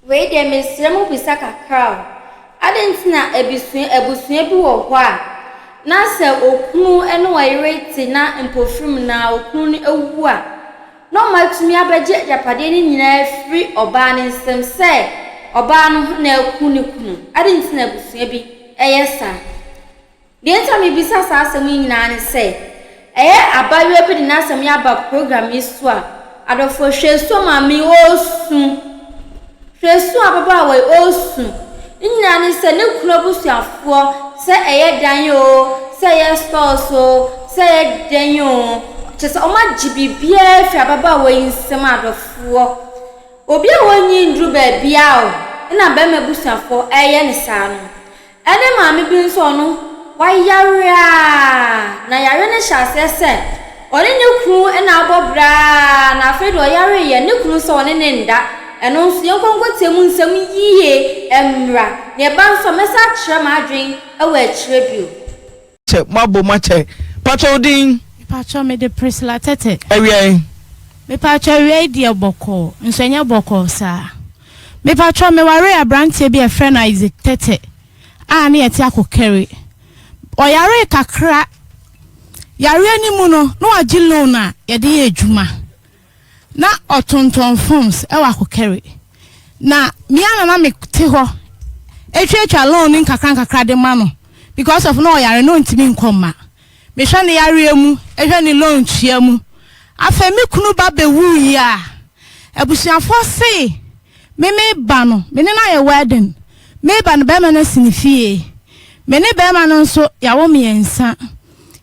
Wei deɛ mesrɛ mo bisa kakra o, adɛn nti na abusua abusua bi wɔ hɔ a, na sɛ okunu ne ɔyere te na mpofirim no ara okunu no awu a, na wɔatumi abɛgye agyapadeɛ no nyinaa afiri ɔbaa no nsam sɛ ɔbaa no na aku ne kunu? Adɛn nti na abusua bi yɛ saa? Deɛ nti a mebisa saa asɛm yi nyinaa ne sɛ, ɛyɛ abaayewa bi de n'asɛm yi aba program yi so a, adɔfoɔ hwɛ su a maame yi ɔresu. Hwɛ su a ababaawa yi ɔresu. Ne nyinaa ne sɛ ne kunu abusuafoɔ, sɛ ɛyɛ dan oo, sɛ ɛyɛ stores oo, sɛ ɛyɛ dɛn oo, kyerɛ sɛ wɔagye biribiara afiri ababaawa yi nsam adɔfoɔ. Obi a ɔnnyini nnuru baabiara o, ɛna barima abusuafoɔ reyɛ no saa no. Ɛne maame bi nso ɔno wayare aa na yare no hyɛ aseɛ sɛ ɔne ne kunu na abɔ bra aa na afei deɛ ɔyareeɛ ne kunu sɛ ɔne ne nda ɛno nso yɛnkɔ nkɔtie mu nsɛm yie ɛmmra na ɛba nso a mɛsan akyerɛ m'adwene wɔ akyire bio. Kyɛ mo abom akyɛ. Pakyɛ wo din? Mepakyɛw mede Priscilla Tete. Awiai. Mepakyɛw awiai deɛ bɔkɔɔ nso ɛnyɛ bɔkɔɔ saa. Mepakyɛw mewaree abranteɛ bi a yɛfrɛ no Isaac Tete a ne yɛte Akokɛre. Ɔyaree kakra. Yareɛ no mu no na wagye loan a yɛde yɛ adwuma. Na ɔtontɔn phones wɔ Akokɛre. Na me ara na na mete hɔ ɛtwatwa loan no nkakra nkakra de ma no because of na ɔyare na ɔntumi nkɔ mma. Mehwɛ ne yareɛ mu, hwɛ ne loan tua mu. Afei me kunu ba bɛwuiɛ a, abusuafoɔ se me meba no, me ne no ayɛ wedding, meba no barima no asi ne fie. Me ne barima no nso yɛawo mmiɛnsa.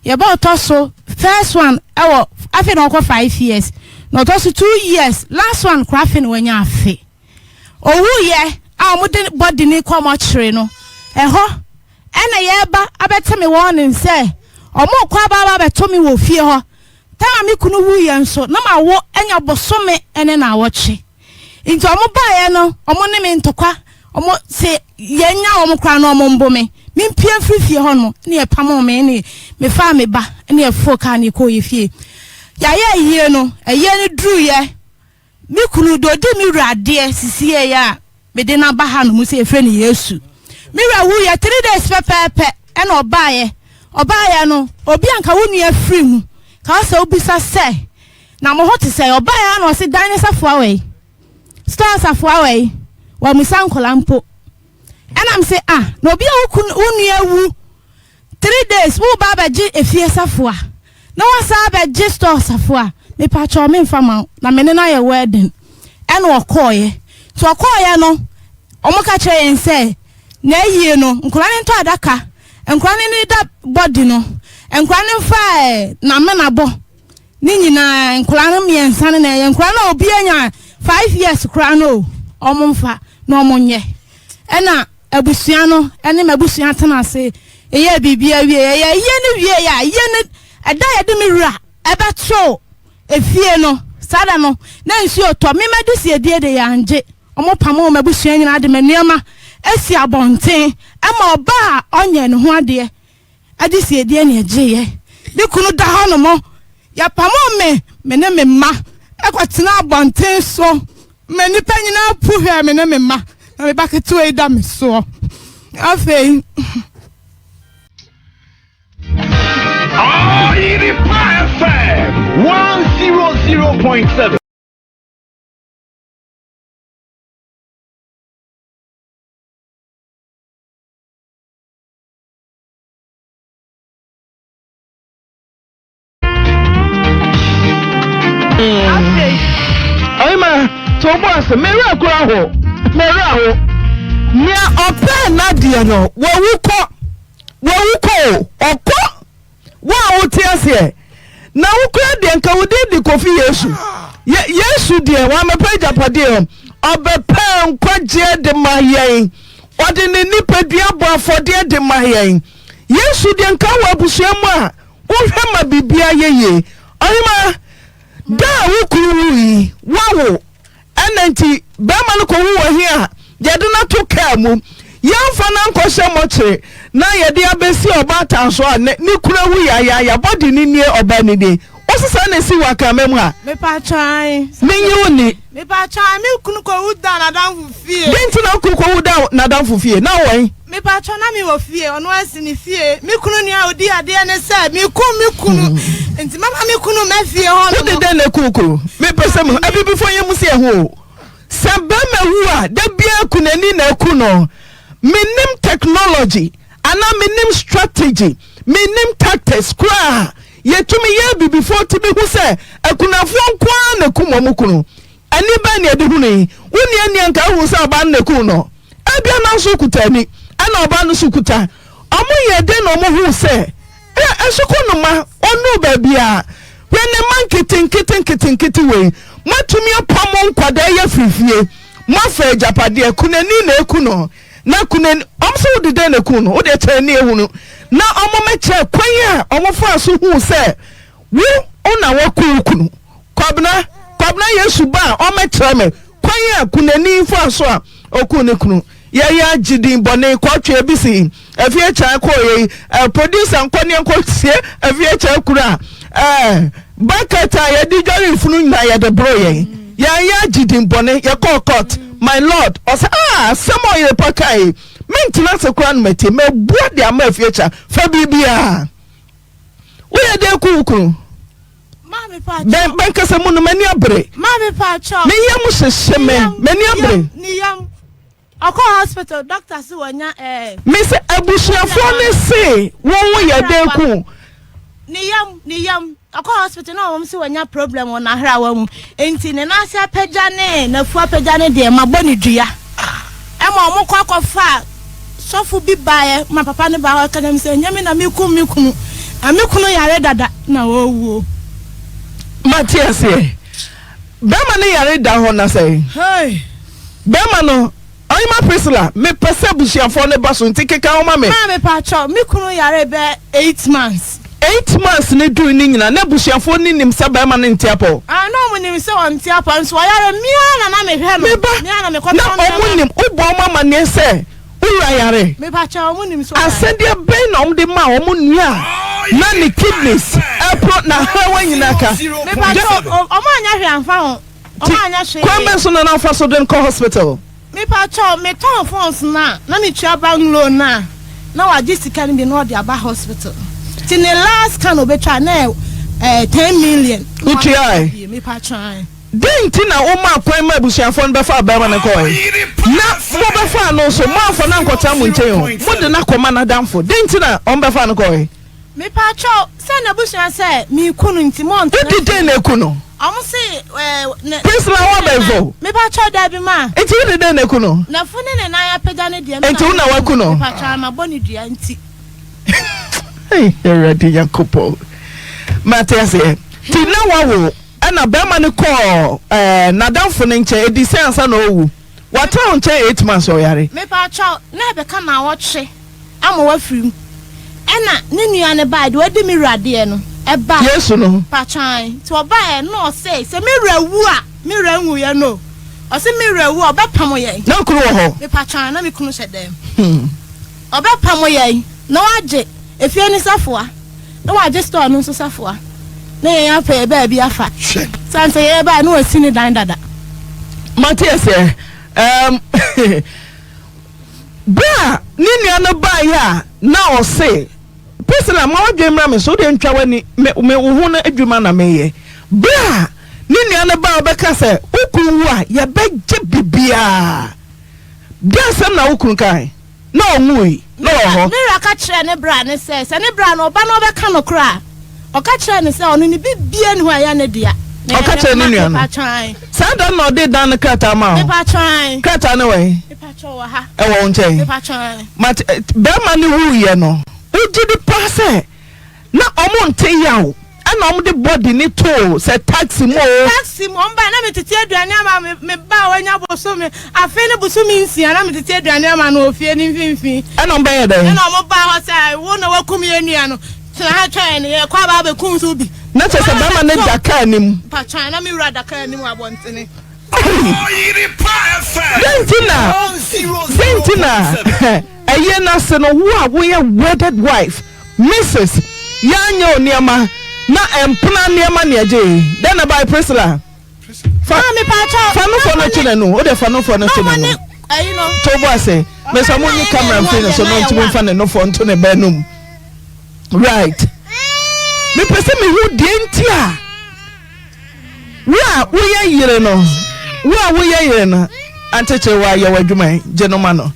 Yɛba ɔtɔ so first one ɛwɔ afei na ɔkɔ 5 years, na ɔtɔ so 2 years, last one koraa afei na wanya afe. Owuiɛ a wɔde body ne kɔ mɔkyere no, ɛhɔ ɛna yɛreba abɛte me warning sɛ ɔmo kɔ aba aba abɛto me wɔ fie hɔ. Tama me kunu wuyɛ nso na ma wo anya bosome ɛne na awɔtwe, nti ɔmo baeɛ no ɔmo ne me ntɔkwa. Ɔmo se yɛnya ɔmo koraa na ɔmo mbo me mempie mfiri fie hɔ nom ne yɛpamo me ne mefaa me ba ne yɛfoo kaa ne yɛkɔɔ yɛ fie. Yɛayɛ ayie no, ayie no duruyɛ, me kunu deɛ ɔdi me wura adeɛ sisieɛ a mede no aba ha nom sɛ yɛfrɛ no Yesu. Me wura wuyɛ 3 days pɛpɛɛpɛ ɛna ɔbaeɛ. Ɔbaeɛ no, obi anka wo nua firi mu ka sɛ wobisa sɛ na mo ho te sɛ. Ɔbaeɛ na ɔse dan ne safoa wɔ store, safoa wɔ yi wɔmusa nkɔla mpo. Ɛnam sɛ ah, na obi a wo nua wu 3 days wo ba abɛgye efie safoa na wasa abɛgye store safoa, mepakyɛw memfa ma wo na me ne no ayɛ wedding. Ɛna ɔkɔɔyɛ, nti ɔkɔɔyɛ no ɔmo ka kyerɛ yɛn sɛ na ayie no nkɔla ne ntɔ adaka, nkɔla ne ne da body no, nkɔla ne nfa ɛɛ n'amenabɔ ne nyinaa, nkɔla no mmiɛnsa no na ɛyɛ nkɔla no a obi anya 5 years koraa no ɔmo nfa na ɔmo nyɛ. Ɛna abusua no ɛne m'abusua tena ase ɛyɛ biribi awie. Ɛyɛ yie no wie yɛ a yie no ɛda yɛde me wura ɛbɛto efie no, saa da no na nsuo tɔ. Mema de si edie de yɛangye ɔmo pam ɔmo abusua nyinaa de me nneɛma esi abɔnten ɛma ɔbaa a ɔnyɛ ne ho adeɛ ɛde si edie ne ɛgyeeɛ. Ne kunu da hɔ nom, yɛpamo me, me ne me mma ɛkɔtena abɔnten so ma nipa nyinaa pu hwɛ me ne me mma na me ba ketewa yi da me soɔ afei. Oyerepa FM 100.7. Ɔyima to bɔ ase mmerɛ kora ho mmerɛ ho nea ɔpɛɛ n'adeɛ no wawu kɔ, wawu kɔ o, ɔkɔ. Wo a wote aseɛ na wokura deɛ nka wo din de Kofi Yesu. Ye Yesu deɛ wammɛpɛ agyapadeɛ o, ɔbɛpɛɛ nkwagyeɛ de ma yɛn. Ɔde ne nipadua bɔ afɔdeɛ de ma yɛn. Yesu deɛ nka wɔ abusua mu a wohwɛ ma biribiara yɛ yie. Ɔhema, da a wo kunu wui, woawo. Ɛna nti bɛrima no kɔwu wɔ he a yɛde no ato kaa mu, yɛmfa no ankɔhyɛ mɔkyere na yɛde abɛsi ɔbaatan so a ne kunu awu yayaaya, bɔde no nie, ɔbaa no nie. Wo Wo se saa na esi wɔ Akraman mu a? Mepakyɛw ae. Menye wo nni. Mepakyɛw ae, me kunu kɔwu daa n'adamfo fie. Dɛn nti na wo kunu kɔwu daa n'adamfo fie? Na wowɔ he? Mepakyɛw, na mewɔ fie, ɔno asi ne fie. Me kunu nea odi adeɛ ne sɛ mekum me kunu, nti mɛma me kunu mma fie hɔ nom. Wode dɛn na eku wo kunu? Mepɛ sɛ mehu. Abibifo yɛ mu si ɛho o. Sɛ bɛrima wu a, da biara kunani na aku no. Mennim technology anaa mennim strategy, mennim tactics koraa a yɛtumi yɛ abibifoɔ tumi hu sɛ akunafoɔ nko ara na ɛkum wɔn kunu. Ani bɛn na yɛde hunu yi? Wonni ani a nka wohu sɛ ɔbaa no na ɛkum no. Ebia na wo nso wokuta ani, ɛna ɔbaa no nso kuta. Wɔyɛɛ dɛn na wɔhuu sɛ ɛ, ɛsoko no ma ɔnnuu baabiara? Hwɛ ne mma nketenkete nketenkete wei. Moatumi apam mo nkwadaa yi afiri fie. Moafa agyapadeɛ. Kunani na ɛku no. Na kunani, wɔn sɛ wode dɛn na ɛku no? Wode kyerɛ ani ehunu. Na wɔmmɛkyerɛ kwan a wɔfaa so huu sɛ wo wo na woaku wo kunu. Kwabena, Kwabena Yesu ba a ɔmmɛkyerɛ me kwan a kunani faa so a ɔkuu ne kunu. Yɛyɛ agye din bɔne kɔtwe ebi si afie kyan kɔɔ yei eh, producer nkɔ ne nkɔ sie afie kyan kunu a eh, bucket a yɛde dware funu nyinaa yɛde boro yɛn. Yɛayɛ agye din bɔne yɛkɔɔ court my lord ɔsɛ ah asɛm a ɔyere pa kae mentena ase koraa no matie mabua de ama afie kyan fa biribiara. Woyɛ dɛn ku wo kunu? Bɛn bɛnkasa mu no m'ani abere. Me yam hyehye me m'ani abere. Me sɛ abusuafoɔ ne se wɔn wo yɛ dɛn ku. Ne yam ne yam ɔkɔ hospital na wɔn sɛ wɔnya problem wɔ n'ahrawa mu nti ne nan ase apagya ne n'afu apagya ne deɛ ma bɔ ne dua ɛma wɔn kɔ akɔfa Sɔfo bi baeɛ ma papa no baa hɔ ka kyerɛ me sɛ ɛnyɛ me na mekum me kunu na me kunu yare dada na ɔrewuo. Mate aseɛ. Bɛrima no yare da hɔ na sɛn? Bɛrima no, Ɔhema Priscilla, mepɛ sɛ abusuafoɔ no ba so nti keka ho ma me. Maa mepakyɛw, me kunu yare bɛyɛ 8 months. 8 months no dui no nyina na abusuafoɔ no nim sɛ bɛrima no nte apɔ? Ah, na ɔmo nim sɛ ɔnte apɔ nso ɔyare, me ara na na mehwɛ no. Me ba, Me ara na mekɔtɔ na ɔmo nneɛma. nim, wobɔ ɔmo amaneɛ sɛ wo wura yare? Mepakyɛw, ɔmo nim sɛ ɔyare. Asɛdeɛ bɛn na ɔmo de maa ɔmo nua a na ne kidneys ɛpro na ahrawa nyinaa ka? Mepakyɛw, ɔmo anyɛ hwee amfa ho. Nti kwan bɛn so na na wofa so de no kɔ hospital? Mepakyɛw, me tɔn phones no a na me tua bank loan no a na wagye sika no bi na ɔde aba hospital. Nti ne last ka na obetwa na ɛyɛ 10 million. Wotuae? Mepakyɛw ae. Dɛn nti na womaa kwan ma abusuafoɔ no bɛfaa barima no kɔe? Na mobɛfaa no nso, moamfa no ankɔtena mo nkyɛn o, mode no akɔma n'adamfo. Dɛn nti na wɔbɛfaa no kɔe? Mepakyɛw, sɛ n'abusua sɛ meku no nti montena Wode fie. dɛn na eku no? Ɔmo se ɛɛ ne. Priscilla wo abɛnfo? Mepakyɛw dabi ma. Nti wode dɛn na eku no? N'afu ne ne nan apagya no deɛ me Nti wo na waku no? Mepakyɛw mabɔ no dua nti. Ei Awurade Nyankopɔn. Mate aseɛ. Nti na wawo ɛna bɛrima no kɔɔ ɛɛ n'adamfo no nkyɛn edi sɛn ansa na ɔrewu? Watena wo nkyɛn 8 months ɔyare. Mepakyɛw na ɛbɛka naawɔtwe. Ama wafiri mu. Ɛna ne nua no baeɛ, deɛ wadi me wura deɛ no, ɛbaeɛ. Yesu no. Pakyan. Nti ɔbaeɛ na ɔse, sɛ me wura wu a, me wura nwuiɛ no o. Ɔse me wura wu a, ɔbɛpamo yɛn. Na wo kunu wɔ hɔ? Me pakyan, na me kunu hyɛ dɛm. Ɔbɛpamo yɛn na wagye efie no safoa, na wagye store no nso safoa, na yɛn apɛ yɛn baabi afa. Hwɛ. Sane sɛ yɛbaeɛ na wasi ne dan dada. Mate aseɛ. Ɛɛm. Berɛ a ne nua no baeɛ a na ɔse, Priscilla, ma w'adwene mmra me so, wodeɛ ntwa w'ani, me, me, wo ho no adwuma na meyɛ. Berɛ a ne nua no baeɛ ɔbɛka sɛ, wo kunu wu a, yɛbɛgye biribiara. Deɛ asɛm na wo kunu kae? Na ɔnwui, na ɔwɔ hɔ. Me wura ka kyerɛɛ ne bra no sɛ, sɛ ne bra no ɔba na ɔbɛka nokorɛ a, Ɔka kyerɛɛ no sɛ ɔno ne biribiara nni hɔ a ɛyɛ ne dea. Na Ɔka ɛyɛ kyerɛɛ ne ne mma. nua no. Mepakyɛw ae. Saa da no na ɔde dan no krataa maa wo. Mepakyɛw ae. Krataa no wɔ he? Mepakyɛw wɔ ha. Ɛwɔ wo nkyɛn. Mepakyɛw ae. Mate, eh, barima no wuiɛ no, wogye di paa sɛ na ɔmo nte yaw ɛna ɔmo de body no too sɛ taxi mu oo. Taxi mu, ɔmo bae na metete aduane ama me, me ba a wanya bosome, afe ne bosome nsia, na metete aduane ama no wɔ fie no mfimfini. Ɛna ɔmo bɛyɛɛ dɛn? Ɛna ɔmo baa hɔ sɛ, wo na wakum yɛn nua no. Tena ha twɛn no, yɛrekɔ aba abɛkum nso bi. Na kyerɛ sɛ bɛrima no da kaa no mu. Mpakyɛw, na me wura da kaa no mu wɔ abɔntene. Dɛn nti na dɛn nti na ɛyɛ no ase no wo a woyɛ wedded wife Mrs. Yɛanyɛ wo nneɛma. Na mpena nneɛma na ɛgyee. Dɛn na ɛbae, Priscilla? Fa fa nofoɔ no to n'anu. Wode fa nofoɔ no to n'anu. To bo ase. Mesa mo nyi camera mfiri ne so na ɔntumi mfa ne nofoɔ nto ne ba anum. Right. Mepɛ sɛ mehu deɛ nti a wo a woyɛ yere no, wo a woyɛ yere no, antekyere wo a yɛ w'adwuma yi, gye no ma no.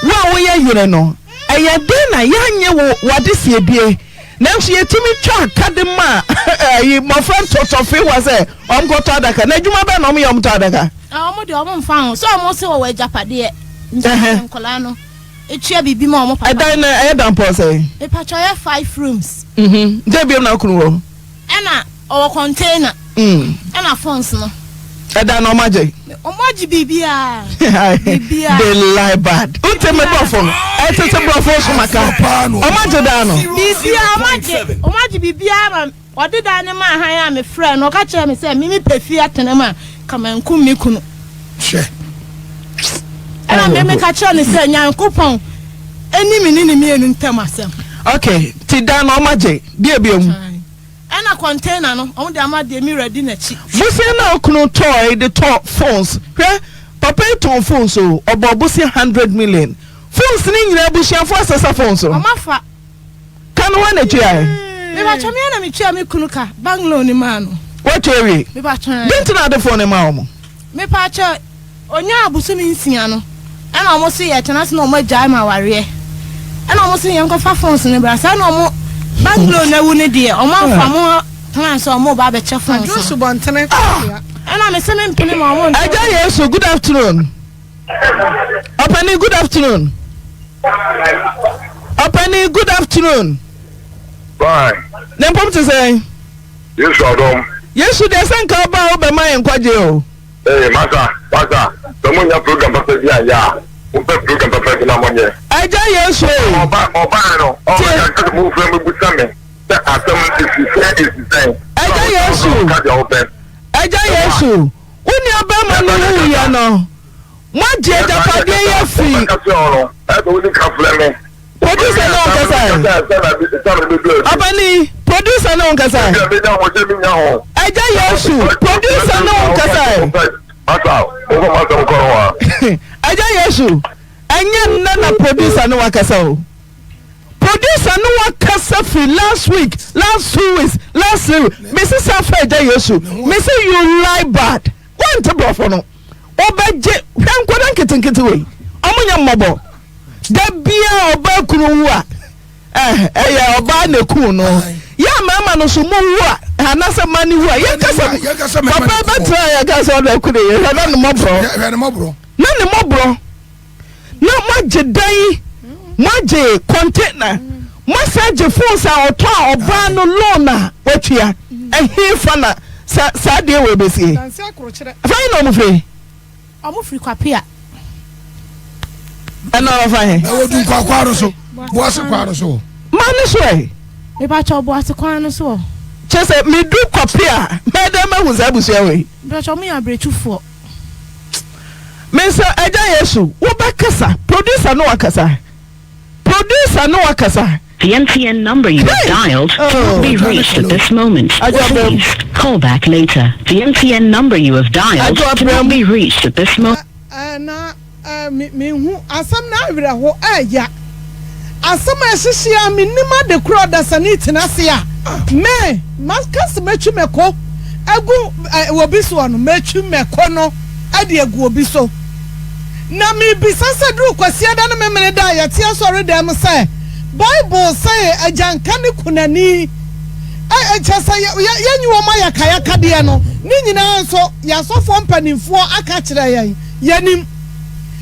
Wo a woyɛ yere no, ɛyɛ den na yɛanye wo w'adesiedie Nanso yɛtumi twa ka de ma ayi mmɔfra ntɔtɔfe wa sɛ wɔnkɔtɔ adaka. Na adwuma bɛn na wɔyɛ wɔtɔ adaka? Na wɔn deɛ wɔn mfa ho sɛ wɔn se wɔwɔ agyapadeɛ nti wɔn nkwadaa no tua biribi ma wɔn papa. Ɛdan no ɛyɛ dampɔn sɛn? Mepatwa ɛyɛ five rooms. Mhm. Nti ebiem na okunu wɔ? Ɛna ɔwɔ container. Ɛna phones no. Ɛda no ɔmo agye. Ɔmo agye biribiara. Biribiara. They lie bad. Wote me brɔfo no? Ɛtete brɔfo so maka. Ɔmo agye dan no. Biribiara ɔmo agye. Ɔmo agye biribiara ma ɔde dan no maa han a mefrɛ no ɔka kyerɛɛ me sɛ me mepɛ fie atena mu a ka mankum me kunu. Hwɛ. Ɛna me meka kyerɛɛ no sɛ Nyankopɔn ɛni me ne ne mmienu ntam asɛm. Okay, ti dan no ɔmo agye. Deɛ biom. Ɛna container no ɔmo de ama deɛ me wura di n'akyi. Bosea no a okunu tɔɔe de tɔ phones hwɛ papa yi tɔn phones o ɔbɔɔ bosea hundred million phones ne nyinaa abusuafoɔ asesa phones no Ɔmo afa. Ka no hwan na etuae? Mepakyɛ me ara na metua me kunu ka bank loan no maa no. Woatua awie? Mepakyɛ ɛɛ. Dɛn nti na ade phone no maa wɔn? Mepakyɛ Ɔnyaa abosome nsia no ɛna ɔmo se yɛtena ase na ɔmo agyae me awareɛ ɛna ɔmo se yɛnkɔfa phones no bra saa na ɔmo banglo no awu no deɛ ɔmo amfa ɔmo plan sɛ ɔmo ba abɛkyɛ phones Adwo no subɔntene kɔsua. ɛna me se me mpene ma ɔmo nto Agya Yesu, good afternoon. Ɔpani, good afternoon. Ɔpani, good afternoon. Bye. Ne mpom te sɛn? Yesu adom. Yesu deɛ sɛ nka ɔba a wobɛma yɛn nkwagye o. Ee masa masa sɛ mo nya program papa bi anyɛ a mo pɛ program papa bi na mo nyɛ. Agya Yesu ee. Ɔba ɔbaa no ɔbɛka sɛ mo fɛ mo busa me sɛ asɛm no esi sɛn esi sɛn. Agya Yesu Agya Yesu wo nua bɛrima no wu yɛ no mo agye agyapadeɛ yi afiri. Ɛsɛ wo di ka frɛ me. Producer ne wo nkasa ɛ. Ɔbani, producer ne wo nkasa ɛ. Ɛgya Yesu, producer ne wo nkasa ɛ. Ɛgya Yesu, ɛnyɛ nnɛ na producer ne wakasa o. Producer ne wakasa firi last week, last 2 weeks, last 3 weeks. Mesi sa fɛ ɛgya Yesu, mesi you lie bad. Wante borɔfo no. Wobɛgye, hwɛ nkwadaa nketenkete wei, ɔmo nyɛ mmɔbɔ. Da biara ɔbaa kunu wu a, eh, ɛyɛ ɔbaa na eku no. Yɛ mmarima no so mo wu a, anaasɛ mmaa no wu a, yɛnkasa papa bɛtena yɛka sɛ ɔna ku ne yɛ, hwɛ na ne mmɔborɔ. Na ne mmɔborɔ. Na moagye dan, moagye container, moasan agye phones a ɔtɔ a ɔbaa no loan a watua. Ɛhefa na sa saa adeɛ wei bɛsie? Fa he na ɔmo firi? Ɔmo firi Kwapea. Ɛna ɔfa he? Ɛwɔ Dunkwa kwan no so, Boase kwan no so. Ma ne so ɛ? Mepakyɛw, Boase kwan no so ɔ. Kyerɛ sɛ medu Kwapea a, mɛyɛ dɛn mahu saa abusua wei? Mepakyɛw, ɔmo yɛ abirekyufoɔ. Mesa Agya Yesu, wobɛkasa, producer ne wakasa, producer ne wakasa. The MTN number you have dialed cannot be reached at this moment. Please call back later. The MTN number you have dialed cannot be reached at this moment. Na me menhu asɛm no awerɛho ɛɛya asɛm a ɛhyehye a mennim ade korɔ ɔdasani tena ase a me maka sɛ mɛtwi mɛko agu obi soɔ no mɛtwi mɛko no de agu obi so na mebisa sɛ duru Kwasiada ne Memeneda a yɛte asɔredan mu sɛ Bible sɛ agyanka ne kunani kyɛ sɛ yɛnyi wɔn ayakayakadeɛ no ne nyinaa nso yɛn asɔfoɔ mpanimfoɔ aka kyerɛ yɛn yɛnim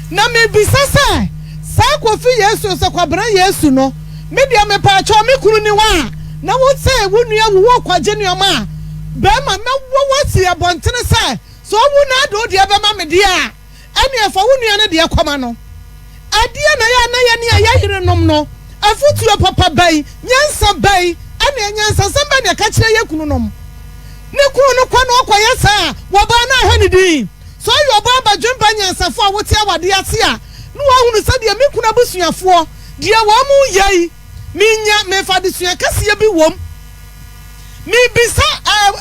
na mebisa sɛ saa Kofi Yesu sɛ Kwabena Yesu no me deɛ mepaakyɛw me kunu ni hɔ a na wo sɛ wo nua wu wo kwagye nneɛma a bɛrima mɛwɔ wo asi abɔntene sɛ Sɛ ɔwu na ade wo deɛ bɛma me deɛ a, ɛnneɛ fa wo nua no deɛ kɔma no. Ɛdeɛn na ɛyɛ a na yɛne a yɛn yerenom no, afotuo papa bɛn, nyansa bɛn, ɛne anyansasɛm bɛn na yɛka kyerɛ yɛn kununom? Ne kunu no kɔ na ɔkɔyɛ saa a, wɔbaa no ahwɛ no din. Sɛ ɔyɛ ɔbaa badwemba nyansafo a wote awadeɛ ase a, na wahunu sɛ deɛ me kunu abusuafoɔ, deɛ wɔn reyɛ yi, menya, mefa adesua kɛseɛ bi wom. Mebisa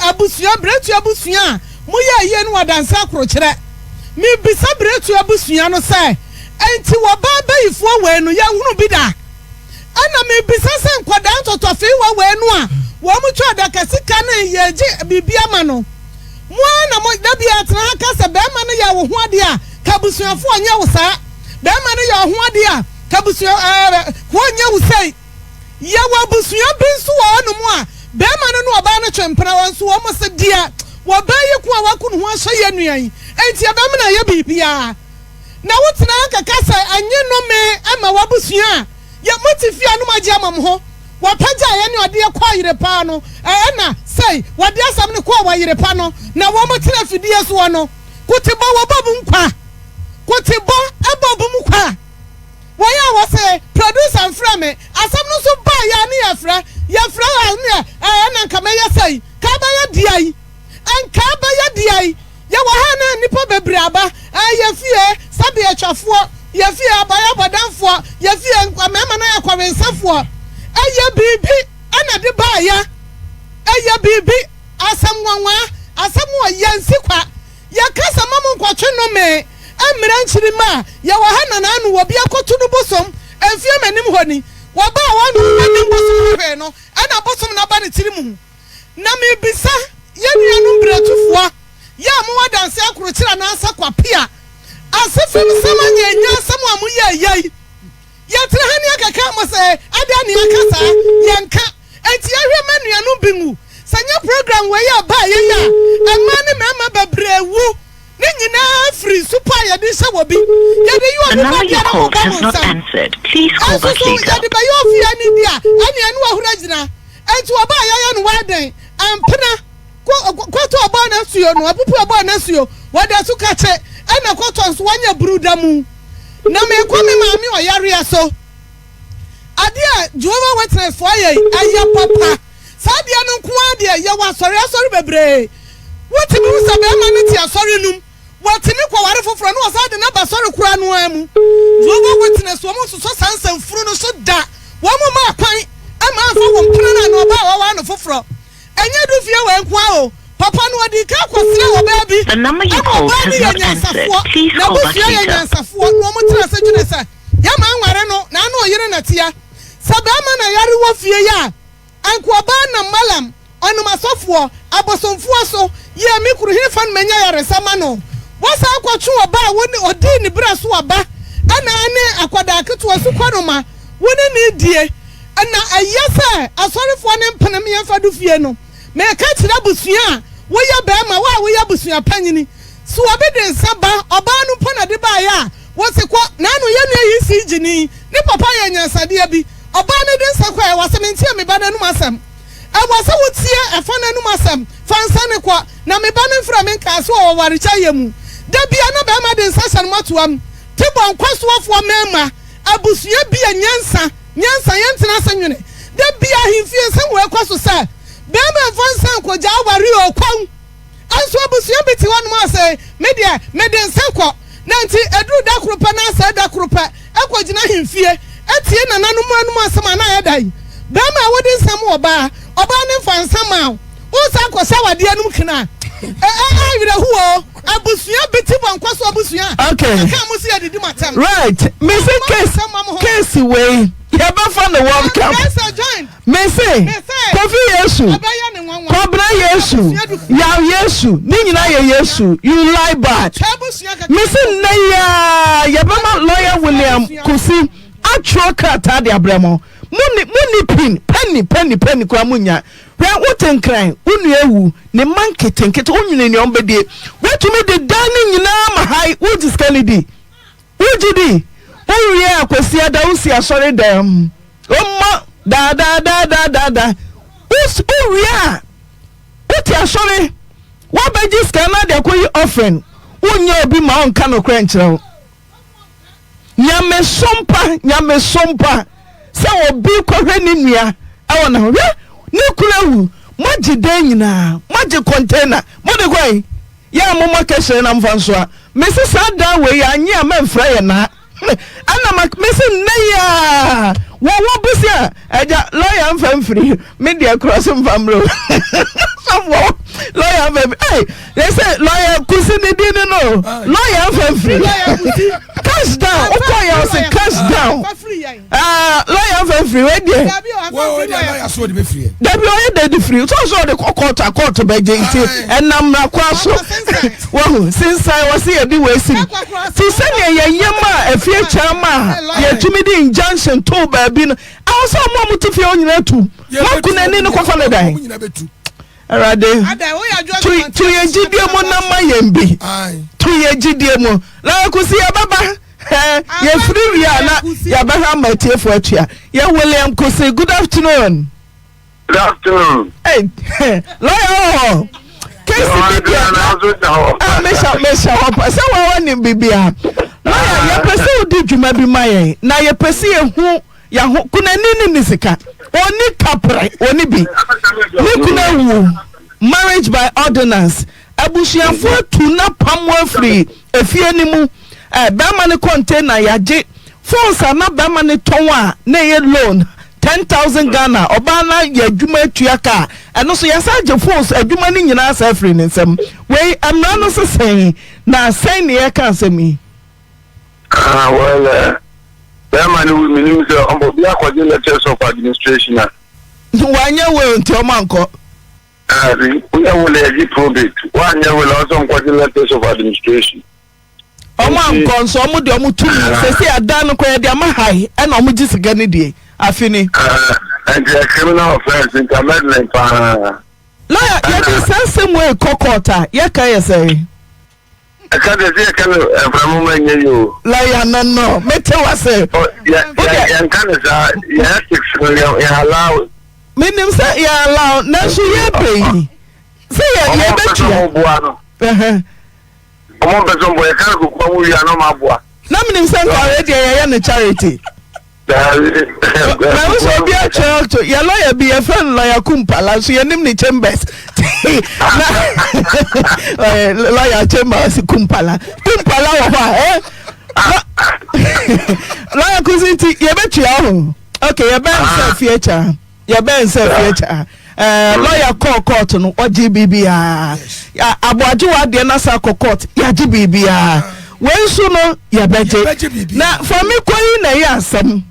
abusua, Biretu abusua a moyɛ ayie no wɔ adanse akorokyerɛ. Mebisa Biretu abusua no sɛ, Enti wɔbaa bayifoɔ wei no, yɛnhunu bi da? Ɛna mebisa sɛ nkwadaa ntɔtɔfeewa wei no a wɔn twa adaka sika no yɛgye biribi ama no, mo ara na mo da biara tena ha ka sɛ bɛrima no yɛ wo ho adeɛ a, ka abusuafoɔ nyɛ wo saa. Bɛrima no yɛ wo ho adeɛ a, ka abusua ɛɛ foɔ nyɛ wo sei. Yɛwɔ abusua bi nso wɔ hɔnom a, barima no ne ɔbaa no twe mpena, wɔn nso wɔn se deɛ ɔbaa yi ko a waku ne ho ahyɛ yɛn nua yi nti ɛbɛmena ayɛ biribiara. Na wotena ha kɛkɛ sɛ ɛnye nnome ma w'abusua a, yɛ mote fie a na moagye ama mo ho. Wɔpagyaa yɛn ne ɔdeɛ kɔɔ yere pa no, ɛna sei wɔde asɛm no kɔɔ wɔ yere pa no na wɔn tena afidie soɔ no. Kotebɔ wɔbɔ mu nkwa, kotebɔ ɛbɔ mu nkwa. Wɔn a wɔse producer mfrɛ me, asɛm no nso baa yɛ a ne yɛfrɛ, yɛfrɛ a ne yɛ ɛɛ na nka mɛyɛ sɛi, ka bɛyɛ deɛn, nka bɛyɛ deɛn, yɛwɔ ha na nnipa bebree aba, ɛɛ yɛ fie sɛbe atwafoɔ, yɛ fie abayɛ abɔdamfoɔ, yɛ fie mmarima no yɛ kɔwensafoɔ, ɛyɛ biribi ɛna de baayɛ, ɛyɛ biribi, asɛm nwanwa, asɛm wɔ yɛn si kwa. Yɛka sɛ mma mo nkɔtwe nnome mmrɛ nkyirimma a, yɛwɔ ha na n'ano wɔ bi akɔto no bosom mfeɛ m'anim hɔ ni. Wɔbaa hɔ no ɔnnim bosom no hwee no ɛna bosom no aba ne tiri mu. Na mebisa yɛn nuanom brɛtufoɔ yɛ a mowɔ adanseɛ akorokyere anaasɛ kwapea asefem sɛm anyɛ nya asɛm a moyɛɛ yei. Yɛtena ha ne yɛkeka mo sɛ adɛn ne yɛka saa? Yɛnka. Enti yɛhwɛ ma anuanom bi nwu. Sɛ nyɛ program wei a ɛbaa yei a, mmaa ne mmarima bebree wu. Ne nyinaa firi supɔ a yɛde hyɛ wɔ bi. Yɛde yɛ The obi number you bɔdeɛ na called mobɔ has mo not nsam. answered. Please call Ɛnso back so later. yɛde bɛyɛ ofie ani di a, ɛne ɛne wahuru agyina. Enti ɔbaa yɛyɛ no wedding, mpena. Kɔ kɔtɔ ɔbɔɔ n'asuo no, apupu ɔbɔɔ n'asuo, wɔde asu kakye, ɛna kɔtɔ nso wɔnyɛ buru da mu. Na mekɔ me maame ɔyareɛ so. Adeɛ a Jehovah Witness foɔ ayɛ yi, ɛyɛ papa. Saa adeɛ no nko ara deɛ, yɛwɔ asɔre asɔre bebree. Wotumi hu sɛ bɛrima no te asɔre no mu, watumi kɔware foforɔ na wɔsan de no aba asɔre koraa no ara mu. Jehovah Witness wɔn nsosɔ saa nsɛmfunu no so da. Wɔn mmaa kwan mma amfa wɔn mpena no anaa ɔbaa a wɔaware no foforɔ. Ɛnyɛ du fie wei nko ara o, papa no ɔdii kan kɔsrɛɛ ɔbaa bi The number you ɛna called ɔbaa no has yɛ not answered. nyansafoɔ, Please call back n'abusua yɛ later. nyansafoɔ na wɔn tena ase dwene sɛ yɛma nware no na ano ɔyere na teɛ. Sɛ bɛɛma na yare wɔ fie yi a, anka ɔbaa nam malam, ɔnom asɔfoɔ, abosomfoɔ so, yie me kunu hefa na manya yaresa ma no? Wasan akɔtwe ɔbaa a wone ɔdii ne berɛ so aba ɛna ɛne akwadaa ketewa sukɔnoma wo ne no redie. Na ɛyɛ sɛ asɔrefoɔ no mpene me yɛmfa du fie no. Meka kyerɛ abusua a woyɛ barima, wo a woyɛ abusua panyini, sɛ obi de nsa ba, ɔbaa no mpo na de baeɛ a, wose kɔ. Naano yɛn nua yi sii gyinii, ne papa yɛɛ nyansadeɛ bi, ɔbaa no de nsa kɔeɛ, wɔse mentie me ba no anum asɛm. Ɛwɔ sɛ wotie ɛfa no anum asɛm, fa nsa no kɔ, na me ba no mfrɛ me nkaa sɛ ɔwɔ awaregyaeɛ mu. Da biara na barima de nsa hyɛ no mmɔtoam. Tebɔ nkɔsoɔfoɔ mmarima, abusua bi a nyansa Nyansa, yɛntena ase nwene da bi ahemfie nsɛm wei kɔ so sɛ bɛɛma mfa nsa nkɔgya aware o kwawu nso abusua bi te hɔnom a sɛ me deɛ mede nsa kɔ na nti ɛduru da koro pɛ na asɛe da koro pɛ ɛkɔgyina ahemfie ɛtie nananom anom asɛm a na ayɛ da yi bɛɛma a wode nsa ma ɔbaa ɔbaa ne mfa nsa ma wo wosan kɔhyɛ awadeɛ nom kena ɛ ɛ awerɛho o abusua bi te bɔ nkɔ so abusua Okay. ɛka mo si adidi mo atɛm Right. Me se case case wei yɛbɛfa no World Cup. Me se Kofi Yesu, Kɔbena Yesu, Yaw Yesu, ne nyinaa yɛ Yesu. You lie bad. Me se nnɛ yi ara yɛbɛma lawyer William Kusi atwerɛ krataa de abrɛ mo. Monni monni pin penny penny penny koraa monnya. Hwɛ wote nkran wo nua awu ne mma nketenkete wonwene nea ɔmbɛdie. Woatumi de dan no nyinaa ma hae wogye sika no di. Wogye di? Wowie a Kwasiada wosi asɔredan mu. Womma daadaadaadaada. Wowie a wote asɔre woabɛgye sika no ade akɔyi offering. Wonyɛ obi ma ɔnka nokorɛ nkyerɛ wo. Nyamesom pa, nyamesom pa sɛ obi kɔhwɛ ne nua ɛwɔ ne ho. Hwɛ, ne kunu awu, moagye dan nyinaa, moagye container, mode kɔe. Yɛ a momma kɛhyerɛ na mfa nsoa. Mese saa dan wei yɛanye a mɛmfrɛ yɛ naa. Ɛna ma mese nnɛ yi a wɔwɔ bosia agya lɔya mfa mfiri me deɛ korɔ so mfa mmerɛ o sɔfoɔ lɔya mfa mfiri ɛy yɛsɛ lɔya kusi ne din no no lɔya mfa mfiri cash down wokɔ yɛ ɔse cash down lɔya mfa mfiri wei deɛ dabi ɔyɛ dɛ de firi sɛ ɔsɛ ɔde kɔ kɔɔto a kɔɔto bɛgye nti ɛnam mmara kwa so wahu sensan wɔ se yɛde wei sim te sɛdeɛ yɛyɛ ma afie kyɛn ma yɛtumi de injunction too baabi no ɛwɔ sɛ ɔmo a mote fie hɔ nyinaa tu moako n'ani no kɔfa no dan awurade to yɛ gyidie mu na ma yɛn bi to yɛ gyidie mu na yɛkɔsi yɛbɛba yɛfiri wie a na yɛbɛhwɛ ama atiefoɔ atua yɛ William Kosi good afternoon. Good afternoon. Hey, lawyer wɔ hɔ kesi bi deɛ na mehyɛ mehyɛ hɔ pa sɛ wɔn anim bibia lawyer yɛpɛ sɛ wodi dwuma bi ma yɛn na yɛpɛ sɛ yɛhu yɛho kunani ne ne sika ɔni kaprɛ ɔni bi ne kuna wu marriage by ordinance Abusuafo atu n'apam afiri efie no mu. Eh, bɛrima no container yagye. Phones a na bɛrima no tɔn a na ɛyɛ loan, 10,000 Ghana, ɔbaa no ayɛ adwuma atua ka a, ɛno nso yɛasan agye phones adwuma no nyinaa asan afiri ne nsam. Wei, mmara no se sɛn? Na sɛn na yɛreka asɛm yi? Ah, well, eh, bɛrima no wu, menim sɛ ɔbɔ bi akɔgye letters of administration a. Wanyɛ will nti ɔmo ankɔ. Daabi, woyɛ will a yɛgye probate, woanyɛ will a ɔsɛ ɔnkɔgye letters of administration. Ɔmo ankɔ nso ɔmo de ɔmo tumi sɛsɛ adan no koraa yɛde ama hae ɛna ɔmo gye sika no die afe ni. Nti yɛ criminal offence nti amedlin paa. Lawyer yɛde saa asɛm wei kɔ court a yɛka yɛ sɛn? Ɛka deɛ sɛ yɛka no mframa mu ɛnyɛ yie o. Lawyer no no mete wase. Yɛnka no saa yɛ ethics no yɛ allow. Menim sɛ yɛ allow nanso yɛbɛ yi sɛ yɛ yɛbɛtua. Ɔmo boa no. Ɔmo mpɛ sɛ ɔmo boa yɛka no kokoa mu wia na ɔmo aboa. Na menim sɛ nka wei deɛ yɛyɛ no charity. Mahu sɛ obi atwerɛ to yɛ lɔya bi yɛfrɛ no lɔya Kumpala nso yɛnim ne chambers na lɔya chambers Kumpala Kumpala wɔ hɔ a eh lɔya kusi nti yɛbɛtua ho ok yɛbɛn sɛ fie kya yɛbɛn sɛ fie kya ɛɛ lɔya kɔɔ kɔɔto no ɔgye biribiara aboagye wɔ adeɛ no asa akɔ kɔɔto yɛagye biribiara wei nso no yɛbɛgye na fami kɔ yi na ɛyɛ asɛm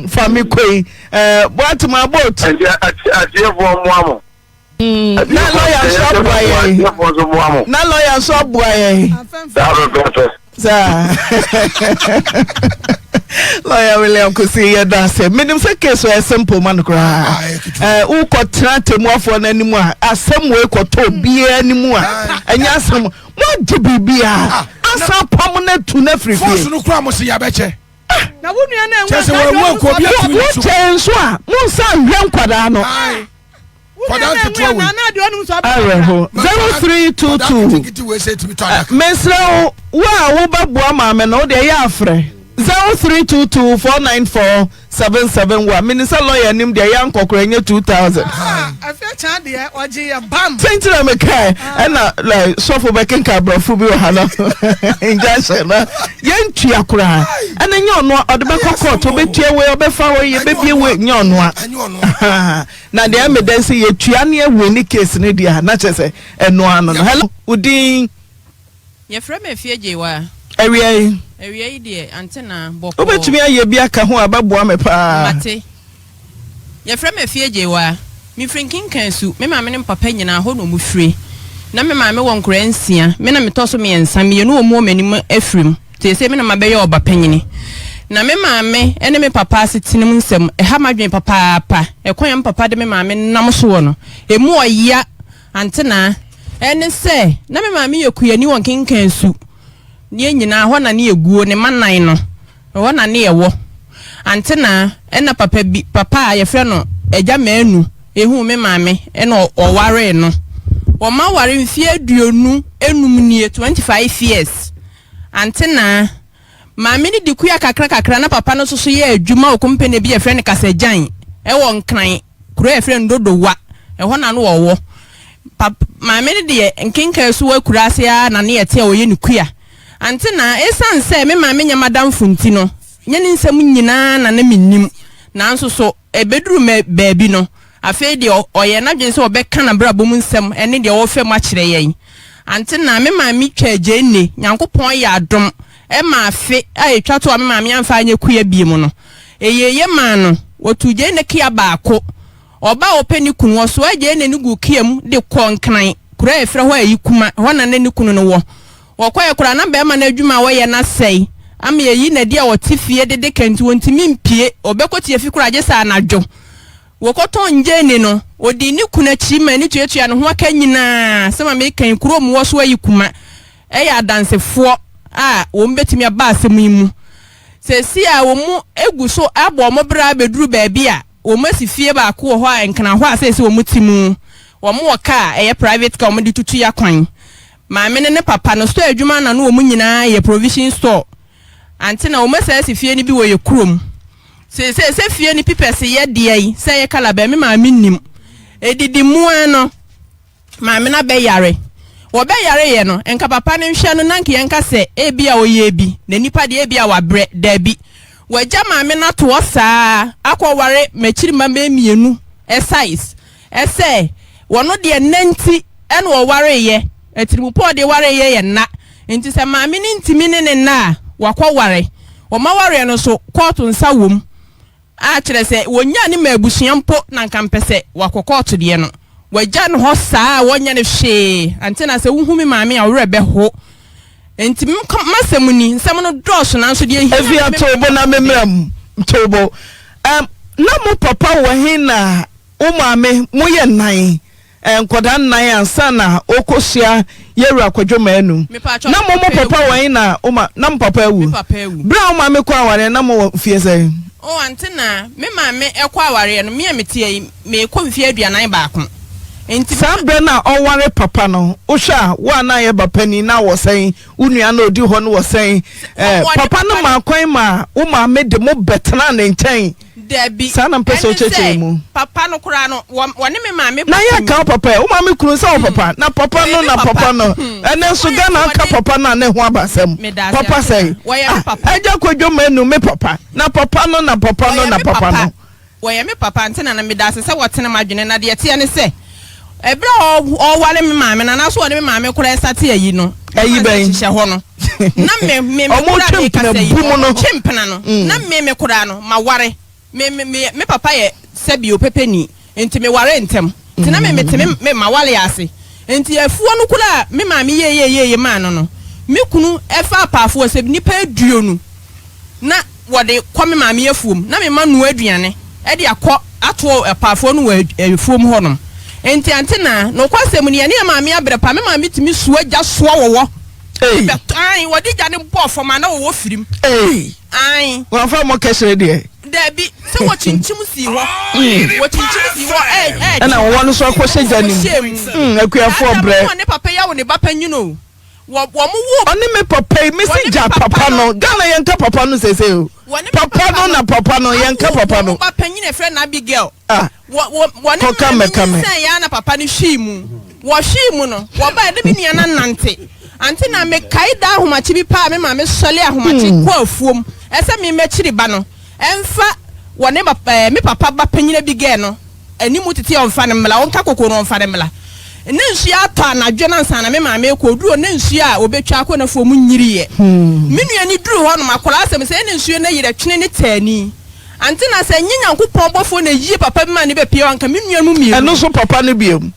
fami kɔ yi ɛɛ boatema boat. Nti atiefoɔ mmoa mo. Na lɔya nso aboa yɛn. Na lɔya nso aboa yɛn. Saa pɛpɛpɛ. Saa. Lɔya William Kusi yɛ da ase. Menim sɛ case ɔyɛ simple ma no koraa. Ah, eh, wokɔ tena atemmuafoɔ no anim a asɛm wei kɔtɔ obiara anim a ɛnyɛ asɛm moagye biribiara ah, asa apam no atu no afiri fie. Fɔs no kora mo se yɛabɛkyɛ. Na wo nua no Kyɛ sɛ wɔawu anka obi atumi ne so. Wokyɛ nso a monsa nhwɛ nkwadaa no. Kwadaa nketewa wei. Awerɛho. 0322. Mesrɛ wo, wo a wobɛboa maame no, wo deɛ yɛ afrɛ. 0322 494 771. Menim sɛ lɔya nim deɛ yɛ ankɔkora ɛnyɛ 2000. Sɛ nti na mekae ɛna like sɔfo bɛkenka aborɔfo bi wɔ ha no injunction no yɛntua koraa ɛna nyɛ ɔnoa ɔde bɛkɔ court ɔbɛtua wei ɔbɛfa hɔ yɛbɛbie wei nyɛ ɔnoa Na deɛ ɛme dɛn sɛ yɛtua ne awini case no deɛ a na kyerɛ sɛ ɛno ano no. Hello, wo din? Yɛfrɛ me Afie Gyewaa. Awia yi? Awia yi deɛ, Antenaa, bɔkɔɔ. Wobɛtumi ayɛ bi aka ho a ɛbɛboa me paa. Mate. Yɛfrɛ me Afie Gyewaa. Mefiri Nkenkansu. Me maame ne me papa nyinaa, hɔ na wɔfiri. Na me maame wɔ nkwadaa nsia. Me na metɔ so mmiɛnsa. Mmienu a wɔwɔ m'anim afiri mu. Seesei me na mabɛyɛ ɔba panyin. Na me maame ne me papa asetena mu nsɛm, ɛha m'adwene papaapa. Ɛkwan a me papa de me maame nam so wɔ no, emu ɔya. Antenaa, Ɛne sɛ, na me maame yɛ kuani wɔ Nkenkansu. Yɛn nyinaa, ɛhɔ na ne yɛguo, ne mma nnan no, ɛhɔ na ne yɛwɔ. Antenaa, Ɛnna papa bi, papa a yɛfrɛ no Agya Manu huu me maame na ɔwaree no. Wɔaware mfeɛ 25 nie, 25 years. Antenaa, Maame no di kua kakra kakra na papa no nso so yɛ adwuma wɔ kompene bi a yɛfrɛ no Kasagyan wɔ Nkran, kuro a yɛfrɛ no Dodowa, ɛhɔ na no wɔwɔ. Pap, maame no deɛ nkenkan so wɔ akuraase ara na ne yɛte a ɔyɛ ne kua. Ante na esiane sɛ me maame nyɛ m'adamfo nti no, nyɛ ne nsɛm nyinaa na na minnim. Nanso so ebeduru baabi no, afei deɛ ɔyɛɛ n'adwene sɛ ɔbɛka n'abrabɔ mu nsɛm ne deɛ ɔrefa mu akyerɛ yɛn. Ante na me maame twaa gyeene, Nyankopɔn yɛ adom ma afe a etwa to a me maame amfa anyɛ kua bio no, ɛyɛɛ maa no. Wɔtuu gyeene kea baako. Ɔbaa a ɔpɛ ne kunu, ɔsoaa gyeene no guu kea mu de kɔɔ Nkran, kuro a yɛfrɛ hɔ Ayikuma, ɛhɔ na na ne kunu no wɔ. Wɔkɔeɛ koraa na barima no adwuma a ɔyɛ no asɛe ama yɛayi no adi a ɔte fie dede ka nti ɔntumi mpue, ɔbɛkɔ tiafi koraa gye sɛ anadwo. Wɔkɔtɔn gyeene no, ɔdii ne kunu akyi ma ani tuatua ne ho aka nyinaa. Asɛm a mereka yi, kurom wɔ so Ayikuma yɛ adansefoɔ a wɔbɛtumi aba asɛm yi mu. Seesei a wɔgu so abɔ wɔn bra abɛduru baabi a Wɔasi fie baako wɔ hɔ a nkena hɔ a seesei wɔte mu. Wɔwɔ kaa a ɛyɛ private car a wɔde tutu yɛ akwan. Maame no ne papa no, store adwuma na na wɔn nyinaa yɛ, provision store. Ante na wɔasan asi fie no bi wɔ yɛ kurom. Seesei sɛ fie no pipɛs yɛ deɛ yi, sɛ ɛyɛ colour bɛn, me maame nnim. Ɛdidi mu ara no, Maame no abɛyare. Wɔbɛyareeɛ no, nka papa no nhwɛ no na nka yɛnka sɛ ebia ɔyɛɛ bi, na nipa deɛ ebia wabrɛ. Dabi. Wagya maame no ato hɔ saa akɔware m'akyiri mma mmienu size sɛ wɔno deɛ nna nti na ɔwareeɛ. Atirimu pa a ɔde wareeɛ yɛ nna. Nti sɛ maame no ntumi ne no nna a, wakɔware. Wɔn awareɛ no nso, kɔɔto nsa wom. A kyerɛ sɛ wɔnyaa no maa abusua mpo na anka mpɛ sɛ wakɔ kɔɔto deɛ no wagya no hɔ saa a wɔnyɛ no hwee ante na sɛ wohu me maame a wo werɛ bɛho nti m'asɛm ni nsɛm no dɔɔso nanso deɛ ɛhia Afia ne me to bo na me mmra mu to bo um, na mo papa wɔ he na wo maame moyɛ nnan Nkwadaa nnan ansa na ɔrekɔsua Yawura Kwadwo Manu. Na mo mo papa wɔ he na wo ma na mo papa awu? Berɛ a wo maame kɔɔ awareɛ na mo wɔ mfeɛ sɛn? Oh ante na me maame kɔ awareɛ no me a meteɛ yi merekɔ mfeɛ 41 nti. Saa berɛ no a ɔware papa no wohwɛ a wo a na ayɛ ba panin na wɔ sɛn? Wo nua no a ɔdi hɔ no wɔ sɛn? Papa no maa kwan maa wo maame de mo bɛtenaa ne nkyɛn Dabi. Saa na mpɛ sɛ Ɛne ɔkyerɛkyerɛ sɛ, mu. papa no koraa no, wɔ, wɔne me maame Na ba yɛ ka wo panyin. papa ɛ, wo maame kunu sɛ wo papa, na papa Wɔyɛ no me na papa. papa no. Ɛnɛ nso Wɔyɛ Ghana sɛ aka wɔne. papa no a ne ho aba asɛm. Meda ase Papa ase sɛn? na. Wɔyɛ me Ah, papa. Agya Kwadwo Manu me papa, na papa no na papa no Wɔyɛ na me papa papa. no. Wɔyɛ me papa nti na na meda ase sɛ wɔtene m'adwene na deɛ ɛteɛ ne sɛ ɛberɛ a ɔreware me maame no anaasɛ ɔne me maame koraa ɛsate ayi no Ayi bɛn? hyehyɛ hɔ no na me me me Ɔmo koraa twe mekasa mpena yi bu mu no. ɔmo twe mpena no na me me koraa no maware me me me me papa yɛ sɛbi opepeni nti me ware ntɛm nti na me mete me me maware ase nti afuo no koraa me maame yɛyɛyɛyɛ maa no no me kunu ɛfa apaafoɔ sɛ nipa 20 na wɔde kɔ me maame afuom na me ma noa aduane de akɔ ato apaafoɔ no wɔ afuom hɔnom. Enti ante na, nokwasɛm ni, yɛne yɛn maame abrɛ paa. Me maame tumi soa gya soa wɔwɔ. Ei. Bɛtɔ, ae, wɔde gya no bɔɔ fam a na wɔwɔ firim. Ei. Ae. Wɔamfa mmɔ kɛhyerɛ deɛ. Dabi, sɛ wɔkyinkyim sii hɔ. Wɔkyinkyim sii hɔ ɛ, ɛ. Ɛna wɔwɔ no nso akɔhyɛ gya no mu. Kɔhyɛɛ mu. Mm, akuafoɔ Saa brɛ. da no, ne papa yi awo ne ba panyin o. Wɔ wɔn wo. Ɔne me papa yi me se gya papa no Ghana yɛn ka papa no sese o papa no na papa no yɛn ka papa no. Awo wɔn ba panyin efrɛ no Abigail. Ah wɔ wɔ wɔ ne maame nyinsɛn ya na papa no hwii mu wɔ hwii mu no wɔ ba ɛde me nua na nante ante na me kae da ahomakye bi paa me maame sɔle ahomakye kɔ afuom ɛsɛ me mɛkyiri ba no ɛnfa wɔ ne ɛɛ me papa ba panyin Abigail no. Anim tete a ɔmfa no mmra, ɔnka koko no ɔmfa no mmra. Na nsuo atɔ anadwo no ansa na me maame rekɔ. Ɔduru hɔ na nsuo a ɔbɛtwa akɔ n'afuo mu nyiriiɛ. Me nua no duru hɔ nom, akwadaa asɛm sɛ ɛna nsuo no ayiri ɛtwene ne taani. Ante na sɛ ɛnyɛ Nyankopɔn bɔfoɔ na ɛyie papa bi maa no bɛpie hɔ anka me nua no mmienu. Ɛno nso papa no biom.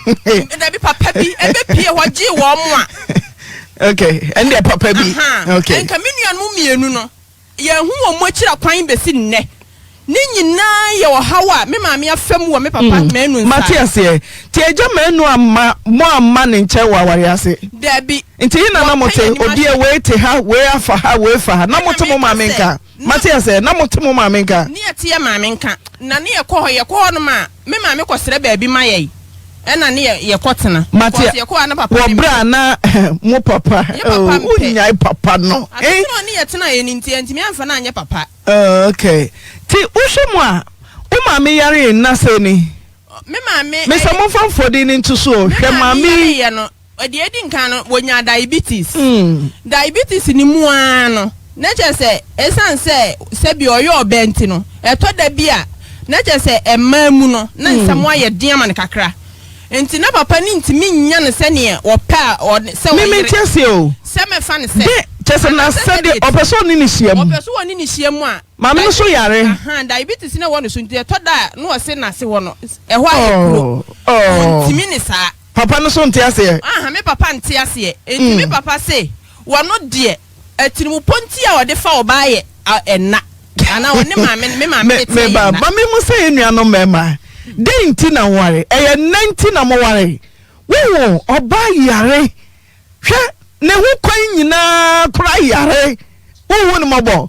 Dabi papa bi ɛbɛpie hɔ gyee wɔn a. Okay, ɛndeɛ papa bi. Okay. Nka me nua no mmienu no. Yɛanhu wɔn akyiri akwan besi nnɛ. Ne nyinaa yɛ ɔhaw a me maame afa mu wɔ me papa Manu nsa. Mate aseɛ. Nti agya Manu amma mo amma ne nkyɛn wɔ awareɛ ase? Dabi. Nti he na na Wɔpɛ mote? yɛn anim Obia ahwɛ. wei te ha, wei afa ha, wei fa ha. Na Ɛna mote mo meka maame sɛ, nka? na. Mate aseɛ. Na mote mo maame nka? Ne yɛte yɛn maame nka. Na ne yɛkɔ hɔ, yɛkɔ hɔnom a, me maame kɔsrɛ baabi ma yɛn. Ɛna ne yɛ yɛkɔtena. Mate Because yɛkɔ hɔ a na papa wɔ ne berɛ mpɛ. a na mo papa, Yɛ papa oh, mpɛ. wonnyae papa no, eh? Asetena a ɔne yɛtenaeɛ no nti, yɛantumi amfa no anyɛ papa. Oh, okay. Nti wohwɛ mu a, wo maame yaree nna sɛn ni? Me maame. Mesa momfa mfɔdin no nto so o. Me Hwɛ maame maame yi. yareeɛ no. Deɛ edi nkan no, wɔnyaa diabetes. Diabetes no mu ara no, na kyerɛ sɛ esiane sɛ sɛbi ɔyɛ ɔbaa nti no, ɛtɔ da bi a na kyerɛ sɛ mmaa mu no, na nsɛm ayɛ den ama no kakra. Nti na papa no ntumi nnya no sɛdeɛ ɔpɛ a ɔne sɛ Me ɔyere. mente aseɛ o. Sɛ mɛfa no sɛ. De, kyerɛ sɛ Anaasɛ n'asɛdeɛ, sɛdeɛ ɔpɛ sɛ ɔne no hyia mu. Ɔpɛ sɛ ɔne no hyia mu a. Maame no nso yare. Ahaa, diabetes no a ɛwɔ ne so nti ɛtɔ da a na ɔse n'ase hɔ no, ɛhɔ ayɛ kuro. Oh, oh. Ɔntumi ne saa. Papa no so nte aseɛ. Aha, me papa nte aseɛ. Enti me papa se, wɔno deɛ, atirimupo nti a ɔde fa ɔbaa yɛ ɛna. Anaa ɔne maame, me maame ne teɛ yɛ Me ba, nna. ma me mu sɛ yɛn nuanom mmarima, dɛn nti na woware? Ɛyɛ nna nti na moware. Wohu, ɔbaa yare. Hwɛ, ne ho kwan nyinaa koraa yare. Wonhu no mmɔbɔ.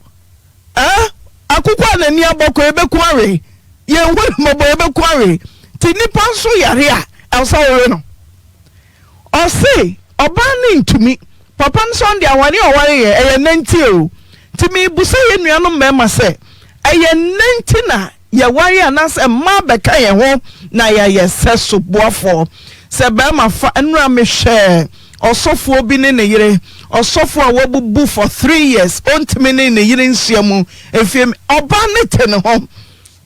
Eh, akokɔ a n'ani abɔ kɔ yɛbɛku awe. Yɛnhu no mmɔbɔ yɛbɛku awe. Nti nipa nso yare a, ɛwɔ sɛ wowe no. Ɔse ɔbaa no ntumi. Papa no nso ɔno deɛ aware a ɔware yɛ ɛyɛ nnɛ nti o. Nti mebusa yɛn nuanom mmarima sɛ, ɛyɛ nnɛ nti na yɛware anaasɛ mmaa bɛka yɛn ho na yɛayɛ sɛso boafoɔ? Sɛ barima fa, nnora mehwɛɛ ɔsɔfoɔ bi ne ne yere, ɔsɔfoɔ a wabubu for three years, ɔntumi ne ne yere nhyia mu mfie, ɔbaa no te ne ho,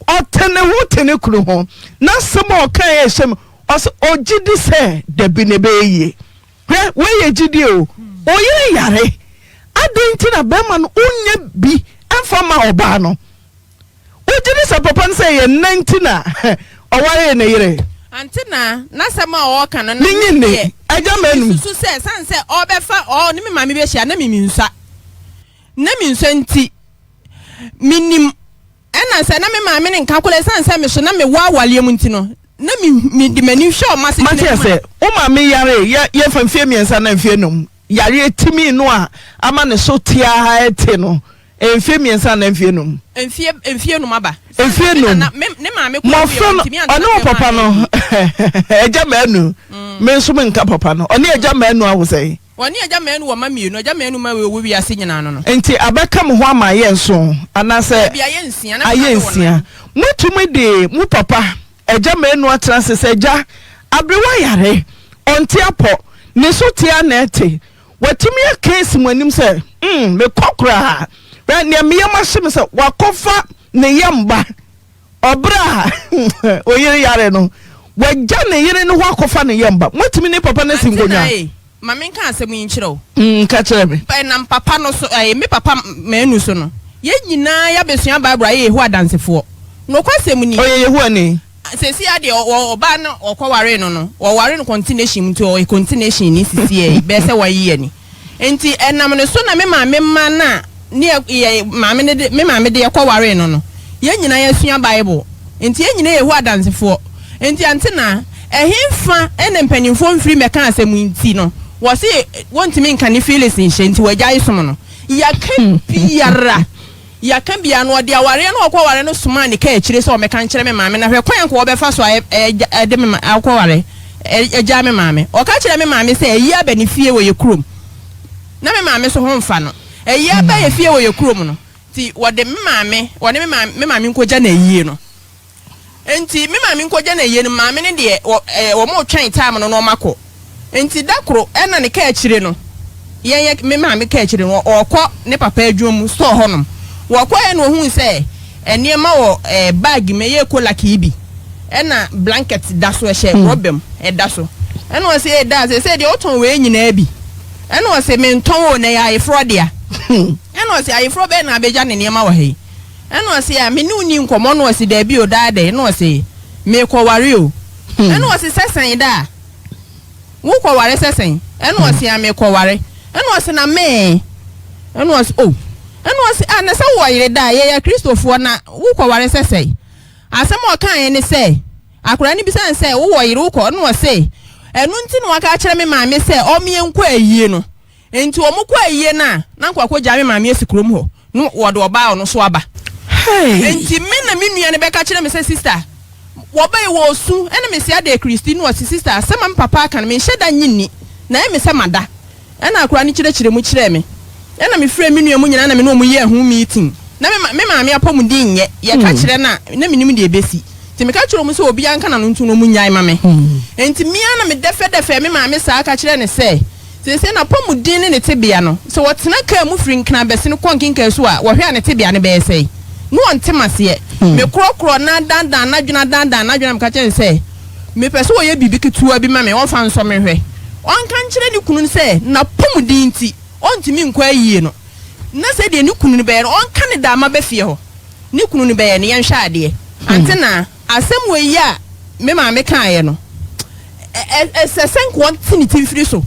ɔte ne ho te ne kunu ho, n'asɛm a ɔkaeɛ a ɛhyɛ mu, ɔse ɔgye di sɛ dabi na ɛbɛyɛ yie. Hwɛ, wei yɛ gyidie o. Oyere yare, adɛn nti na bɛrima no wonyɛ bi mfa mma ɔbaa no? Wogye di sɛ papa no sɛ ɛyɛ nnɛ nti na ɔwaree ne yere? Ante na n'asɛm a ɔreka no na Menye me nni. deɛ Agya m'anum. mesusu sɛ ɛsiane sɛ ɔrebɛfa ɔne me maame bɛhyia na me mensua na mensua nti menim ɛna sɛ na me maame ne nka koraa ɛsiane sɛ me so na mewɔ awareɛ mu nti no na me mede m'ani hwɛ ɔma asetena Mate mu a. ase, wo maame yaree yɛ yɛfa mfeɛ mmiɛnsa anaa mfeɛ num yareɛ timii no a ama ne so te ara te no Mfeɛ mmiɛnsa anaa mfeɛ num. Mfeɛ mfeɛ num aba. Mfeɛ num. Ne maame kura Mmɔfra no ɔne wo papa no agya mmaanu. Mm. Me nso menka papa no. Ɔne agya mmaanu awo sɛn? Ɔne agya mmaanu wɔ mma mmienu. Agya mmaanu ma wɔ wiase nyinaa no no. Nti abɛka mo ho ama ayɛ nson anaasɛ Dabi ayɛ nsia. Na ayɛ nsia. Motumi de mo papa agya mmaanu atena ase sɛ agya aberewa yare ɔnte apɔ ne so te a na ɛte Watumi aka asi mo anim sɛ, Mm, mekɔ koraa. Hwɛ, nea me yam ahye me sɛ wakɔfa ne yam ba. Ɔberɛ a oyere yare no, wagya ne yere no hɔ akɔfa ne yam ba. Moatumi ne papa no asi Ante nkonnwa? Nae, ma menka asɛm yi nkyerɛ wo. Mm, ka kyerɛ me. Ɛnam papa no so, ɛɛ, me papa Manu so no, yɛn nyinaa yɛabɛsua Bible ayɛ Yehowa Adansefoɔ. Nokwasɛm ni. Ɔyɛ Yehowa ni? Seesei ara deɛ ɔ ɔbaa no ɔkɔwaree no no, wɔwaree no continuation mu nti ɔyɛ continuation ni sisiɛ yi, bɛyɛ sɛ one year ni. Nti ɛnam ne so na me maame mma no a ne yɛ yɛ maame no de me maame de yɛkɔwaree no no, yɛn nyinaa yɛasua Bible. Nti yɛn nyinaa yɛ Yehowa Adansefoɔ. Nti ante na ɛhefa na mpanimfoɔ mfiri mmɛka asɛm yi nti no, wɔse wɔntumi nka ne feelings nhyɛ nti wɔagyae som no. Yɛaka biara. Yɛaka biara no, ɔde awareɛ no a ɔkɔware no somaa ne kaakyire sɛ ɔmmɛka nkyerɛ me maame na hwɛ kwan a anka wɔbɛfa so de me akɔware agyaa me maame. Ɔka kyerɛɛ me maame sɛ ayi aba ne fie wɔ yɛ kurom na me maame nso ho mfa no. Ayi aba yɛ fie wɔ yɛ kurom no nti wɔde me maame wɔne me maame nkɔgya no ayie no. Enti me maame nkɔgya no ayie no, maame no deɛ wɔ ɛɛ wɔretwɛn time no na wɔakɔ. Enti da koro ɛna ne kaakyire no, yɛn yɛ me maame kaakyire no, ɔrekɔ ne papa adwuma mu store hɔnom. Wɔkɔeɛ na ɔhuu sɛ nneɛma wɔ ɛɛ bag mu, ɛyɛ kolak yi bi, ɛna blanket da so, ɛhyɛ rɔba mu, ɛda so. Ɛna ɔse, ee daa, seesei deɛ wotɔn wei nyinaa bi? Ɛna ɔse, mentɔn o, na ɛyɛ ayeforɔ dea. Ɛna ɔse, ayeforɔ bɛn na abɛgya ne nneɛma wɔ ha yi? Ɛna ɔse, a me ne wo nni nkɔmmɔ? Ɛna ɔse, daabi o, daa dɛn? Ɛna ɔse, meekɔware o. Ɛna ɔse, sɛ sɛn daa? Wokɔware sɛ sɛn? Ɛna ɔse, a meekɔware. Ɛna ɔse, na mee? Ɛna ɔse, o. Ɛna ɔse, a na sɛ wowɔ yere daa, yɛyɛ Akristofoɔ na wokɔware sɛ sɛn? Asɛm a ɔkaeɛ ne sɛ, akwadaa no bisa no sɛ, wowɔ yere wokɔ? Ɛna ɔse, ɛno nti na waka akyerɛ me maame sɛ ɔmeɛ nkɔ ayie no. Enti wɔn kɔ ayie no a, na nka wakɔgyaa me maame asi kurom hɔ, na wɔde ɔbaa ɔno nso aba. Enti me na me nua no bɛka kyerɛ me sɛ, Sista, wɔba yi wɔresu, ɛna mese adɛn Christy? Na ɔse, Sista, asɛm a me papa aka no menhyɛ da nnye nni, na ɛyɛ me sɛ mada. Ɛna akwadaa no kyerɛkyerɛ mu kyerɛɛ me. Ɛna mefrɛɛ me nua mu nyinaa na me ne wɔn yɛɛ ho meeting. Na me ma me maame apɔmuden nyɛ, yɛka kyerɛ no a, na mennim deɛ ɛbɛsi. Nti meka kyerɛɛ wɔn sɛ obiara nka n'ano nto na wɔnnyae ma me. Enti me ara na medɛfɛdɛfɛɛ me maame saa ka kyerɛɛ no sɛ, seesei n'apɔmuden ne ne tebea no, sɛ ɔtena kaa mu firi Nkran bɛsen kɔ Nkenkasu a, wɔhwɛ a ne tebea no bɛyɛ sɛn? Na ɔnte m'aseɛ. Mekorɔkorɔɔ no adaadaa n'adwene adaadaa n'adwene a meka kyerɛɛ no sɛ, mepɛ sɛ ɔyɛ biribi ketewa bi ma me, ɔmfa nsɔ me nhwɛ. Ɔnka nkyerɛ ne kunu no sɛ n'apɔmuden nti, ɔntumi nkɔ ayie no, na sɛdeɛ ne kunu no bɛyɛ no, ɔnka no daa maba fie hɔ. Ne kunu no bɛyɛ no, yɛnhwɛ adeɛ. Ante na asɛm wei yi a me maame kaeɛ no, ɛsɛ sɛ nka ɔnte ne ti mfiri so.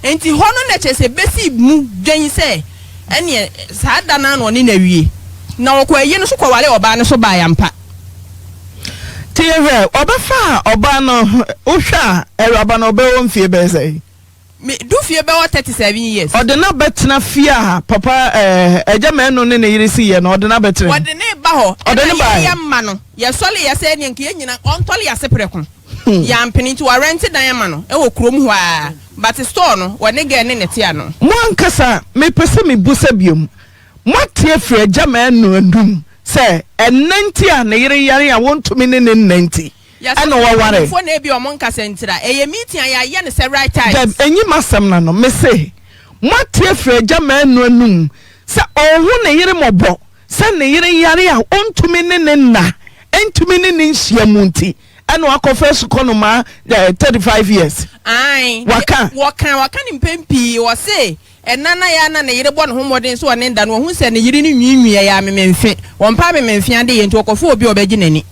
Enti hɔ no na kyerɛ sɛ bɛsi mu dwan sɛ ɛneɛ saa da no ara na ɔne no awie. Na ɔkɔ ayie no so kɔwaree ɔbaa no so baeɛ ampa. Nti yɛhwɛ, ɔbɛfaa ɔbaa no, wohwɛ a awuraba no ɔbɛwɔ mfie bɛyɛ sɛn? Me du fie bɛwɔ 37 years. Ɔde no abɛtena fie a papa ɛɛ agya Manu ne ne yere si yɛ no, ɔde no abɛtena mu. Wɔde no reba hɔ. Ɔde no Ɛna baeɛ. yɛn yɛ mma no, yɛsɔre yɛ sɛ ɛneɛ nka yɛn nyina ɔntɔre yɛn ase prɛko. Yɛampene nti wɔarɛnte dan ama no wɔ kurom hɔ ara but store no wɔne girl no na ɛte ano. Mo ankasa, mepɛ sɛ mebusa biom, moate afiri agya Manu anum sɛ ɛnnɛ nti a ne yere yare a wɔntumi ne no nna nti, Yɛsɛ ɛna wɔware. Mpanyinfoɔ na ebi ɔmo nkasa ntira. Ɛyɛ meeting a yɛayɛ no several times. Dabi, enyi m'asɛm no ano. Mese, moate afiri agya manu anum sɛ ɔnhu ne yere mmɔbɔ sɛ ne yere yare a ɔntumi ne ne nna, ntumi ne no nhyia mu nti ɛna wakɔfa asukɔnomaa 35 years. Ae, Waka. wɔka, waka no mpɛn pii, ɔse Ɛna no ayɛ a na ne yere bɔ ne ho mmɔden sɛ ɔne no da no, wahu sɛ ne yere no nwiinwii, ɛyɛ amememfe. Ɔmpɛ amememfe adeyɛ nti, ɔkɔfa obi a ɔbɛgye n'ani.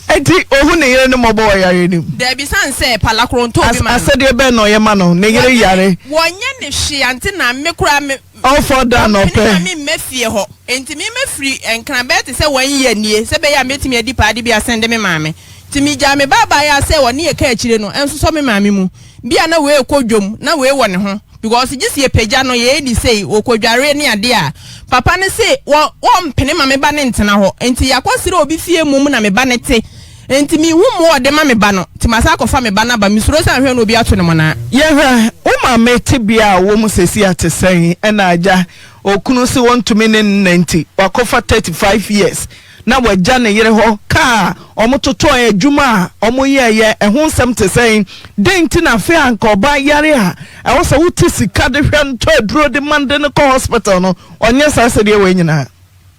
Enti ohu ne yere no mmɔbɔ wɔ yareɛ no mu? Dabi, sane sɛ pala koro ntɔ obi ma no. Asɛdeɛ bɛn na ɔyɛ ma no? Ne yere yare. Wɔnyɛ no hwee ante na me koraa me. Ɔfɔ da na ɔpɛ. Ɔmpene ma me mma fie hɔ. Enti me mafiri Nkran bɛyɛ te sɛ one year nie, sɛ ɛbɛyɛ a mɛtumi adi paa de bi asɛnde me maame. Nti megyaa me ba abaayewa sɛ ɔne yɛ ka akyire no nsosɔ me maame mu. Bi a na wei rekɔ dwom na wei wɔ ne ho because gye sɛ yɛpagya no yɛyɛ ne sei, ɔkɔdware ne adeɛ a, papa no se wɔ wɔmpene ma me ba no ntena hɔ nti yɛakɔsrɛ obi fie mmom na me ba no te nti menhu mmoa a ɔde ma me ba no nti masan akɔfa me ba no aba mesuro sɛ anhwɛ no obi ato no mmonnaa. Yɛhwɛ, wo maame tebea a ɔwɔ mu seesei a te sɛn? Ɛna agya, okunu se wɔntumi ne no nna nti wakɔfa 35 years. na wagya ne yere hɔ, kaa a wɔtotɔe, adwuma a wɔyɛeɛ, ɛho nsɛm te sɛn? Dɛn nti na afei a anka ɔbaa yare a ɛwɔ sɛ wote sika de hwɛ no, tɔ aduro de ma no de no kɔ hospital no, ɔnyɛ saa sɛdeɛ wei nyinaa?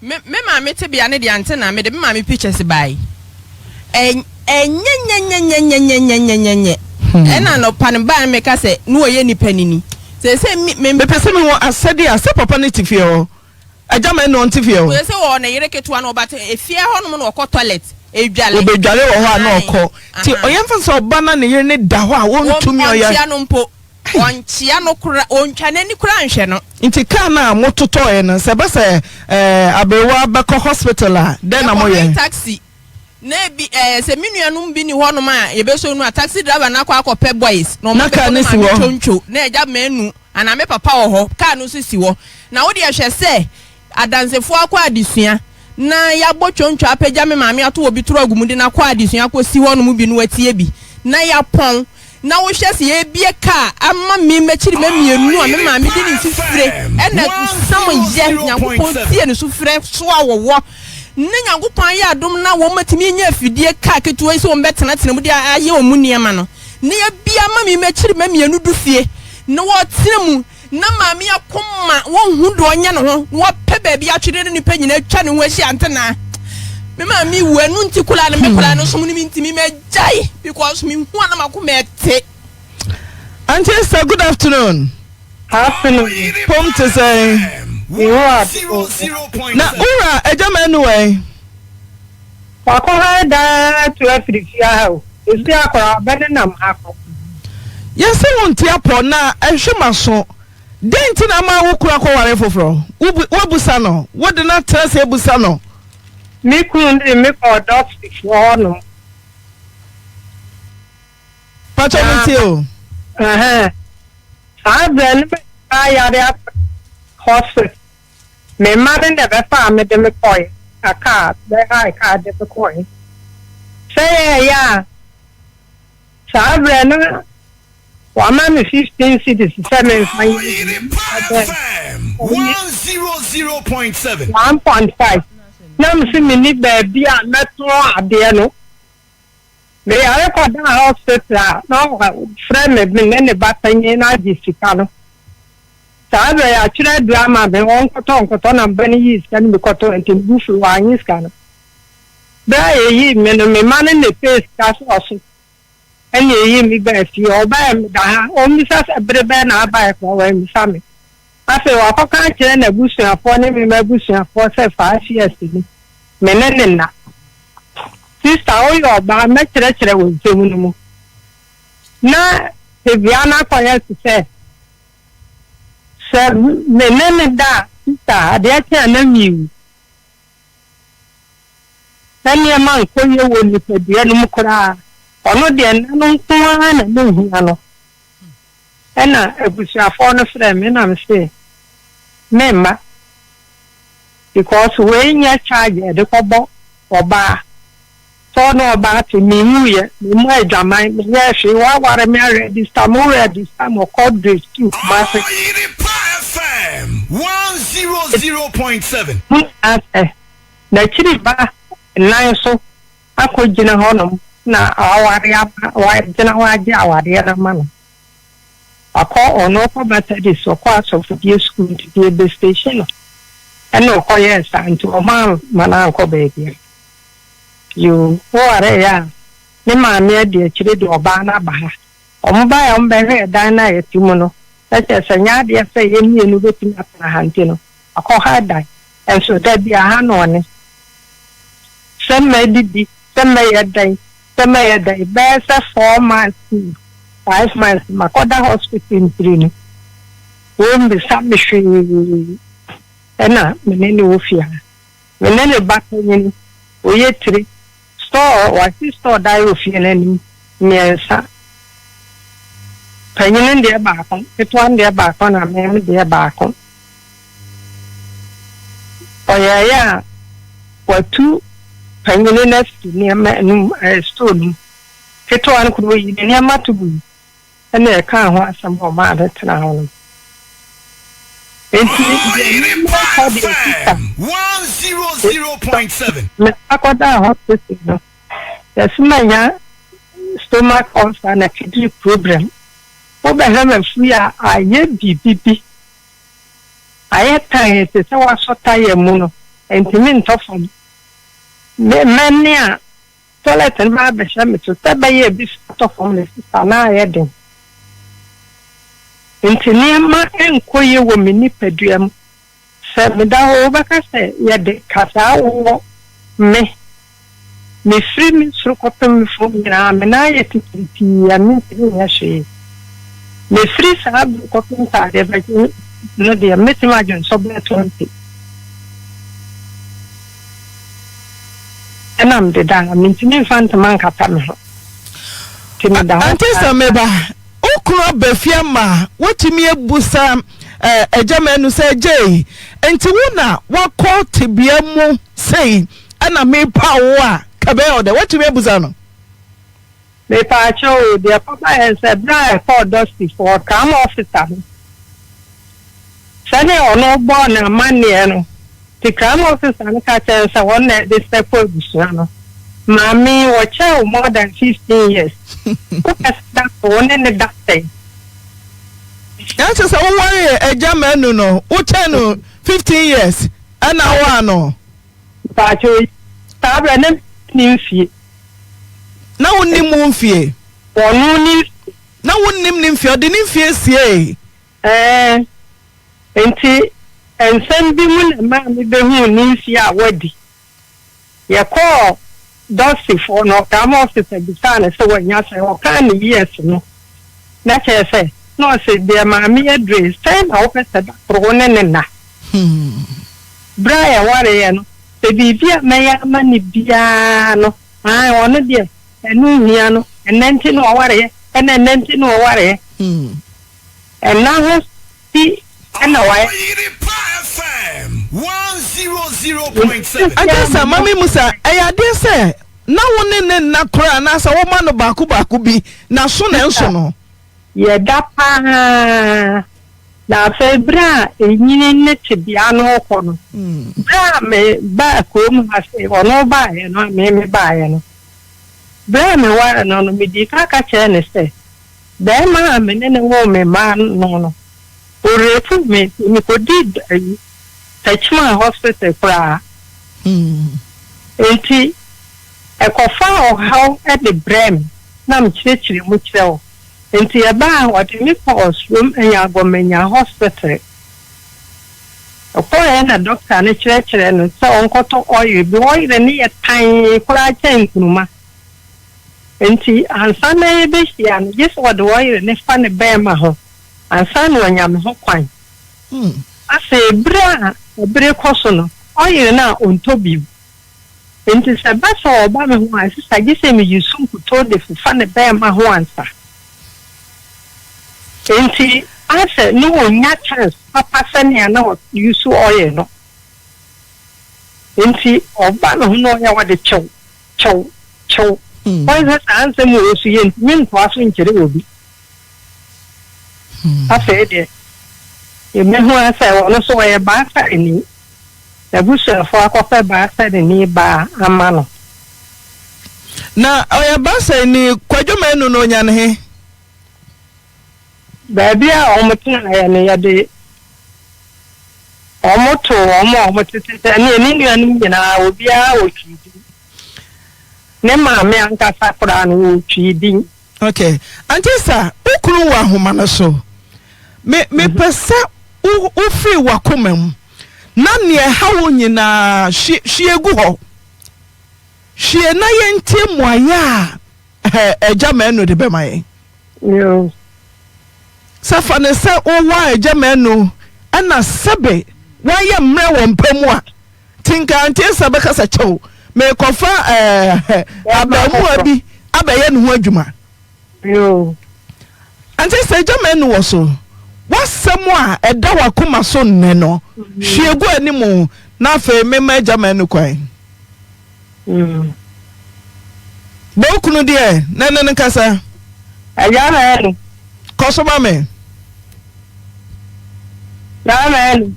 Me me maame tebea ne deɛ ante na mede me maame pictures bae. Ɛ ɛnyɛnyɛnyɛnyɛnyɛnyɛnyɛnyɛ. Ɛna anɔpa no bae no meka sɛ ne ɔyɛ nipa nini. Seesei me me. Mepɛ sɛ mehu asɛdeɛ a sɛ papa no te fie hɔ. Agya ma ɛna ɔnte fie hɔ. Ɔyɛ sɛ ɔwɔ ne yere ketewa no but efie hɔ nom na ɔkɔ toilet edwale. Ɔbɛdwale wɔ hɔ a na ɔkɔ. Ti ɔyɛ nfa sɛ ɔba na ne yere ne da hɔ a wɔntumi ɔyɛ. Ɔnkyea no mpo. Ɔnkyea no kora ɔntwa n'ani kora nhwɛ no. Nti car no a mototɔɛ no sɛ ɛba sɛ aberewa bɛkɔ hospital a dɛn na moyɛ? Yɛkɔ taxi na ebi ɛɛ sɛ me nuanom bi ni hɔnom a yɛbɛsɔ nu a taxi driver no akɔ akɔpɛ boys na wɔn abɛbɔ me maame twontwo na agya manu anaa me papa wɔ hɔ car no nso si hɔ na wo deɛ hwɛ sɛ adansefoɔ akɔ adesua na yɛabɔ twontwo apagya me maame ato obi toro agu mu de no akɔ adesua akɔsi hɔnom bi na watie bi na yɛapɔn Na wohwɛ sɛ yɛrebue kaa ama me m'akyirima mmienu a me maame de ne mfifire na sam yɛ, Nyankopɔn tie ne sufrɛ so a wɔwɔ, na Nyankopɔn ayɛ adom na wɔn atumi anya afidie kaa ketewa yi sɛ wɔn bɛtenatena mu de ayɛ wɔn nneɛma no, na yɛabue ama me m'akyirima mmienu du fie na wɔtena mu, na maame akoma wɔnhu deɛ ɔnyɛ ne ho, na wɔpɛ baabi atwere ne nipa nyinaa atwa ne ho ahyia ntenaa. Me maame wu ɛno nti koraa no me koraa no som no mentumi magyae because mehu a na makoma ɛte. Auntie Esther, good afternoon. Afternoon. Pom te sɛn? Na wura agya ma anu ɛ? Wakɔ ha daa atu afiri fie ha o. Esi akora ɔbɛnenam ha kɔ. Yɛse wo nte apɔ na ɛhwe m'aso. Dɛn nti na ama wo kunu akɔware foforɔ? Woabusa no? Wode no atena ase abusa no? Me kunu de me kɔɔ dɔktafoɔ hɔnom. Pakyɛ me tie o. Ɛhɛn. Saa berɛ no mɛyare akɔ hospital. Me mma no na ɛbɛfaa me de me kɔe, na kaa bɛhae kaa de me kɔe. Sɛ yɛɛyɛ a, saa berɛ no wɔama me 15 cedis sɛ memfa nyɛ adwuma, FM 1.5. Na mese menni baabi a mɛtɔn adeɛ no. Meyare kɔdaa hospital a na wɔfrɛ me me ne ne ba panyin no agye sika no. Saa berɛ yɛatwerɛ aduro ama me ɔnkɔtɔ nkɔtɔ na me ba no yii sika no bi kɔtɔɔ nti me bo fui wannye sika no. Berɛ a yɛyii me no me mma no na ɛpɛɛ sika sɔɔ so ɛna ɛyii me baa fie. Ɔbaeɛ meda ha ɔmmisa sɛ bere bɛn na abaeɛ koraa wammisa me. Afei wakɔka akyerɛ n'abusuafoɔ ne me m'abusuafoɔ sɛ Faasias ni, me ne no nna. Sista, woyɛ ɔbaa, mɛkyerɛkyerɛ wo nsɛm no mu. Na tebea no akɔyɛ te sɛ, sɛ me ne no da a, sista, adeɛ kye a na merewu. Na nneɛma nkɔ yie wɔ nipadua no mu koraa. Ɔno deɛ nna no nko ara na na ɛhia no. Ɛna abusuafoɔ no frɛɛ me na me se memma because wei nyɛ charge a yɛde kɔbɔ ɔbaa sɛ ɔne ɔbaa te menwuiɛ memmɔ adwaman menyɛɛ hwee woaware me aregister me wo register me wɔ court grade 2 Kumasi. Ɔyerepa FM 100.7. Mo nyinaa sɛ n'akyiri ba nan so akɔgyina hɔnom na aware ama, wagyina hɔ agye awareɛ no ama no. Wakɔ, ɔno ɔkɔ Methodist, ɔkɔ asɔfodie sukuu nti deɛ ɛbɛ station no ɛna ɔkɔyɛɛ saa nti wɔn amma no ankɔ baabiara. Yoo, wowareeɛ a, ne maame adi akyire de ɔbaa no aba ha. Wɔn baeɛ a wɔbɛhwɛɛ dan no a yɛte mu no, na kyerɛ sɛ ɛnyɛ adeɛ sɛ yɛn mmienu bɛtumi atena ha nti no, wakɔha dan. Nso da bi a ha na ɔne. Sɛ mɛdidi, sɛ mɛyɛ dɛn, sɛ mɛyɛ dɛn, bɛyɛ sɛ four months to five months makɔda hospital ntiri no, wɔmmisa me hwee ɛna me ne no wɔ fie ha. Me ne ne ba panyin, ɔyɛ tiri, store, wasi store dan wɔ fie no anim, mmiɛnsa. Panyin no deɛ baako, ketewa no deɛ baako na me me deɛ baako. Ɔyɛeɛ a, watu panyin no afiri nneɛma no mu, ɛɛ store no mu. Ketewa no koraa ɔyii ne nneɛma to gui ɛna ɛkaa ho asɛm a ɔmaa no tenaa hɔ no. Enti deɛ nneɛma kɔ deɛ sista. Me akɔdaa hospital no, yɛse manya stomach ulcer na kidney problem. Wobɛhwɛ m'afuru a ayɛ biribi bi. Ayɛ tan te sɛ wɔasɔ taya mu no, ɛntumi ntɔ fam. Me mmɛne a toilet no ba abɛhyɛ me so sɛ ɛbɛyɛ a ebi atɔ fam no, sista, na ayɛ den. Enti nneɛma nkɔ yie wɔ me nipadua mu. Sɛ meda hɔ wobɛka sɛ yɛde kasaa wowɔ me. Mefiri me soro kɔpem me fam nyinaa me nan ayɛ titiritii a mentumi nyɛ hwee. Mefiri saa bere kɔpem sɛ adeɛ bɛkye no deɛ mɛtumi adwonsɔ bɛyɛ 20. Ɛna mede da ha mentumi mfa ntoma nkata me ho. Nti meda hɔ Ante saa. sɛ meba. Wo kunu aba fie ama woatumi abusa Agya Manu sɛ, Agya ei, enti wo na woakɔ tebea mu sei ɛna merepaw wo a, ka ɛbɛyɛ wo dɛ? Woatumi abusa no? Mepaakyɛw o, deɛ ɛkɔbaeɛ ne sɛ, berɛ a ɛkɔɔ Dusty foɔ, Tram officer no, sɛdeɛ ɔno bɔɔ no amanneɛ no, nti Crime officer no ka kyerɛɛ no sɛ wɔn na ɛde sɛ kɔ abusua no. Maame yi, wɔkyɛɛ wo more than 15 years. Wopɛ sɛ da koro wo ne no da sɛn? Na kyerɛ sɛ wowaree Agya Manu no, wokyɛɛ no 15 years ɛna wowaa no? Mpakyɛw, saa berɛ no na menni mfie. Na wonnim wo mfie? Ɔno ne mfie. Na wonnim ne mfie, ɔde ne mfie siee? Ɛɛ. Enti nsɛm bi mu na ɛmaa mibehuu ne mfe a wadi. Yɛkɔɔ Dɔsifo no, Ɔkram officer bisaa no sɛ wanya sɛn, ɔkaa ne years no, na kyerɛ sɛ, na ɔse, Deɛ maame aduru yi, sɛn na wopɛ sɛ da koro wo ne no nna? Berɛ a yɛwareeɛ no, sɛ biribi a mɛyɛ ama no biara no, aane, ɔno deɛ, ɛno nhia no, ɛnnɛ nti na ɔwareeɛ, ɛna ɛnnɛ nti na ɔwareeɛ. Ɛnna ho bi na wayɛ. Ɔyerepa FM 100.7. Ankasa ma me musa, ɛyɛ adeɛ sɛ na wo ne no nna koraa anaasɛ woma no baako baako bi na so na ɛnso no? Yɛda paa. Na afei berɛ a ɛnyini ne tebea no rekɔ no, berɛ a me baa kurom ha sei, ɔno baeɛ no a me me baeɛ no, berɛ a meware no no, medii kan ka kyerɛɛ no sɛ, barima a me ne no woo me mma no no, ɔrepu me nti mekɔdii ayi, Techiman Hospital koraa. Enti ɛkɔfaa ɔhaw de brɛɛ me na mekyerɛkyerɛ mu kyerɛ wo. Enti ɛbaa a wɔde me kɔɔ Suom Anyagommenya Hospital. Ɔkɔeɛ na dɔkta no kyerɛkyerɛɛ no sɛ ɔnkɔtɔ oil bi. Oil no yɛ tann koraa kyɛn nkruma. Enti ansa na yɛbɛhyia no, gye sɛ ɔde oil no fa ne bɛrima ho ansa na wanya me ho kwan. Afei berɛ a bere kɔ so no, oil no a ɔntɔ bio. Enti sɛ ɛba sɛ ɔba me ho a, ɛsɛ sɛ gye sɛ miyi so nkutoo de fefa ne bɛɛma ho ansa. Enti asɛ na onnya chance papa sɛnea na ɔ use oil no. Enti ɔba me ho na ɔyɛ a ɔde kyew, kyew, kyew. Ɔyɛ sɛ saa nsɛm wei nso yɛntumi ntoa so nkyerɛ obi. Afei deɛ, yɛbɛhu ara sɛ ɔno nso ɔyɛ baasani. N'abusuafoɔ akɔpɛ baasani baa ama no. Na ɔyɛ baasani, Kwadwo Manu no ɔnya ne he? Baabi a wɔtenaeɛ no, yɛde wɔn too wɔn a wɔtete sɛ ne ne nuanom nyinaa, obiara wɔ Twi din. Ne maame ankasa koraa no, ɔwɔ Twi din. Ok Auntie Esther wo kunu wɔ ahoma no so me mepɛ sɛ wo wofiri w'akoma mu na nea ɛha wo nyinaa hwie hwie gu hɔ hwie na yɛntie mmuaeɛ a agya Manu de bɛma yɛn. Yoo. Sɛ fa no sɛ wowɔ agya Manu ɛna sɛbe woayɛ mmerɛ wɔ mpa mu a Nti nka Auntie Esther bɛka sɛ kyɛw, merekɔfa ɛɛ abaamuwa bi abɛyɛ ne ho adwuma. Auntie Esther, agya m'anu wɔ so. W'asɛm a ɛda w'akoma so nnɛ no, hwie gu anim na afei memma agya m'anu kwan. Bɔ wo kunu deɛ na ɛne no nkasa. Agya m'anu. Kɔ so ma me. Agya m'anu.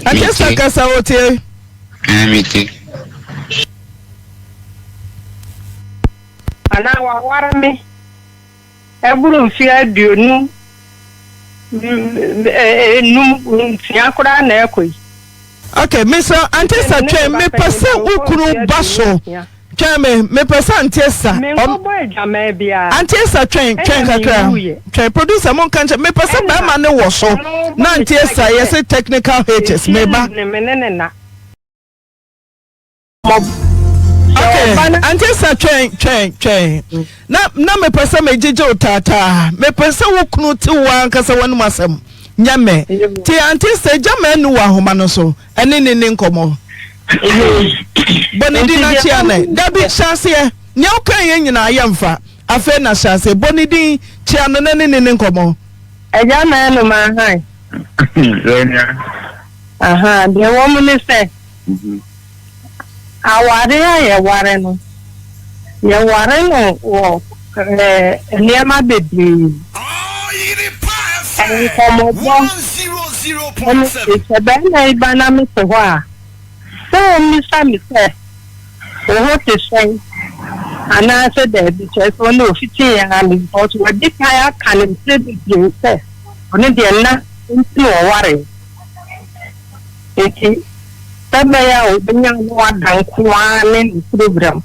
Akesa kasa o tie. Mete. Anaa waware me ɛboro mfeɛ 55 nsia koraa na ɛkɔ yi. Okay, Mr. Auntie Sa twɛn mepɛ sɛ wo kunu ba so. Twɛn me, mepɛ sɛ Auntie Esther. Menkɔbɔ adwaman biara. Auntie Esther twɛn, twɛn Ɛna kakra. menwuiɛ. Twɛn, producer monka nkyerɛ, mepɛ sɛ Ɛna bɛrima no wɔ so ɔno bɔ na me Auntie Esther charge yɛ sɛ se technical hitches, mfie meba. num ne me ne ne nna. Mɔ sɛ Okay, ɔba no. Auntie Esther twɛn, twɛn, twɛn. Na, na mepɛ sɛ megyegye wo taataa. Mepɛ sɛ wo kunu te wo ankasa w'anom asɛm, nyɛ me. Te Auntie Esther, gya m'anu wɔ ahoma no so. Ɛne ne nni nkɔmmɔ. Bɔ ne din na kyea no. Dabi, hyɛ aseɛ. Nea wokae yɛ nyinaa yɛmfa. Afei na hyɛ aseɛ. Bɔ ne din, kyea no na ne ne nni nkɔmmɔ. Agya Manu Mahan. Ahaa, deɛ ɛwɔ mu ne sɛ, aware a yɛware no, yɛware no wɔ nneɛma bebree. Nkɔmmɔbɔ ne sɛ barima yi ba na mete hɔ a, sɛ ɔmmisa me sɛ, Wo ho te sɛn? anaasɛ daabi, kyerɛ sɛ ɔne ɔfitiiɛ ara no, because wadi kan aka no mprɛ bebree sɛ ɔno deɛ nna nti na ɔwaree. Nti sɛ ɛbɛyɛ a ɔbɛnya no ada nko ara ne ne program.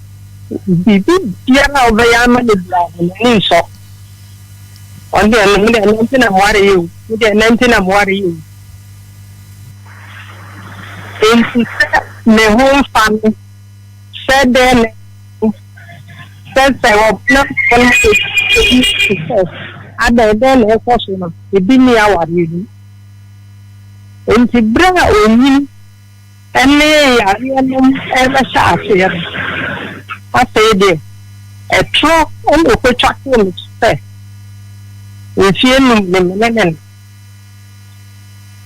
Biribi biara a wobɛyɛ ama no biara no, n'ani nsɔ. Ɔno deɛ me deɛ ɛno nti na mewaree o, me deɛ ɛno nti na mewaree o. Enti sɛ me ho mfa me sɛ dɛn na ɛwɔ sɛ sɛ wɔbena wɔn ebi te sɛ adɛn dɛn na ɛkɔ so no, ebi nni awareɛ mu. Enti berɛ a onyin ne yareɛ nom rebɛhyɛ aseɛ no, afei deɛ ɛtorɔ na ɔkɔtwa too me so sɛ mfeɛ num ne me ne ne no.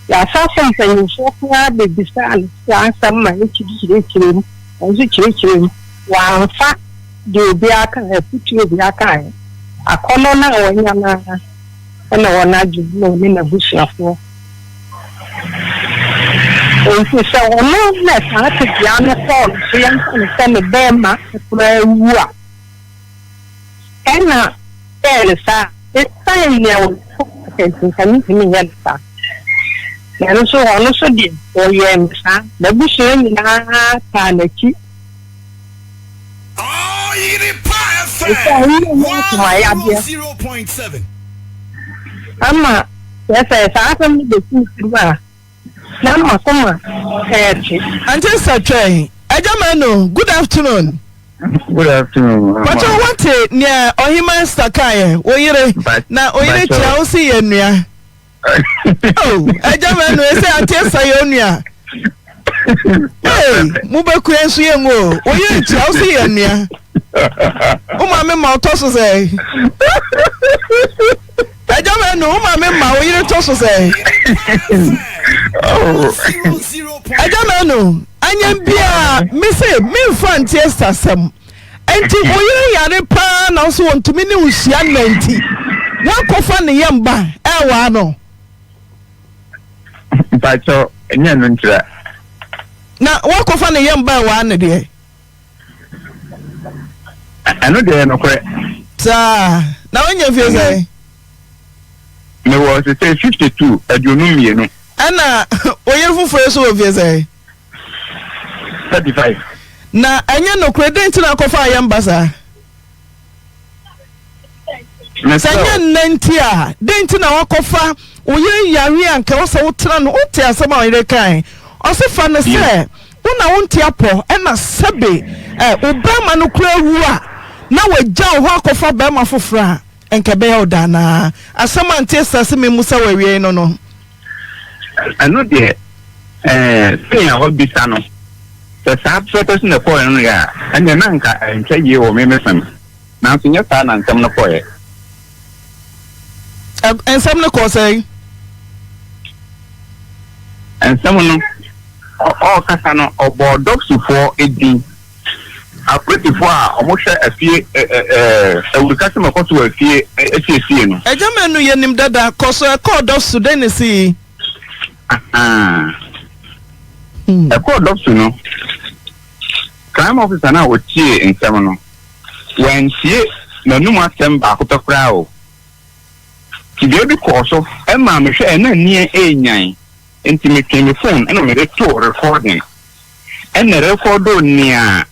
Y'asafo mpanyimfoɔ koraa bɛbisaa no saa asɛm ma ne kyerɛkyerɛɛ mu, ɔno nso kyerɛkyerɛɛ mu. Wamfa. deɛ obiara ka, afutuo obiara kaeɛ. Akɔnnɔ no a wanya no ara na ɛwɔ n'adwene mu na ɔne n'abusuafoɔ. Enti sɛ ɔno na saa tebea no kɔɔ no so, yɛmfa no sɛ ne barima koraa wu a, ɛna yɛɛ no saa a, ɛsiane nea wɔyɛ nti, nka mentumi nyɛ no saa. Nanso ɔno nso deɛ, wɔyɛɛ no saa. N'abusua nyinaa taa n'akyi. Ɛsɛ a woyɛ mu akomayadeɛ ama kyerɛ sɛ saa asɛm no bɛsi me tirim a, na m'akoma rete. Auntie Esther twɛn. Agya Manu, good afternoon. Good afternoon. Pacho wate nea Ɔhema Esther kaeɛ, wo yere, na oyere kyia wo se yɛ nua. Oh, agya Manu, ɛsɛ Auntie Esther yɛ onua. Hey, mobɛkua nso yɛ ngu o. Wo yere kyia wo se yɛ nua. Wo maame ma ɔtɔ so sɛ. Agya Manu, wo maame ma wo yere tɔ so sɛ. Agya Manu, anyɛ biara, me se memfa Auntie Esther asɛm. Enti wo yere yare paa na wo so wɔntumi ne wo hyia nna nti woakɔfa ne yam ba ɛwaa no? Mpakyɛw, ɛnyɛ ɛno ntira. Na woakɔfa ne yam ba ɛwaa no deɛ? Ɛno deɛ yɛ nokorɛ. Saa, na woanya mfie sɛn? Mewɔ sesei 52, 52. Ɛna wo yere foforɔ yi nso wɔ mfie sɛn? 35. Na ɛnyɛ nokorɛ, dɛn nti na akɔfa ayɛ mba saa? Sɛ ɛnyɛ nnɛ nti a, dɛn nti na wakɔfa wo yere yare a nka ɛwɔ sɛ wotena no? Wote asɛm a ɔyere kae? Ɔse fa no sɛ wo na wonte apɔ ɛna sɛbe ɛ, wo bɛrima no koraa wu a na wagya wo hɔ akɔfa bɛrima foforɔ a, nka ɛbɛyɛ wo dɛ anaa? Asɛm a nte saa sɛ memmisa wo awiei no no. Ɛno deɛ, ɛɛ, sɛnea wabisa no, sɛ saa pɛpɛɛpɛ so na ɛkɔeɛ no deɛ a, ɛnneɛ na anka ɛntwa yie wɔ me me fam. Nanso nyɛ saa na nsɛm no kɔeɛ. Ɛ, nsɛm no kɔɔ sɛn? Nsɛm no, ɔ, ɔrekasa no, ɔbɔɔ Dɔksufoɔ din. Apolisifoɔ a wɔhwɛ afie ɛ ɛ ɛ awurukasɛm a ɛkɔ so wɔ afie asiesie no. Agya Manu yɛnim dada, kɔ so ɛkɔɔ Dɔfsu dɛn na esii? Ahaa. Ɛkɔɔ Dɔfsu no, crime officer no a ɔtiee nsɛm no, wantie m'anum asɛm baako pɛ koraa o. Tebea bi kɔɔ so maa mehwɛɛ na nneɛ ɛrenyan, enti metwee me phone na mede too recording. Ɛna rekɔdo nea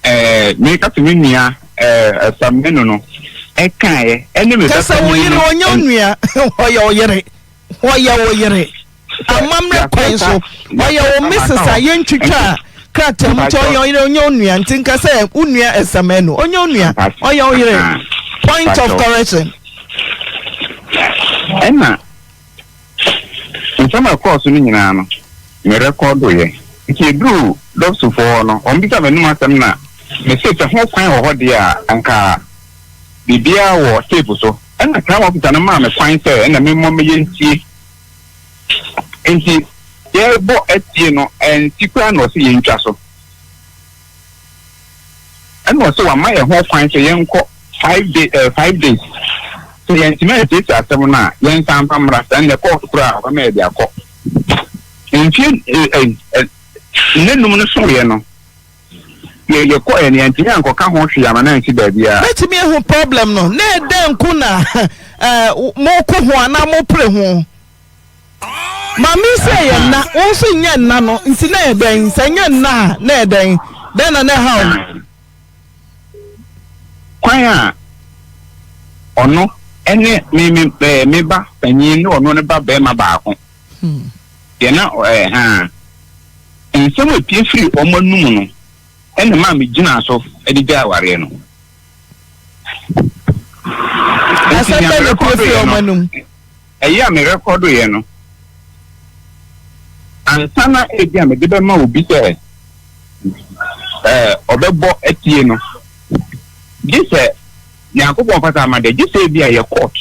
ɛɛ meka sɛ me nua ɛɛ Samenu no ɛkaeɛ ɛne me Kasa wo bɛpanyin yere no ɔnyɛ wo nua ɔyɛ wo yere ɔyɛ wo yere amammerɛ kwan so ɔyɛ wo Mrs a yɛntwitwa krataa mu nti ɔyɛ wo yere ɔnyɛ wo nua nti nka sɛ wo nua Samenu ɔnyɛ wo nua ɔyɛ wo yere point of correction. Ɛna Nsɛm a ɛkɔɔ so no nyinaa no, merekɔɔdoeɛ. Nti ɛduruu Dɔpsofoɔ hɔ no, wɔbisaa m'anom asɛm na mese sɛ ho kwan wɔ hɔ deɛ a, anka biribiara wɔ tape so. Ɛnna Crown Officer no maa me kwan sɛ ɛnna memmɔ mmɛyɛ ntie. Nti yɛrebɔ atie no, ansi koraa na ɔse yɛntwa so. Ɛna ɔsɛ wama yɛn ho kwan sɛ yɛnkɔ 5 day 5 days. Sɛ yɛntumi ansiesie asɛm no a, yɛnsan mfa mmra. Sɛ ɛnnɛ kɔɔto koraa a, ɔbɛma yɛde akɔ. Mfie nnanum no soeɛ no, yɛ yɛkɔeɛ no, yɛntumi ankɔka ho hwee ama no ansi baabiara. Mɛtumi ahu problem no na ɛdɛn nko na moko ho anaa mopere ho? Maame sɛ ɛyɛ nna, wo nso nyɛ nna no, nti na ɛyɛ dɛn? Sɛ ɛnyɛ nna a, na ɛyɛ dɛn? Dɛn na na ɛha wo? Kwan a ɔno ne me me ɛɛ me ba panyin ne ɔno ne ba barima baako. Deɛ na ɛɛ ha nsɛm a epie firi wɔn anum no ɛna maa me gyinaa so de gyae awareɛ no. Asɛm bɛn na epie firi wɔn anum? Ɛyɛ a merekɔdoeɛ no, ansa na ebia mede bɛma obi sɛ ɔbɛbɔ atie no, gye sɛ Nyankopɔn fata ama deɛ, gye sɛ ebia yɛ court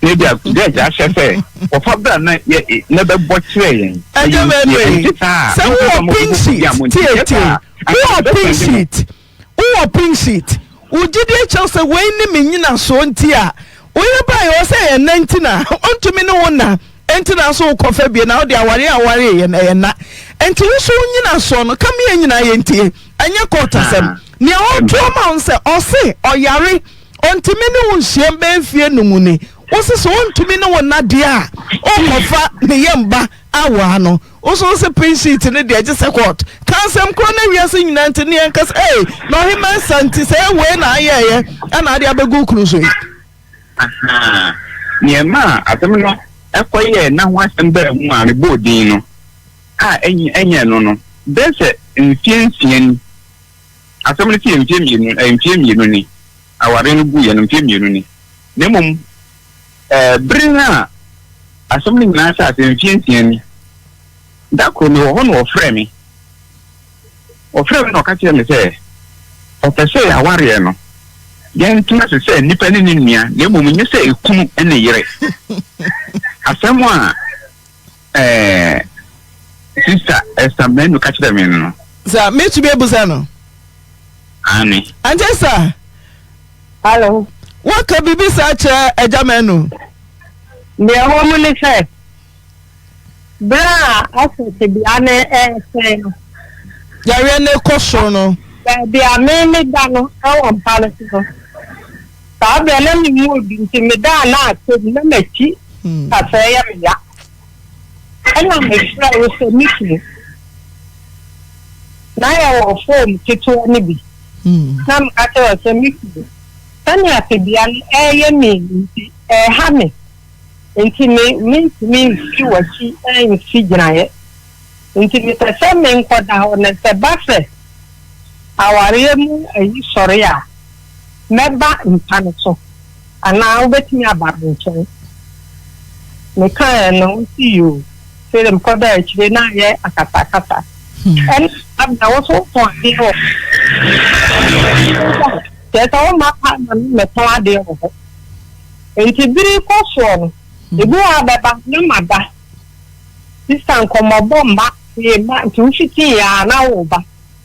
na ebia judge ahyɛ sɛ wɔfa bra na yɛ na bɛbɔ kyerɛ yɛn. Ɛnyɛ bɛɛbɛ yi sɛ wowɔ pink sheet tie tie wowɔ pink sheet wowɔ pink sheet. Wo gyidie kyerɛ sɛ wei ne me nyinasoɔ nti a wo yere baeɛ wɔ sɛ ɛyɛ nna nti na ɔntumi ne wo nna nti na nso wokɔfa bie na wode awareɛ a wowareeɛ no ɛyɛ nna nti wo so wo nyinasoɔ no ka me yɛn nyinaa yɛntie ɛnyɛ court asɛm nea ɔtoa ma wo sɛ ɔse ɔyare ɔntumi ne wo nhyiam bɛyɛ mfie num ni wo se sɛ ɔntumi ne wo nna deɛ a ɔkɔfa ne yam ba awaa no Wo so wose pink sheet no deɛ gye sɛ court ka asɛm korɔ na wiase nyinaa nti ne yɛnka sɛ ei na ɔhemmaa nsa nti sɛ ɛyɛ wei na ayɛɛyɛ ɛna ade abɛgu wo kunu so yi. Ahaa, nea ɛmaa asɛm no kɔyɛɛ nna ho asɛm baa mu a mebɔɔ din no a ɛnyɛ ɛno no, bɛyɛ sɛ mfeɛ nsia ni. Asɛm no sii mfeɛ mmienu, mfeɛ mmienu ni. Awareɛ no guiɛ no, mfeɛ mmienu ni. Na mmom, bere no a asɛm no nyinaa hyɛɛ ase mfeɛ nsia ni, da koro mewɔ hɔ na wɔfrɛɛ me. Wɔfrɛɛ me na wɔka kyerɛɛ me sɛ ɔpɛ sɛ yɛn awareɛ no, yɛntena ase sɛ nnipa ne ne nua, na mmom nyɛ sɛ ekunu ne yere. Asɛm a ɛɛ Sista Esther Manu ka kyerɛɛ me no. Sɛ metumi abusa no? Aane. Auntie Esther. Hello. Woaka biribi saa kyerɛ Agya Manu? Deɛ ɛwɔ mu ne sɛ, berɛ a asɛ tebea no resɛe no. Yareɛ no rekɔ soro no. Baabi a me meda no wɔ mpa no so no, saa berɛ na me mu odu nti meda a na atɔ mu na m'akyi kasɛɛ yɛ me ya. Ɛna mefrɛɛ wo sɛ me kunu. Na yɛwɔ fom ketewa no bi. Na meka kyerɛɛ wo sɛ me kunu, sɛnea tebea no reyɛ me nti, ɛreha me. Enti me mentumi mfi w'akyi nsi gyinaeɛ. Enti mepɛ sɛ menkɔda hɔ, na sɛ ɛba sɛ awareɛ mu ayi sɔre a, mɛba mpa no so, anaa wobɛtumi aba me nkyɛn. Mekaeɛ no, wose yoo. Afei deɛ mekɔdaa akyire na ayɛ akasakasa. Ɛna Abner, wo nso wotɔn adeɛ wɔ hɔ. Kyerɛ sɛ womma kwan ma me mmɛtɔn adeɛ wɔ hɔ. Enti bere rekɔ soɔ no, ebi wɔ hɔ a bɛba na mada. Sista nkɔmmɔbɔ mma, hwee mma, nti wofitii ara na woreba.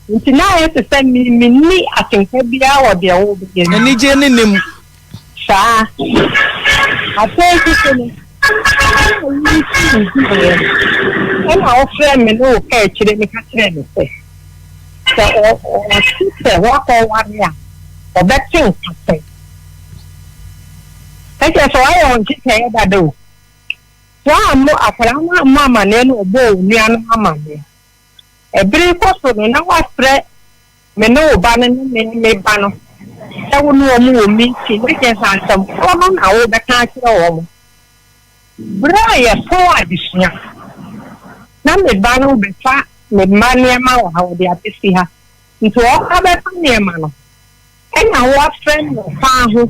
Nti na ayɛ te sɛ me menni atenka biara wɔ deɛ worebɛyɛ no mu. Anigyeɛ no nni mu. Saa. Afei nso so no, ɛna woresi wo gyinaeɛ no, ɛna wofrɛɛ me ne wo kaakyire no ka kyerɛɛ me sɛ, sɛ ɔte sɛ woakɔware a, ɔbɛte nka sɛn? Na kyerɛ sɛ wayɛ wo nhyehyɛeɛ dada o. Woammɔ akwadaa no ammɔ amanneɛ na ɔbɔɔ wo nua no amanneɛ. Ɛbere rekɔ so no, na woafrɛ me ne wo ba no ne me ne me ba no sɛ wo ne wɔn wɔ meeting, na kyerɛ sɛ asɛm korɔ no na wobɛka akyerɛ wɔn. Berɛ a yɛpɔn adesua, na me ba no rebɛfa me mma nneɛma wɔ ha, ɔde abɛsi ha. Nti ɔreba abɛfa nneɛma no, ɛna woafrɛ me wɔ kwan ho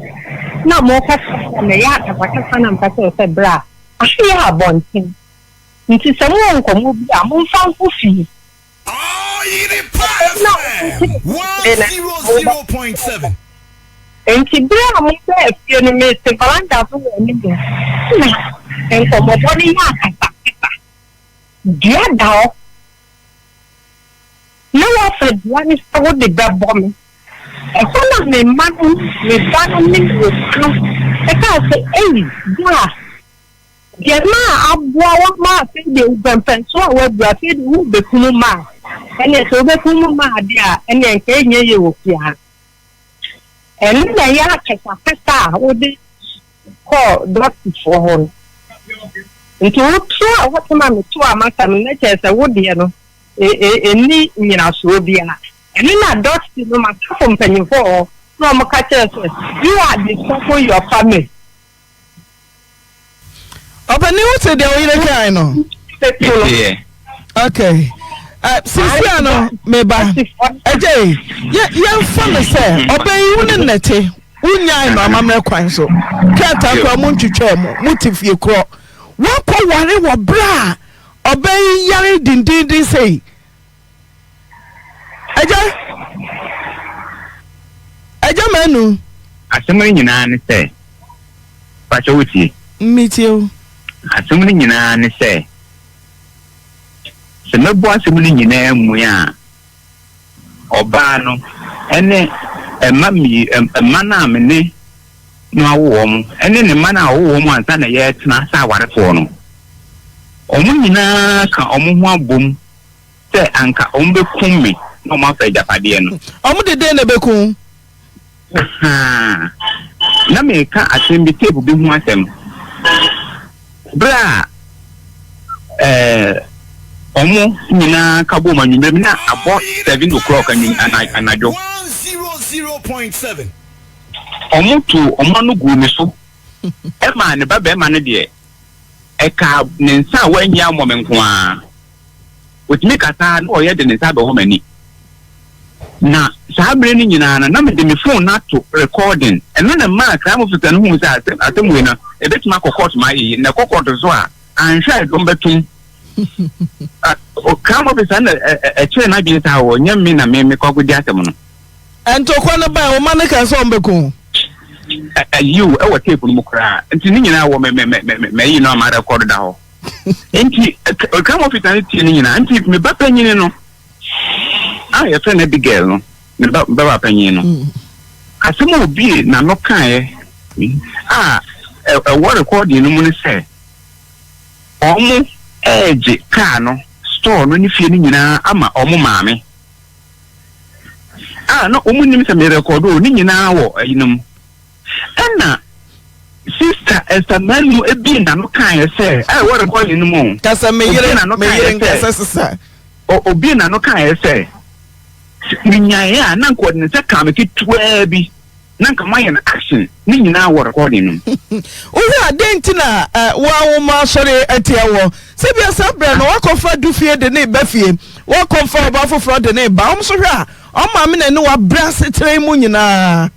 na morekasa sɛ meyɛ akasakasa na meka kyerɛ wo sɛ bra, aha yɛ abɔnten, nti sɛ mowɔ nkɔmmɔ bi a momfa nkɔ fie. Asɛm no a wokyerɛkyerɛ no na mobɛka. Enti bere a mobaa fie no, mete veranda so wɔ anim na nkɔmmɔbɔ no yɛ akasakasa. Dua da hɔ, na woafa dua no sɛ wode bɛbɔ me. Ɛhɔ na me mma no, me ba no ne me ba no kaa sɛ, Ei, Daa! Deɛ na aboa wo ama afei deɛ mpɛnpɛnsoɔ a woaduru afei deɛ worebɛkum mma a, ɛnneɛ sɛ wobɛkum mma deɛ a, ɛnneɛ nka ɛnyɛ yie wɔ fie ha. Ɛno na ɛyɛ akasakasa a wode kɔɔ dɔkotafoɔ hɔ no. Nti woto a woto ma meto a m'asɛm no, na kyerɛ sɛ wo deɛ no, ɛnni nnyinasoɔ biara. Ɛno na dɔkta no, m'asafo mpanimfoɔ wɔ hɔ, na wɔka kyerɛ sɛ, you are disturbing your family. Ɔpanin wo te deɛ wo yere kae no. Okay. Uh, sisi ano meba ɛgye yɛmfa no sɛ ɔbɛn yi wo ne nnɛte wonyae no amammerɛ kwan so krataa koraa mo ntwitwaa mu mo te fie korɔ woakɔ ware wɔ berɛ a ɔbɛn yi yare dendenden sei Agya, Agya Manu. Asɛm no nyinaa ne sɛ, pakyɛ wo tie? Me tie o. Asɛm no nyinaa ne sɛ, sɛ mɛbɔ asɛm no nyinaa mue a, ɔbaa no ne. Mma mmie, mma no a me ne no awo wɔn, ne ne mma no a ɔwoo wɔn ansa na yɛretena sɛ awarefoɔ no, wɔn nyinaa ka wɔn ho abom sɛ anka wɔbɛkum me na wɔafa agyapadeɛ no. Wɔde dɛn na ɛbɛku wo? Ahaa. Na mereka asɛm bi, tape bi ho asɛm. Berɛ a ɛɛ wɔn nyinaa ka bom anwummerɛ mu na abɔ 7 o'clock anwum anadwo. Wɔn too wɔn ano guu me so ɛmaa ne ba barima no deɛ ɛkaa ne nsa a wanyi ammɔ me nko ara. Ɔtumi kasa na ɔyɛ de ne nsa abɛwɔ m'ani. Na saa bere no nyinaa no, na mede me phone no ato recording. Ɛno na ɛmaa crime officer no huu sɛ asɛm asɛm wei no, ebetumi akɔ court ma ayɛ yie. Na ɛkɔ court nso a, anhwɛ a ɛdɔm bɛtom. Crime officer no na ɛkyerɛ n'adwene saa, ɔnyɛ me na me mekɔ akɔdi asɛm no. Ntɔkwa no bae, wo mma no kaa sɛ wɔbɛko wo. Yiw, ɛwɔ tape no mu koraa. Nti ne nyinaa wɔ me me me me m'ayi no a marekɔdo da hɔ. Nti crime officer no tie ne nyinaa. Nti me ba panyin no a yɛfrɛ no Abigail no, ne ba ba panyin no, asɛm a obie n'ano kaeɛ a ɛwɔ recording no mu ne sɛ wɔn ɛregye kaa no, store no ne fie no nyinaa ama wɔn maame. A na wɔn nim sɛ merekɔdo o, ne nyinaa wɔ ɛyinom. Ɛna Sista Esther Manu ebie n'ano kaeɛ sɛ, a ɛwɔ recording no mu o. Kasa me yere, Obie n'ano me yere kaeɛ sɛ, nkasa sesa. Obie n'ano kaeɛ sɛ, menyaeɛ a na nka ɔde ne nsa kaa me ketewaa bi, na nka moayɛ no action, ne nyinaa wɔ recording no mu. Wohwɛ a, dɛn nti na wo ara wo mma asɔre atia woɔ? Sɛ ebia saa berɛ no woakɔfa du fie de no reba fie, woakɔfa ɔbaa foforɔ de no reba. Wɔn nso hwɛ a, wɔn maame na ɛne wo abrɛ asetena yi mu nyinaa.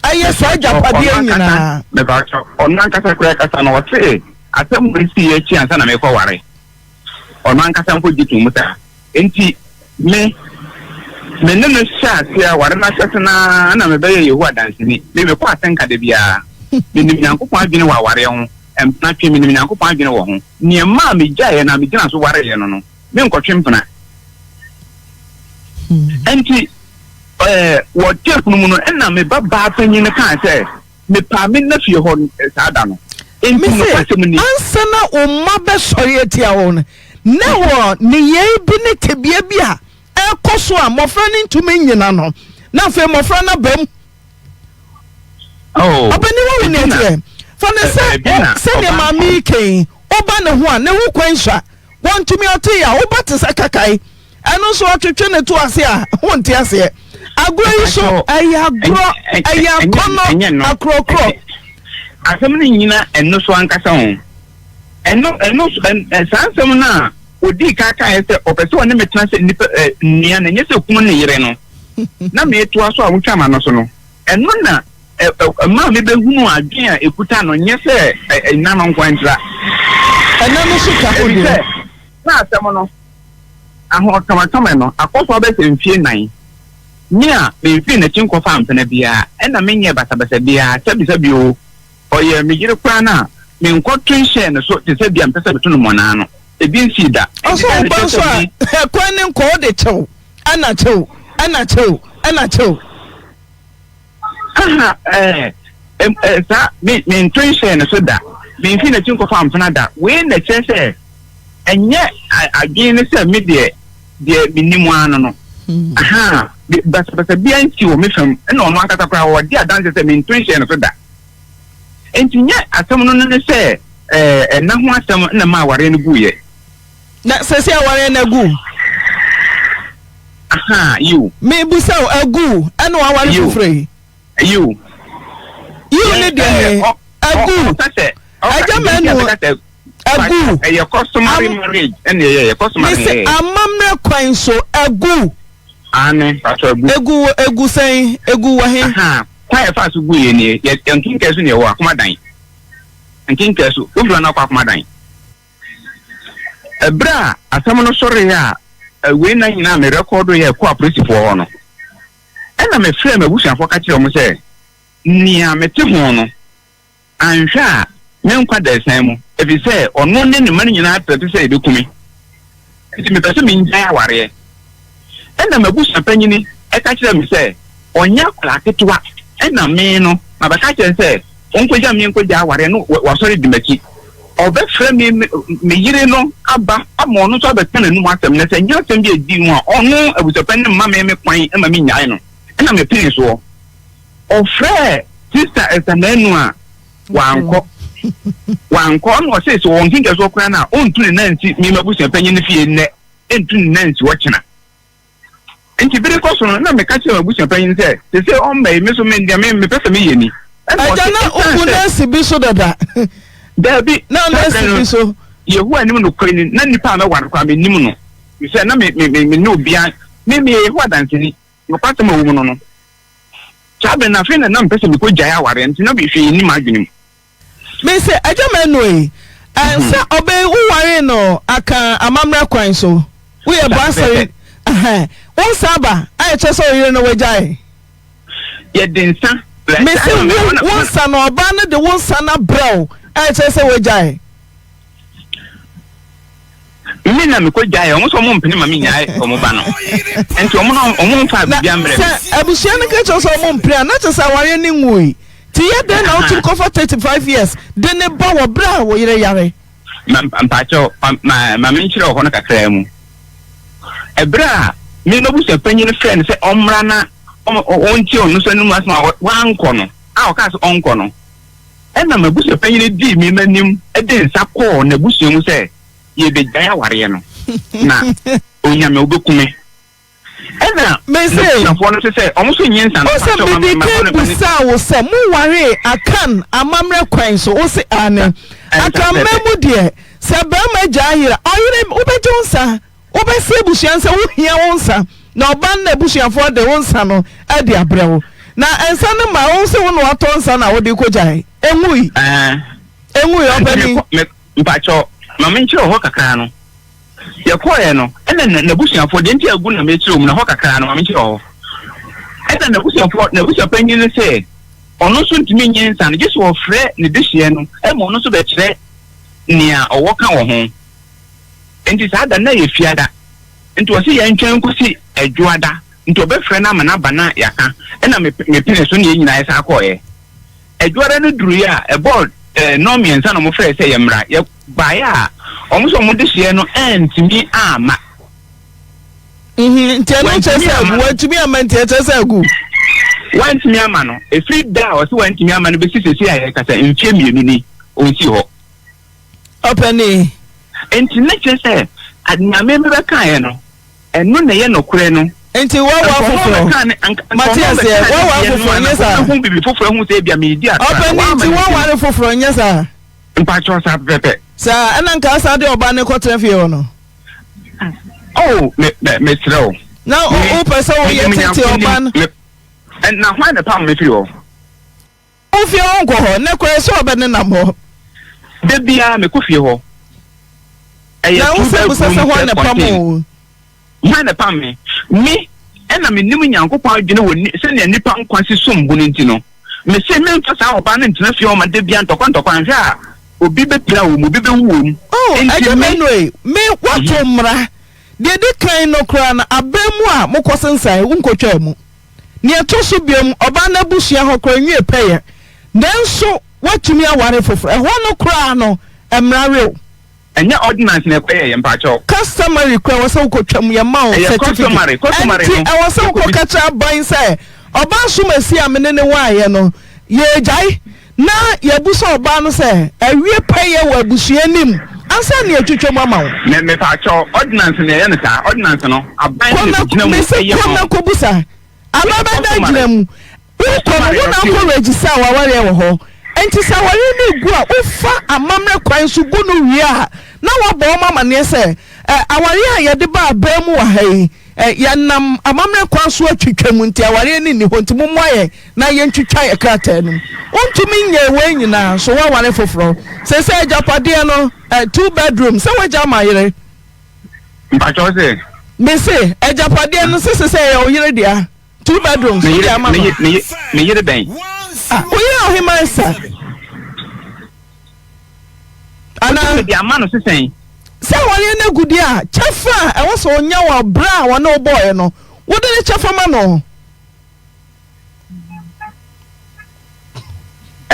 Ɛyɛ saa agyapadeɛ nyinaa. Mepakyɛw, ɔno ankasa koraa kasa no, ɔse asɛm wei sii akyi ansa na merekɔware. Ɔno ankasa mpo gye tom saa. Enti me, me ne no hyɛɛ aseɛ aware no ahyɛse no ara na mebɛyɛɛ Yehowa Danseni. Me, mekɔ asɛnka da biara. Menim Nyankopɔn adwene wɔ awareɛ ho. Mpenatwe, menim Nyankopɔn adwene wɔ ho. Nea ɛmaa megyaeɛ na megyina so wareeɛ no no, menkɔtwe mpena. Enti, ɛɛ, wɔ tape no mu no, ɛnna me ba baa panyin no kaa sɛ, Mepaa me nna fie hɔ saa da no. Enti Mese, nokwasɛm ni. ansa na wo mma bɛsɔre atia wo no, na wɔ nneyɛe bi ne tebea bi a ɛrekɔ so a mmɔfra no ntumi nnyina no, na afei mmɔfra no aba mu. Oh, Ɔbɛne wo ebi nea na, ɛteɛ. Fa no sɛ ebi na sɛdeɛ ɔba. maame yi ka yi, woba ne ho a, ne ho kwan sua. Wɔntumi ɔte yɛ a, woba te sɛ kakae. Ɛno nso ɔtwetwe ne to ase a, wonte aseɛ. Agorɔ yi so, ɛyɛ agorɔ, ɛyɛ akɔnnɔ, akorɔkorɔ. Asɛm no nnyina ɛno so ankasa o. Ɛno, ɛno, saa nsɛm no a odii kan kaeɛ sɛ ɔpɛ sɛ ɔne me tena sɛ nnipa, nnua no, ɛnyɛ sɛ kunu ne yere no, na metoa so a wotwa m'ano so no, ɛno na ɛmaa mebɛhunuu adwene a ɛkuta no, nyɛ sɛ ɛnna no nko ntira. Ɛnna no so ka ho deɛ. Efisɛ na asɛm no, ahoɔkamakama no, akɔ so abɛsɛ mfie nnan. Me a memfii n'akyi nkɔfaa mpena biara, ɛnna menyɛɛ basabasa biara, sɛbisɛbi oo, ɔyɛɛ me yere koraa no a, menkɔto nhyɛɛ ne so te sɛ bi a mepɛ sɛ meto no mmonnaa no. Ebi nsii da. Enti Ɔsɛ dɛn wo na ba ɛkyerɛ nso sɛ a, me. kwan ne nkɔ, wode kyew, ɛna kyew, ɛna kyew, ɛna kyew. Aha, ɛɛ, ɛɛ, saa, me, mento nhyɛɛ ne so da. Memfii n'akyi nkɔfaa mpena da. Wei na ɛkyerɛ sɛ ɛnyɛ adwene ne sɛ me deɛ, deɛ menim ara no no. Aha, basabasa biara nsi wɔ me fam, ɛna ɔno ankasa koraa ɔdi adanse sɛ mento nhyɛɛ ne so da. Enti nyɛ asɛm no ne sɛ ɛɛ, ɛna ho asɛm na ɛma awareɛ no guiɛ. Na sɛsɛ awareɛ no agu? Ahaa, yiw. Mebisa o, agu ɛna waware foforɔ yi? Yiw. Yiw ne deɛ he? Agu. Agya Manu, agu. Ɛyɛ customary marriage ɛna ɛyɛ, ɛyɛ customary. Mese amammerɛ kwan so, agu. Aane, pastor agu. Egu, egu sɛn? Egu wɔ he? Ahaa, kwan a yɛfaa so guiɛ nie, yɛ, nkenkɛɛ so na yɛwɔ, Akomadan. Nkenkɛɛ so, wofiri hɔ na akɔ Akomadan. Ɛberɛ a asɛm no sɔreeɛ a wei nna nyinaa me rɛkɔɔdoeɛ kɔɔ apolisifoɔ hɔ no, ɛnna mefrɛɛ m'abusuafoɔ ka kyerɛɛ wɔn sɛ, Nea mete ho no, anhwɛ a me nkwa da asiane mu, ɛfiri sɛ ɔno ne ne mma no nyinaa trɛte sɛ yɛbɛku me. Enti mepɛ sɛ mengyae awareɛ. Ɛnna m'abusuapanyini ka kyerɛɛ me sɛ, Ɔnyɛ akwadaa ketewa ɛna me no mabɛka akyerɛ no sɛ ɔnkɔgya me nkɔgya awareɛ no wasɔre di m'akyi. Ɔbɛfrɛ me me yere no aba ama ɔno nso abɛka n'anum asɛm na sɛ ɛnyɛ asɛm bi a ɛdi mu a ɔno abusuapanin no mma me me kwan ma mennyae no ɛna mepene soɔ. Ɔfrɛɛ Sista Esther Manu a wankɔ. Wankɔ ɛna ɔse sɛ ɔwɔ nkenkɛsoɔ koraa no a ɔntu ne nan nsi me m'abusuapanyin no fie nnɛ ɛntu ne nan nsi hɔ kyena. Enti bere kɔ so no, na meka kyerɛ m'abusua panyin sɛ, Seesei ɔmma yi, me nso me deɛ me mepɛ sɛ meyɛ ni. Ɛnna Agya, ɔse, na Esiane wobu sɛ. nɛɛse bi so dada. Dabi, Na saa bere nɛɛse no, bi so. Yehowa anim nokware ni, na nnipa a mɛware koraa minnim no, efisɛ na me me me me ne obiara, me meyɛ Yehowa Danseni, nokwasɛm a ɛwɔ mu no no. Saa bere no, afei na na mepɛ sɛ mikogyae aware, enti na hwee nni m'adwene mu. Mese, Agya Manuel, sɛ ɔbɛ yi wowaree no aka amammerɛ kwan so, woyɛ bɔ asɔre, wo nsa aba a ɛkyerɛ sɛ ɔyere no wagyae? Yɛde nsa. Mese wo wo nsa no, ɔbaa no de wo nsa no abrɛ wo a ɛkyerɛ sɛ wagyae? Me na mekɔ gyae, wɔn nso wɔn mpene ma me nyae wɔn ba no, nti wɔn na wɔn nfa Na biribi ambrɛ me. sɛ abusua no ka kyerɛ sɛ wɔn mpene a, na kyerɛ sɛ awareɛ no nwui. Nti yɛ dɛn na wotumi kɔfa 35 years de ne ba wɔ berɛ a wo yere yare? Ma mpakyɛw, ma ma ma menkyerɛ wɔ hɔ no kakraa mu. Ɛberɛ a me m'abusua panyin no frɛɛ no sɛ ɔmmra na ɔntie ɔno nso anom asɛm a wankɔ no, a ɔkaa sɛ ɔnkɔ no, Ɛnna m'abusuapanyin dii me m'anim de nsa kɔɔ n'abusua mu sɛ, Yɛrebegyae awareɛ no, na Onyame wobɛku me. Ɛnna n'abusuafoɔ no nso sɛ, wɔn nso nnye nsa no. Ose mede kan bisaa wo sɛ mowaree Akan amammerɛ kwan so, wose aane. Akanman mu deɛ, sɛ barima gyaa yere a, ɔyere wobɛgye wo nsa. Wobɛse abusua no sɛ wohia wo nsa na ɔba no na abusuafoɔ de wo nsa no de abrɛ wo. Na nsa no ma wo sɛ wo na watɔ nsa na wode kɔgyae. Ɛnwui. Ɛnwui, ɔpanin. Mpakyɛw, ma menkyerɛ wo hɔ kakra no. Yɛkɔeɛ no, ɛna n'abusuafoɔ, deɛ nti a agu na mekyerɛ wo mu no, hɔ kakra no, ma menkyerɛ wo hɔ. Ɛna n'abusuafoɔ, n'abusuapanyin no sɛ ɔno nso ntumi nye nsa no, gye sɛ ɔfrɛ ne dehyeɛ no ma ɔno nso bɛkyerɛ nea ɔwɔ ka wɔ ho. Enti saa da no na ɛyɛ Fiada, enti ɔse yɛntwɛn nkosi Dwoada, nti ɔbɛfrɛ no ama no aba na yɛaka, ɛna me mepenee so ne yɛn nyinaa yɛsan kɔeɛ. Dwoada no duruiɛ a, ɛbɔɔ eh, nnɔn mmiɛnsa na wɔfrɛɛ sɛ yɛmmra, yɛbaeɛ a, wɔn nso wɔn dehyeɛ no antumi amma. Mhm, nti ɛno kyerɛ sɛ agu, wantumi amma nti ɛkyerɛ sɛ agu. Wantumi amma no, ɛfiri da a ɔse wantumi amma no bɛsi seesei a yɛrekasa, mfeɛ mmienu ni, ɔnsii hɔ. Ɔpanin. Enti na kyerɛ sɛ, nea me mebɛkaeɛ no, ɛno na ɛyɛ nokorɛ no. Enti woawo afoforɔ? Mate aseɛ, woawo afoforɔ nyɛ saa? Ɔbɛhu biribi foforɔ ahu sɛ ebia meredi atorɔ a, Ɔpanin, wamma nti ne woaware foforɔ nyɛ saa? Mpakyɛw, saa pɛpɛpɛ. Saa, ɛna nka asan de ɔbaa no kɔtena fie hɔ no? Oh, me, me, mesrɛ wo. Na wopɛ sɛ woyɛ tete ɔbaa no? Na hwan na ɛpam me firi hɔ? Wo fie hɔ nkɔ hɔ, nnɛ koraa ɛsɛ ɔbɛnenam hɔ. Da biara mekɔ fie hɔ. Ɛyɛ Na wo two sɛ busa bedroom sɛ hwan na ɛpam self-contained. wo? Hwan na ɛpam me? Me, ɛna menim Nyankopɔn adwene wɔ ni, sɛnea nnipa nkwa si som bo no nti no, mese memfa saa ɔbaa no ntena fie hɔ ma da biara ntɔkwa ntɔkwa, anhwɛ a obi bɛpira wɔ mu, obi bɛwu wɔ mu. Oh, Enti Agya me. Manuel, me, woato mmara. Deɛ ɛdi kan no koraa no, aban mu a mokɔsensan, wonkɔtwaa mu. Nea ɛtɔ so biom, ɔbaa no abusua hɔ koraa nwie pɛyɛ, nanso woatumi aware foforo. Ɛhɔ no koraa no, mmara we wo. Ɛnyɛ ordinance na ɛkɔyɛeɛ, mpakyɛw. Customary koraa ɛwɔ sɛ wokɔtwam, yɛma wo Ɛyɛ certificate. customary, customary Ɛnti no, ɛwɔ sɛ yɛkɔ wokɔka kyerɛ aban sɛ ɔbaa asomasi a me ne no waeɛ no, yɛregyae. Na yɛabisa ɔbaa no sɛ awie pɛyɛ wɔ abusua anim ansa na yɛatwitwa mu ama wo. Me, mepaakyɛw, ordinance na ɛyɛ no saa. Ordinance no, aban Kɔ na na, ɛgyina mu mese ɛyɛ kɔ ma na wo. kɔbusa. Anaa Ɛyɛ bɛda customary. gyina mu. Wokɔ no, Customary wo no na te akɔ o. register w'awareɛ wɔ hɔ. Enti sɛ awareɛ no regu a, wofa amammerɛ kwan so gu no wie a, na woabɔ wɔn amanneɛ sɛ, Ɛ, awareɛ a yɛde ba aban mu wɔ ha yi, ɛ, yɛnam amammerɛ kwan so atwitwa mu nti awareɛ no nni hɔ nti mommoa yɛn na yɛntwitwa yɛn krataa no mu. Wontumi nyɛɛ wei nyinaa, so woaware foforɔ? Seesei agyapadeɛ no, ɛ, two bedroom, sɛ woagya ama yere? Mpakyɛw se? Mese, agyapadeɛ no, sese sɛ ɛyɛ wo yere dea. Two bedrooms Me wode yere ama me no. ye me ye me yere bɛn? Ah, wo yere Ɔhemmaa Esther. Ana. Wotumi de ama no sesɛn? Sɛ awareɛ no agu deɛ a, kyɛfa a ɛwɔ sɛ ɔnya wɔ berɛ a ɔne wo bɔeɛ no, wode ne kyɛfa ma no.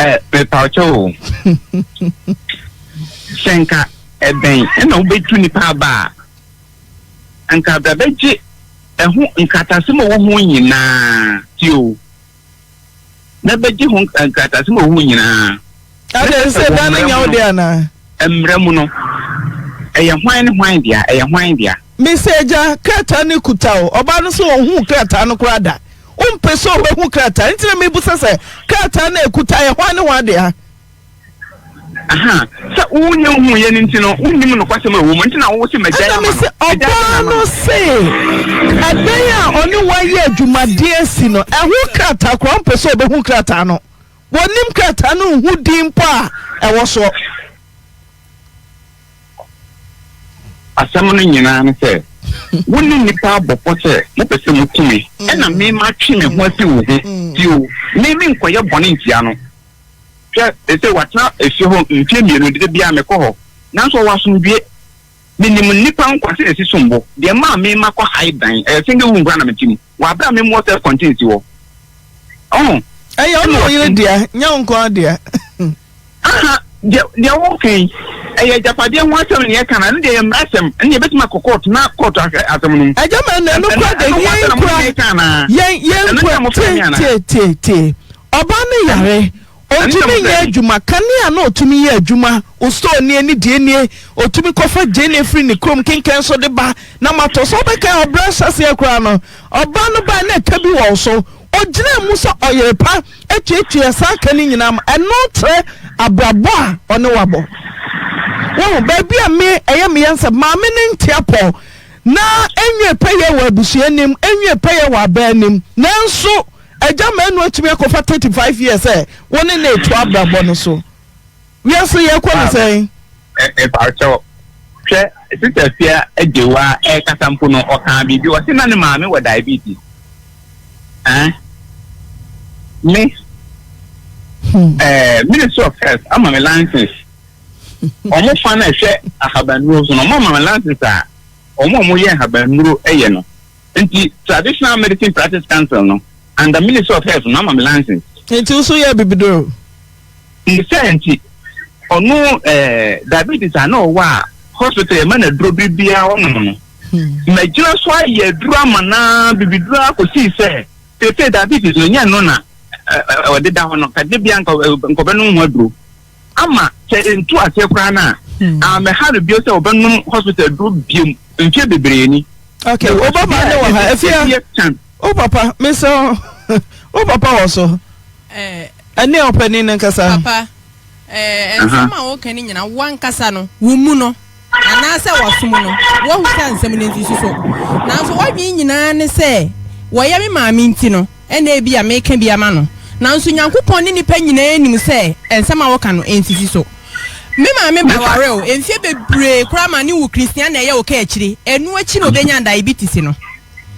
Ɛ mepawkyɛw o. Sɛ nka ɛbɛn ɛna wobɛtu nipa aba a, anka bra bɛgye ɛho nkratasɛm a ɛwɔ ho nyinaa tie o. Na bɛgye ho nkratasɛm a ɛwɔ ho nyinaa. Adɛn sɛ dan no nyɛ wo dea anaa? Mmara mu no, ɛyɛ hwan ne hwan dea? Ɛyɛ hwan dea? Mese agya, krataa no kuta wo. Ɔbaa no se ɔnhuu krataa no koraa da. Wompɛ sɛ ɔbɛhu krataa nti na mebusa sɛ krataa no a ɛkuta yɛ hwan ne hwan dea? Aha, sɛ wonnya nhuiɛ no nti no, wonnim nokwasɛm a ɛwɔ mu, nti na wose magyae Ɛna ama no. mese Magyae dɛn ɔbaa ama no no? se ɛdan a ɔne wo ayɛ adwumadeɛ asi no, ɛho krataa koraa wompɛ sɛ ɔbɛhu krataa no. Wɔnnim krataa no nhu din mpo a ɛwɔ soɔ. Asɛm no nyinaa ne sɛ, wo ne nnipa abɔ pɔ sɛ mopɛ sɛ moku me, ɛnna me matwe me ho afi wo ho. Tie o, me menkɔyɛ bɔne ntia no. Hwɛ, seesei watena efie hɔ mfeɛ mmienu, da biara mekɔ hɔ, nanso ɔwɔ asomdwoeɛ. Menim nnipa nkwa sɛdeɛ ɛsi som bo. Deɛ ɛmaa me makɔ hae dan, ɛyɛ single room koraa na mete mu, wɔ aberɛ a memmɔ self contained si hɔ. Ɔho? Ɛyɛ wo ne wo yere dea, nyɛ wo nko ara dea. Aha, deɛ, deɛ woreka yi, ɛyɛ agyapadeɛ ho asɛm na yɛka no, ɛno deɛ ɛyɛ mmara asɛm, ɛno deɛ yɛbɛtumi akɔ kɔɔto na kɔɔto ahwɛ asɛm no mu. Agya ma ɛno, ɛno Ɛno, koraa deɛ, ɛno ho yɛn asɛm na mo kora, ne meka anaa? yɛn, yɛn Ɛno kora, nti na mofrɛ tie, me anaa? tie, tie, tie. Ɔbaa no yare, Ɛno nti na ɔntumi mofrɛ nyɛ me. adwuma, kanea na ɔtumi yɛ adwuma, wo store nie ne deɛ nie, ɔtumi kɔfa gyeene firi ne kurom kenkɛn so de ba na matɔ. Sɛ wobɛkae ɔbrɛ ahyɛaseɛ koraa no, ɔbaa no bae na ɛka bi wɔ wo so. Ɔgyinaa mu sɛ ɔyere pa tuatua saa ka no nyinaa ma. Ɛno kyerɛ abrabɔ a ɔne wo abɔ. Woahu, baabi a me ɛyɛ me ya sɛ maame no nte apɔ na ɛnwie pɛyɛ wɔ abusua anim, ɛnwie pɛyɛ wɔ abaa anim. Nanso agya Manu atumi akɔfa 35 years sɛ wo ne no reto abrabɔ no so. Wiase yɛkɔ no sɛn? Mepakyɛw, hwɛ, Sista Afia Agyewaa ɛrekasa mpo no, ɔkaa biribi, ɔse na ne maame wɔ diabetes. Eh? Me, eh, Ministry of Health ama me license. Wɔn fa no ɛhwɛ ahabannuro so no, wɔn ama me license a wɔn a wɔyɛ ahabannuro yɛ no. Nti Traditional Medicine Practice Council no, under Ministry of Health no ama me license. Nti wo so yɛ abibiduro? Ne saa nti, ɔno eh, diabetes a na ɔwɔ a hospital yɛma no aduro bere biara ɔnom no, magyina so ayɛ aduro ama no ara bibiduro ara kɔsii sɛ seesei diabetes no nyɛ no na ɔde da hɔ no, ka da biara nka ɔbɛnom ho aduro ama sɛ ntu aseɛ koraa no a, ammɛha no bio sɛ ɔbɛnom hospital aduro biom mfeɛ bebree ni. Okay, wo papa ne wɔ ha, afia, wo papa, mesrɛ wo papa wɔ so. Ɛne ɔpanin no nkasa. Papa, ɛɛ, nsɛm a woka no nyinaa, wo ankasa no, wo mu no, anaasɛ w'asom no, woahu sɛ nsɛm no nsisi so. Nanso w'adwene nyinaa ne sɛ, wɔyɛ me maame nti no, ɛna ebi a meka bi ama no. Nanso Nyankopɔn ne nnipa nyinaa nim sɛ nsɛm a woka no, ɛnsisi so. Me maame bɛware o, mfeɛ bebree koraa ma ne wu Christiana ɛyɛ wo ka akyire, ɛno akyi na ɔbɛnya diabetes no.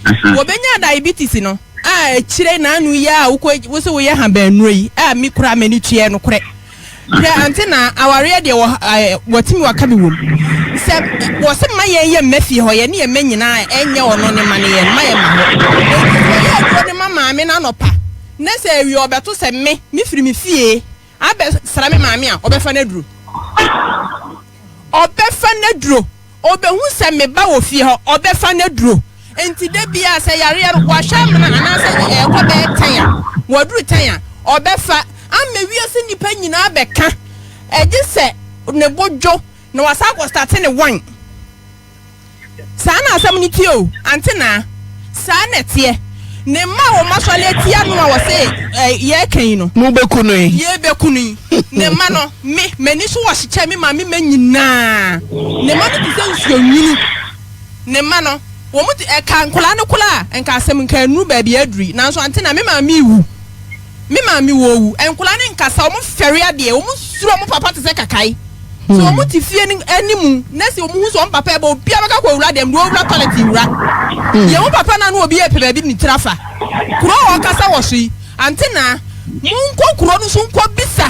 Wɔbɛnyaa diabetes no a akyire naanu yi a wokɔ wo sɛ woyɛ habannuro yi a me koraa m'ani tuɛ nokorɛ. Hwɛ ante na awareɛ deɛ wɔ wɔtumi waka bi wom sɛ wɔse mma yɛn yɛ mma fie hɔ yɛne yɛn mma nyinaa ɛnyɛ ɔno ne ma ne yɛn mma yɛn ma hɔ. Enti sɛ ɔyɛ aduro no ma maame no anɔpa na sɛ awia ɔbɛto sɛ me mefiri me fie abɛsra me maame a ɔbɛfa no aduro. Ɔbɛfa no aduro. Ɔbɛhu sɛ me ba wɔ fie hɔ, ɔbɛfa no aduro. Enti da biara sɛ yareɛ no, wahwɛ amena anaasɛ ɛrekɔ bɛyɛ tɛn a, waduru tɛn a, ɔbɛfa ama wiase nnipa nyinaa bɛka. Ɛgye sɛ ne bo dwo na wasan akɔ starte ne wan. Saa na asɛm no teɛ o, ante naa? Saa na ɛteɛ. Ne mma a wɔn asɔre atia no a wɔse ɛ, yɛreka yi no. Mobɛku no yi. Yɛrebɛku no yi. Ne mma no, me, m'ani so wɔ hyekyɛ me maame mma nyinaa. Ne mma no te sɛ nsuo nwunu. Ne mma no, wɔn te, ɛka nkwadaa no koraa a, nka asɛm nka nnuru baabi a aduru yi. Nanso ante naa, me maame rewu. Me maame wɔ owu. Nkwadaa no nkasa, wɔn fɛre adeɛ, wɔn suro wɔn papa te sɛ kakae. Sɛ wɔn te fie no anim na sɛ wɔn hu sɛ wɔn papa ɛbɔ, obiara bɛka kɔ owura dɛm, deɛ owura toilet wura. Yɛn ho papa no ano obi repɛ baabi de ne tiri afa. Kuro a ɔkasa wɔ so yi, ante naa, monkɔ kuro no so nkɔ bisa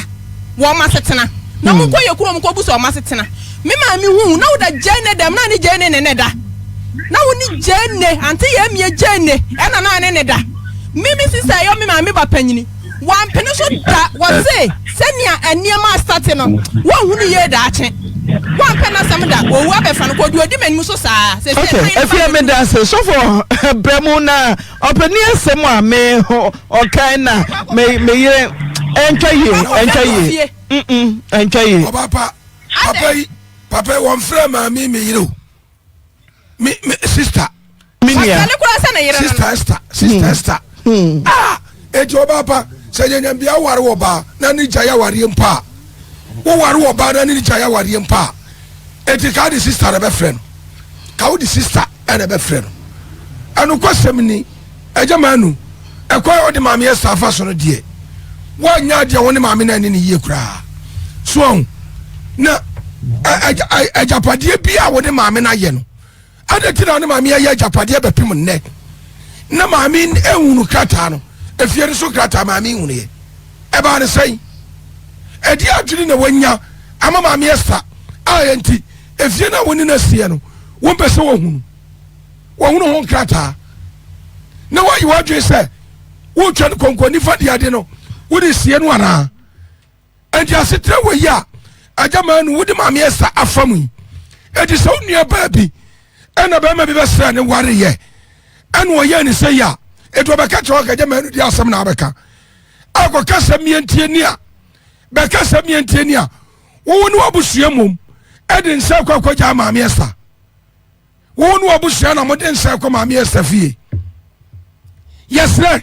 wɔn asetena. Na monkɔ yɛ kurom nkɔ bisa wɔn asetena. Me maame hu na woda gyene dɛm na ne gyene ne ne da. Na wo ne gyene, ante yɛ mmea gyene, ɛna na ne ne da. Me me sista ɛyɔ me maame ba panyini. Wampene so da. Wɔse sɛnea nneɛma astate no, wɔnhu no yie daakye. Wampɛ n'asɛm da. Owu abɛfa no kɔ. Deɛ ɔdi m'anim so saa. Seesei Okay, kan no afie ba meda ase sɔfo brɛ mu na ɔpɛni asɛm a me ɔkan na me me yere ɛntwa yie ɛntwa yie mm ɛntwa yie. Ɔba pa papa yi papa yi wɔn frɛ maame mi yere o mi mi sista. Mi nua sista Esther sista hmm. Esther hmm. ah eti ɔba pa sɛ nyanya bia ware wɔ ba na ne gya yɛ awareɛ mpo a woware wɔ ba na ne gya yɛ awareɛ mpo a eti ka de sista na bɛfrɛ no ka wo de sista ɛna bɛfrɛ no ɛnokwasɛm ni Agya Manu, ɛkwan a wode Maame Esther afa so no deɛ, woanyɛ adeɛ a wo ne maame no anni no yie koraa. So ahu? Na agyapadeɛ bi a wo ne maame no ayɛ no, adɛn nti na wo ne maame ayɛ agyapadeɛ bɛpem nnɛ na maame nhunu krataa no, efie no so krataa maame nhunuiɛ? Ɛbaa no sɛn? Ɛdeɛ adwene na wanya ama Maame Esther a enti efie no a wo ne no asiɛ no, wompɛ sɛ wɔhunu? wɔhunu ho nkrataa na woayi w'adwene sɛ wotwa no kɔnkɔn nifa de ade no wode sie no anaa ɛnti asetra wɔ yi a agya maa no wode maame ɛsa afa mu yi ɛnti sɛ wo nua baa bi ɛna bɛrima bi bɛsrɛ ne wareyɛ ɛna ɔyɛ ne sɛ yi a ɛnti ɔbɛka kyerɛ ɔka agya maa no di asɛm na abɛka akɔka sɛ mmiɛntie ni a bɛka sɛ mmiɛntie ni a wowo ne wabusua mmom ɛde nsa akɔ akɔgya maame ɛsa Wo ne w'abusua na mode nsa kɔ Maame Esther fie. Yɛsrɛ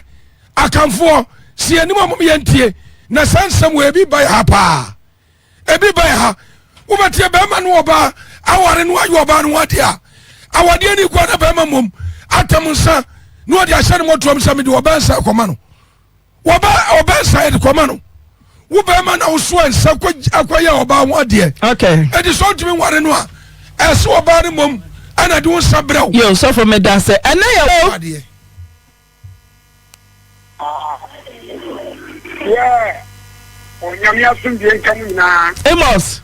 Akanfoɔ si anim a mom yɛntie na saa nsɛm wɔ ebi ba yɛ ha paa. Ebi ba yɛ ha. Wobɛteɛ bɛrima ne ɔbaa aware no ayɛ ɔbaa no ho adeɛ a awadeɛ ne kua na bɛrima mmom atam nsa na ɔde ahyɛ ne mmɔtoam sɛ mede ɔbaa nsa kɔma no. Wɔba ɔbaa nsa yɛde kɔma no. Wo bɛrima na wosoa nsa akɔyɛ ɔbaa ho adeɛ. Okay. Ɛdi sɛ ɔntumi nware no a, ɛsɛ ɔbaa no mmom ɛna de wo nsa brɛ wo. Yo, sɔfo meda ase. Ɛnɛ yɛ wo. Adeɛ. Yeah, Onyame asomdwie nka mo nyinaa. Amos.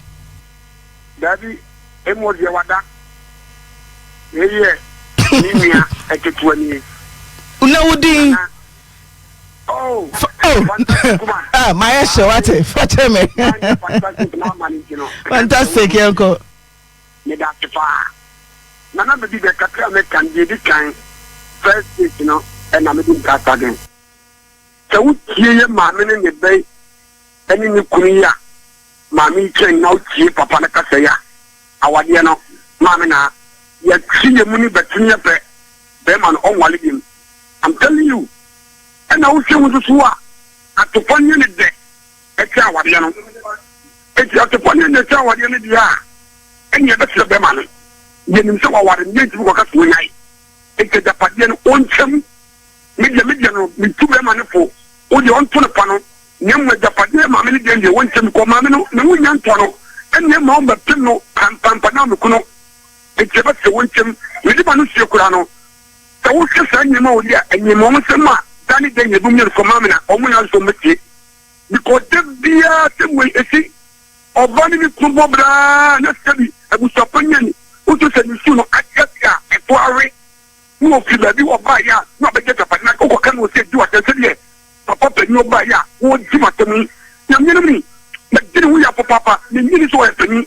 Daabi, Amos deɛ wada. Wei yɛ me nua ketewa nie. Na wo din? Nana. Oh, oh. Ah, mayɛ hyɛ wate, fa kyɛ me. Fantastic, yɛnkɔ. Meda ase paa. Nana bɛdi dɛ kakra a mɛka no deɛ ɛdi kan first date no ɛna mede nkrata den. Sɛ wotie yɛ maame ne ne bɛ ɛne ne kunu yi a maame yi kyɛn na wotie papa no kasa yi a awadeɛ no maame na yɛtwe yɛ mu ne bɛtene yɛ pɛ bɛrima no ɔnwale biom I'm telling you ɛna wohwɛ mu nso so a atopɔ nyɛ ne dɛ ɛkyɛ awadeɛ no eti atopɔ nyɛ ne dɛ kyɛ awadeɛ no deɛ a ɛne ɛbɛkyerɛ bɛrima no yɛnim sɛ waware no yɛntumi kɔka so wɔnyae eti agyapadeɛ no ɔnkyɛm me deɛ me deɛ no metu bɛrima no fo wo deɛ ɔnto no pa no na mmom agyapadeɛ maame no deɛ deɛ wɔnkyɛm kɔ maame no ne ho nya ntɔ no ɛne ɛma ɔmbɛpem no pampampa na ɔmeko no Enti ɛbɛsɛ wo ntɛm. Mede m'ano sie koraa no, sɛ wohwɛ saa nneɛma wɔ yi a, ɛnyɛ wɔn nsɛm a da ne da nyina ebinom yɛ no kɔmaa me na wɔn nyinaa nso wɔbɛtie. Because da biara sɛ wei esi, ɔbaa ne ne kunu bɔ braa na sɛbi abusuapɔ nyɛ ni, wotu sɛ ne su no akyerɛ a ɛto awe na ofiri baabi ɔbaeɛ a na ɔbɛgye agyapadeɛ na wokɔka no wɔ sɛ di w'asɛm sɛdeɛ papa panin ɔbaeɛ a wɔdi m'asɛm yi. Nyame no ni, mɛgye ne ho yɛ papaapa, mennye ni sɛ ɔyɛ panin.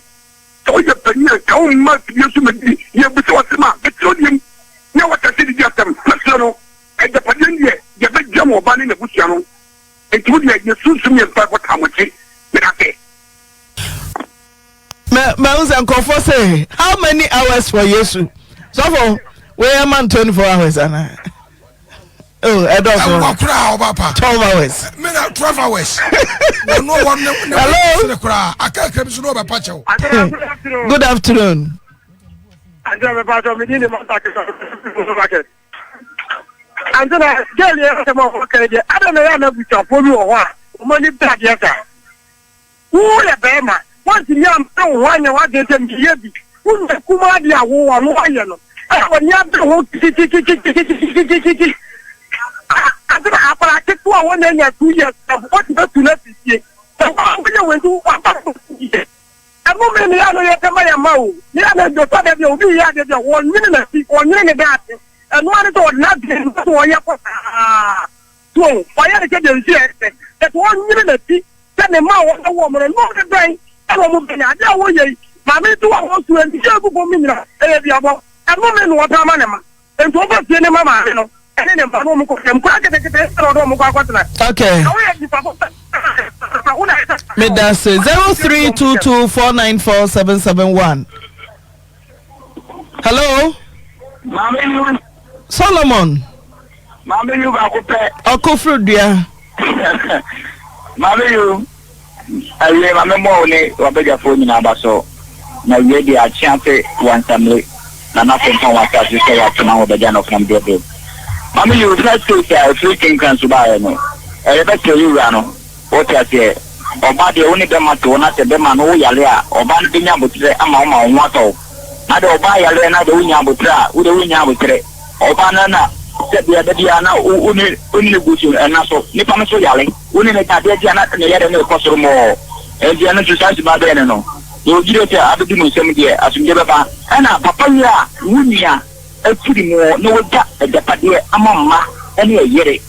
Sɛ woyɛ panyin a, nka womma afidie so mmɛdi. Yɛrebisa wo asɛm a, bɛkyerɛ wo deɛ mu na woate ase didi asɛm. Mɛsrɛ no, agyapadeɛ no deɛ, yɛbɛgye ama ɔbaa ne n'abusua no. Enti wo deɛ, yɛ sunsum yɛ mpaebɔ taa mo akyi. Meda ase. Mahu sɛ nkurɔfoɔ sɛ how many hours for Yesu? Sɔfo, wei ɛma no 24 hours anaa? Oh, ɛdɔɔso. Ɛwɔ koraa ɔba pa. 12 hours. Me na 12 hours. Wɔn no wɔn ne ne Hello. sere koraa. Aka akra bi so na ɔbɛpa kyɛw. Good afternoon. Ante me pa mi di ne mata ke market. Ante na girl yɛ sɛ mo kan deɛ ada na yɛ na busuafoɔ bi wɔ hɔ a wɔn ani bɛ adeɛ saa. Woyɛ barima, woantumi ampere wo ho anyɛ w'adwene sɛ meyɛ bi. Wo nua kumaa deɛ a wo ɔno ayɛ no, ɛna w'ani abere ho kikikikikikikikikikiki. Ah, ade na akwadaa ketewa a wɔn anya 2 years na wɔde bɛtu no asi fie. Sɛ woyɛ wei nti waba no yɛ. Ɛno me ne yɛ no yɛ sɛ ma yɛ ma o. Ne yɛ no dɔtɔ da bi a obi yɛ adeɛ bi a wɔnwene n'akyi, wɔnwene ne daakye. Ɛno ara ne sɛ wɔde n'adwene no sɛ wɔyɛ kɔ saa. So wɔayɛ no sɛdeɛ nsu yɛ fɛ. Ɛsɛ ɔnyere n'akyi sɛ ne mma a wɔbɛwo wɔn no, nnome bɛn na wɔbɛnya? Adeɛ a wɔyɛ yi, maame yi te hɔ a ɔresu, anigyeɛ agu fam no nyinaa, ɛyɛ duabɔ. Ɛnome na ɔpɛ ama ne mma. Enti ɔmfa fie no mma maame no ne ne mma na wɔnkɔ fie. Nkwadaa nketenkete nso na ɔde wɔn kɔ akɔtena. Okay. Na woyɛ nipa papa a, wo na ɛsɛ sɛ. Medase 0322494771. Hello. Maame yu. Solomon. Maame yu baako pɛ. Ɔkoforo dua. Maame yu. Awie maame mmɔ wo ne w'abadwafoɔ nyinaa ba so. Na wie deɛ akye ase wansamire na n'afempɔn w'asase sɛ w'atena hɔ bɛgya no fam dodo. Maame yu first case a ɛfiri Kinkran so baeɛ no ɛyɛ bɛsrɛ yɛ wura no. Wote aseɛ? Ɔbaa deɛ wo ne bɛma te hɔ na sɛ bɛma no wo yare a, ɔbaa no bɛnya aboterɛ ama wo ma wo ho atɔ wo. Na deɛ ɔbaa yareɛ na deɛ wonnya aboterɛ a, wo deɛ wonnya aboterɛ. Ɔbaa no na sɛdeɛ da biara na wo ne wo ne no gu so nna so. Nipa no nso yare, wo ne no da adeɛ kye a na ne yareɛ no rekɔ soro mɔɔ. Ɛnti ɛno nso saa suban bɛn ne no? Deɛ ɔgyidie sɛ abɛdi mo nsam deɛ asomdwoeɛ bɛba. Ɛna papa yi a wo nua afiri mu na wagya agyapadeɛ ama mma ne ɛyere.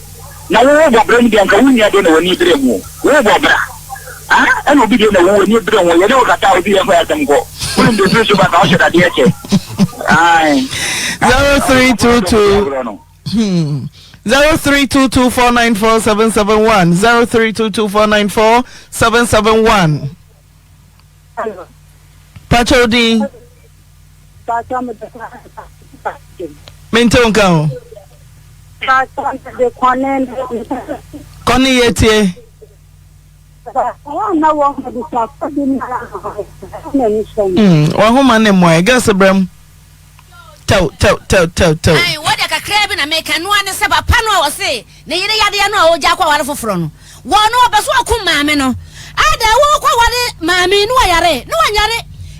Na wo wo bɔ bra no deɛ nka wo nua deɛ na w'ani bere ho wo bɔ bra ah ɛna obi deɛ na wo w'ani bere ho yɛne wo kasa a obi yɛn fa yɛ asɛm kɔ wonim deɛ firi so ba ka wohyɛ dadeɛ kyɛ ae 0322 hmm 0322494771 0322494771 Pacho din. Mente wo nka o. Kɔne yɛ tie. Wahoma ne mmoa gɛs brɛm. Tɛw tɛw tɛw tɛw tɛw. Ae, wɔ deɛ kakraa bi na meka, ɛno ara ne sɛ papa no a ɔse ne yere yadeɛ no a ɔgya akɔ aware foforɔ no, wɔ no ɔpɛ so ɔkum maame no. Adɛn wokɔ ware maame yi na ɔyare, na wanyare,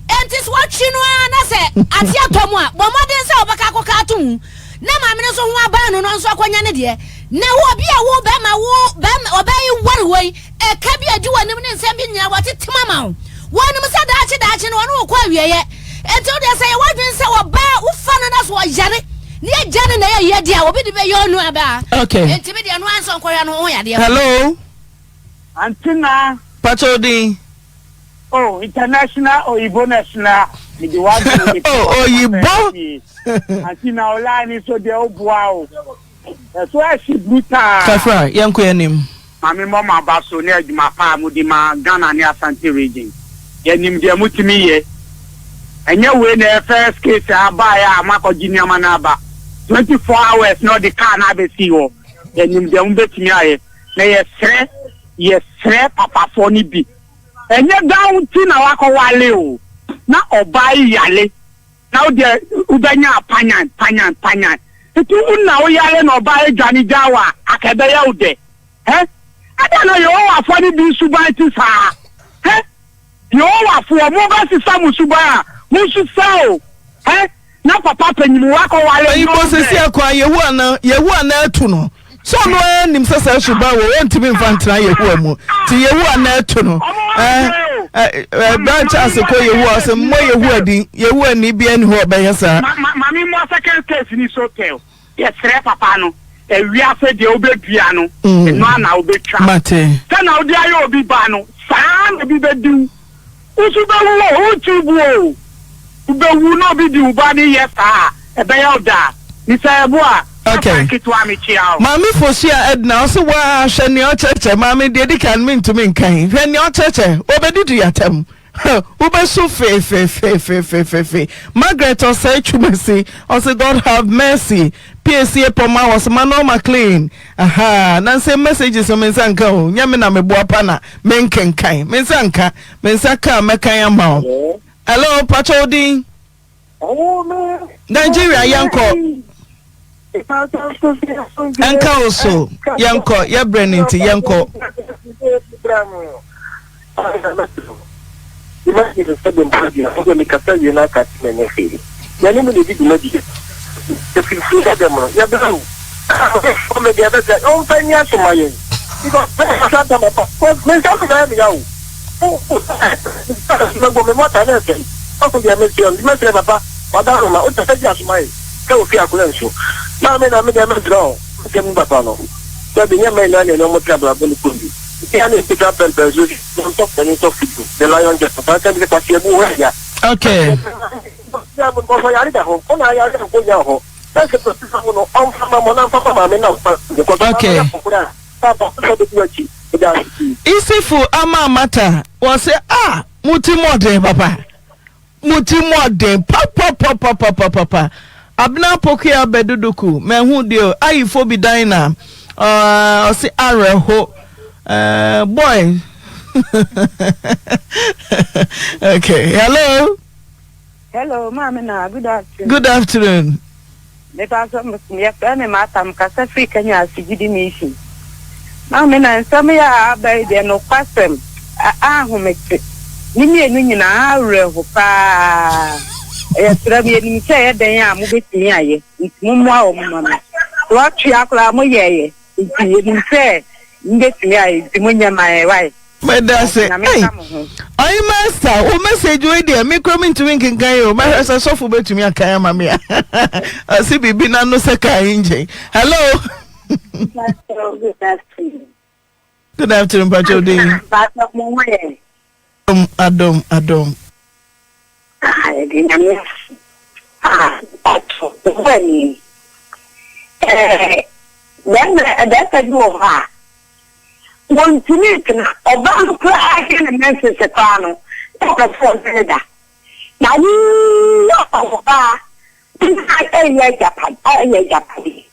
enti sɛ wɔtwe no ara na sɛ ate atɔ mu a, bɔ mmɔden sɛ wobɛka akɔka ato mu na maame no nso ho aban no na ɔnso akɔnya ne deɛ. Na wo obi a wo bɛrima wo bɛrima ɔbaa yi ware wɔ yi, ɛka bi a ɛdi w'anim ne nsɛm bi nyinaa wɔatetem ama wo. Wɔnim sɛ daakye daakye no wɔne wo kɔ awieɛ. Enti wo deɛ sɛ yɛ w'adwene sɛ ɔbaa wofa no na so ɔyare ne agya no na ɛyɛ yɛ deɛ a obi de bɛyɛ ɔnu abaa. Okay. Enti me deɛ no ansɔ nkɔhwɛ no ho yadeɛ. Hello. Auntie na. Pacho din. Oh, international oyibo national. Me de wa do. Oh, oyibo. Auntie na ola ni so de oboa o. Ɛso ahye brutal. Kafra, yɛnkɔ anim. Maame mmɔ mo aba so ne adwuma pa a modi ma Ghana ne Asante region. Yɛnim deɛ motumi yɛ. Ɛnyɛ wei na ɛyɛ first case a abaeɛ a moakɔgye nneɛma no aba. 24 hours na ɔde car no abɛsi hɔ. Yɛnim deɛ mobɛtumi ayɛ. Na yɛsrɛ, yɛsrɛ papafoɔ no bi. Ɛnyɛ down nti na wakɔwale o. Na ɔbaa yi yale. Na wo deɛ wobɛnya panyan panyan panyan nti wo na wo yare na ɔbaa adwane gyaa wo a anka ɛbɛyɛ wo dɛ hɛ adɛn na Yehowafoɔ no bi suban te saa hɛ Yehowafoɔ mobɛsesa mo suban a monsesa o hɛ na papa panyin wakɔware Oyibo sisi akɔ a Yehowa na Yehowa na atu no. Sɛ ɔno ara nim sɛ saa suban wɔ wɔntumi mfa ntena Yehowa mu. Nti Yehowa na atu no. Ɛɛ Charles kɔ Yehowa ɔsɛ mmɔ Yehowa din. Yehowa ni bia ni hɔ ɔbɛyɛ saa. Maame mmɔ second case ni so tell. Yɛsrɛ papa no ewiase deɛ wobɛdua no ɛno ara na wobɛtwa. Mate. Sɛ na wode ayɛ obi ba no saa na obi bɛdi wo. Wo nso wobɛwu o, wonte wo bo o. Wobɛwu na obi de wo ba no yɛ saa a, ɛbɛyɛ wo dɛ a? Misa Yeboah, Okay. Papa ketewa mekyea wo. Maame Fosuaa Edna ɔse waa hwɛ nea ɔkyerɛkyerɛ maame deɛ edi kan mentumi nkan hwɛ nea ɔkyerɛkyerɛ ɔbɛdidi atam wobɛsu feefeefeefeefeefe Margaret Ɔsɛe Twumasi ɔse God have mercy Piesie Pɔma ɔse Manuel McLean ahaa nansɛ messages no me nsa nka o nyɛ me na meboa pa na menkenkan me nsa nka me nsa ka a mɛkan ama wo Hello pakyɛ wo din Nigeria yɛnkɔ ɛnka wo so yɛnkɔ yɛbrɛ no nti yɛnkɔ. Sɛ ofi akora nsu. Maame na me deɛ mɛbrɛ o, me sɛ mu papa no. Sɛ bi nyɛ mɛ nyinaa na ɛne ɔmo te abrabɔ no kɔ bi. Nti ana ɛpagya pɛmpɛn so sɛ ntɔ fani ntɔ fidu the lion just papa nka bi sɛ kwasi abu hɔ ɛya. Okay. Nkɔfɔ yare da hɔ ɔna ayare a nkɔ nya hɔ na sɛ pɛpɛ mu no ɔmfa ma mɔ na mfa ma maame na mfa nkɔfɔ Okay. kɔkora papa sɛ bɛdu akyi ɛda ase pii. Isifu ama amata wɔse ah mo ti mu ɔden papa. Mo ti mu ɔden papapapapapapa Abena Pokuya Bɛduduku mahu deɛ o ayi fobi dan na ɔse awerɛho eh, boy okay hello Hello, Maame na good afternoon. Good afternoon. Mepa so yɛfrɛ me Martha mekasa firi Kenya ase gyidi mission. Maame na nsɛm yi a aba yi deɛ nokwasɛm ahomete ne mmienu nyinaa awerɛho paa. Yɛsrɛ mo yɛnim sɛ ɛyɛ dɛn a mobɛtumi ayɛ nti mommoa wɔn ma me. Sɛ wɔatwea koraa moyɛɛyɛ nti yɛnim sɛ mobɛtumi ayɛ nti monyɛ ma yɛn wae. Medase. Ei, Ɔhema Esther, wo message wei deɛ me kura mentumi nkenkan yi o. Mɛhwɛ sɛ sɔfo bɛtumi akan ama me a. Ɔse biribi n'ano sɛ kaa engine. Hello. Good afternoon. Good afternoon, Pacho Din. Adom, adom, adom. Ah, yɛde nyame ase. Ah, mpacho, wo ani. Eh, bɛrima, bɛrima bi wɔ hɔ a, Wɔntumi ntena. Ɔbaa no koraa yɛ ne menses koraa no, na ɔpɛ sɛ ɔne no da. Na wo a ɔbaa na ɛyɛ agyapade, ɛyɛ agyapadeɛ.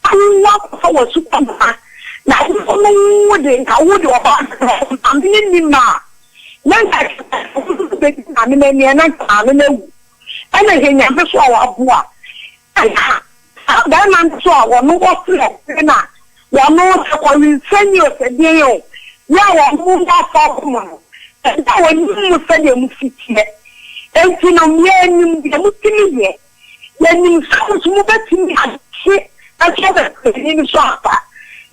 Na wo akɔfa w'asukɔma, na wo no wo de, nka wo de ɔbaa no maame no nni mma a, na nka wo bɛdi maame no ani, na nka maame no awu. Ɛna hwɛ Nyame so a waboa. Ɛna Saa barima no nso a wɔno wɔfrɛ ɔbere no a wɔno sɛ kɔwensani o sɛ deɛn o, yɛ a wɔn wɔ asɔre mu no, ɛda a wɔnim mo sɛdeɛ mo si teɛ. Enti no yɛnim deɛ motumi yɛ. Yɛnim sɛ mo nso mobɛtumi ahye asɔre panin no so ampa.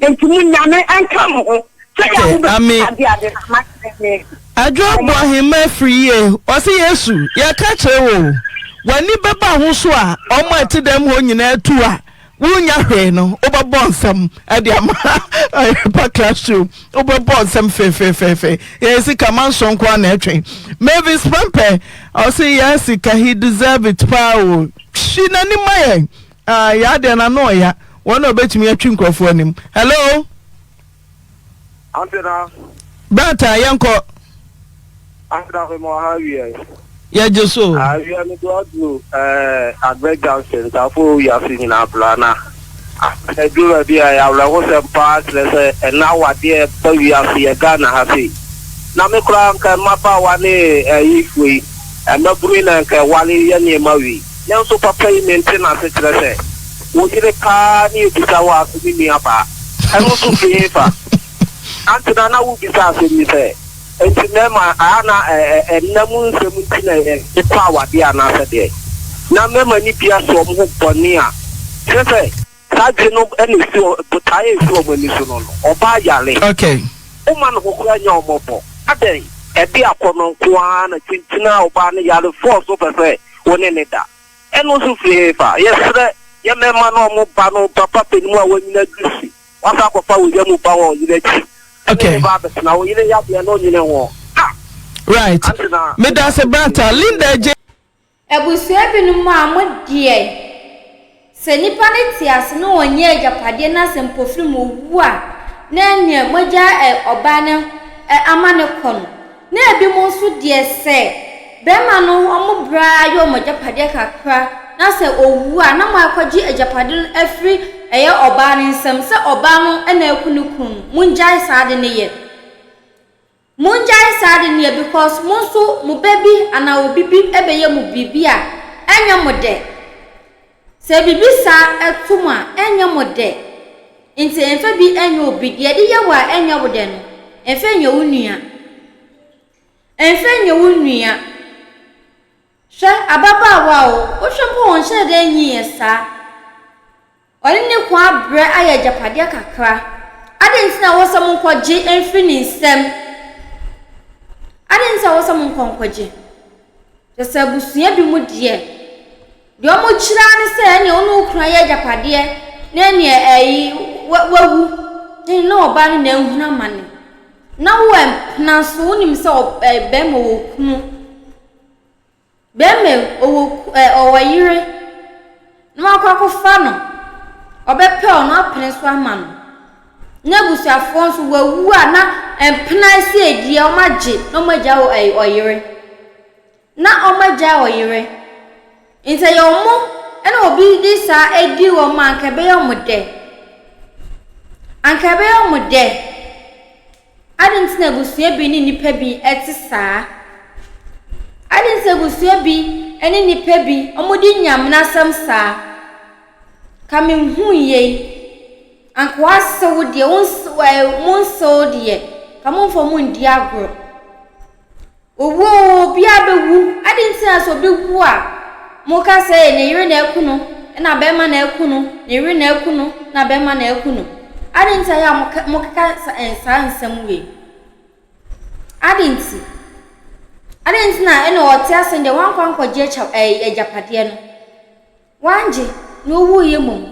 Enti mo Nyame nka mo ho sɛdeɛ Okay, mobɛtumi ame. ade ade no ama tenenee. Adwoa Ɔma. Boahemma firi yie. Ɔse Yesu, yɛka kyerɛ wo o, w'ani bɛba ho so a, wɔn a ɛte dɛm hɔ nyinaa tu a, wonnya hwee no, wobɛbɔ nsam de ama Ayerepa classroom. Wobɛbɔ nsam fefefefe. Yɛn sika manso nko ara na ɛtwe. Mavis Prempeh, ɔse yɛn sika, he deserve it paa o. Twi n'anim ma yɛn. Ah, yaa deɛ n'ano ɔya. Wɔn na wɔbɛtumi atwi nkurɔfoɔ anim. Hello? Antena. Brata, yɛnkɔ. Antena fɛ mo ha wiɛ. Yɛgye so. Awia mi do aduru ɛɛ Agbɛ junction ntafo wiase nyinaa bla na aduru baabi a ɛyɛ awerɛhosɛm paa kyerɛ sɛ ɛna awadeɛ ba wiase yɛ Ghana ha sei. Na me koraa nka mmabaawa ne ɛyi foɔ yi mmabunu yi na nka ɛware yɛ nneɛma wei. Nanso papa yi mente n'ase kyerɛ sɛ wo yere paa ne ebisa wo ase me nua baa. Ɛno nso firi hefa? Ante na na wobisa asɛm yi sɛ, Enti mmarima a na nna mu nsɛm nti na yɛkɔ awadeɛ anaasɛ deɛn? Na mmarima no bi asɔ wɔn ho bɔne a, kyerɛ sɛ, saa adwene no na ɛsi wɔn, botaeɛ a ɛsi wɔn ani so no no, ɔbaa yare. Okay. Woma ne ho koraa nyɛ wɔn mmɔbɔ. Adɛn? Ɛde akɔnnɔ nko ara na kyinkyini a ɔbaa no yare fɔɔ so pɛ sɛ wo ne no da. Ɛno nso firi hefa? Yɛsrɛ yɛn mmarima na wɔn ba no papa panin a wanyini aduru si, wasan akɔfa wo yam ba wɔ ɔyere akyi, ɛne ne ba abɛtena, wo yere yadeɛ no ɔnyini ho. Ah! Right. Ante na. Medase brata. Linda Adjei. Abusua binom a mo deɛ sɛ nipa no te ase na ɔnyɛ agyapadeɛ na sɛ mpofirim ɔwu a na ɛneɛ moagya ɔbaa no ama no kɔ no Na ebinom nso deɛ sɛ bɛrima no wɔn brɛ ara yɛ wɔn agyapadeɛ kakra na sɛ ɔwu a na moakɔgye agyapadeɛ no afiri ɛyɛ ɔbaa no nsam sɛ ɔbaa no na aku ne kunu no. Mongyae saa ade no yɛ. Mongyae saa ade no yɛ because mo nso mo ba bi anaa obi bi bɛyɛ mo biribi a ɛnyɛ mo dɛ. Sɛ biribi saa to mo a, ɛnyɛ mo dɛ. Enti mfa bi nyɛ obi. Deɛ yɛde yɛ wo a ɛnyɛ wo dɛ no, mfa nyɛ wo nua. Mfa nyɛ wo nua. Hwɛ, ababaawa o, wohwɛ mpo ɔnhyɛɛ da nyiiɛ saa. Ɔne ne kunu abrɛ ayɛ agyapadeɛ kakra. Adɛn nti na ɛwɔ sɛ monkɔgye mfiri ne nsam? Adɛn nti na ɛwɔ sɛ monkɔ nkɔgye? Kyerɛ sɛ abusua bi mu deɛ, deɛ wɔkyerɛ ara ne sɛ ɛneɛ wo ne wo kunu ayɛ agyapadeɛ na ɛneɛ ɛyi wawu na ɔbaa no na ahunu amane. Na wo mpena nso wonim sɛ ɛ bɛrima wɔ kunu. Bɛrima ɔwɔ ɛ ɔwɔ yere na wakɔ akɔfa no. Ɔbɛpɛ ɔno apene so ama no. Na abusuafoɔ nso wawu a na mpena si adie wɔagye na wɔagya wɔ ɛ ɔyere. Na wɔagyae ɔyere. Nti ɛyɛ wɔn na obi de saa adi wɔn a anka ɛbɛyɛ wɔn dɛ. Anka ɛbɛyɛ wɔn dɛ. Adɛn nti na abusua bi ne nnipa bi te saa? Adɛn nti na abusua bi ne nnipa bi wɔde nyamenasɛm saa? Ka menhuu yei. Anka w'asew deɛ, wo nsew ɛɛ mo nsew deɛ, ka momfa mo ndi agorɔ. Owu oo, obiara bɛwu. Adɛn nti na sɛ obi wu a, moka sɛ ne yere na aku no, ɛna bɛrima na aku no, ne yere na aku no, na bɛrima na aku no? Adɛn nti na ɛyɛ a mokeka saa nsɛm wei? Adɛn nti? Adɛn nti na ɛna ɔte ase deɛ wankɔ ankɔgye agyapadeɛ no? Wangye, na ɔwuiɛ mmom.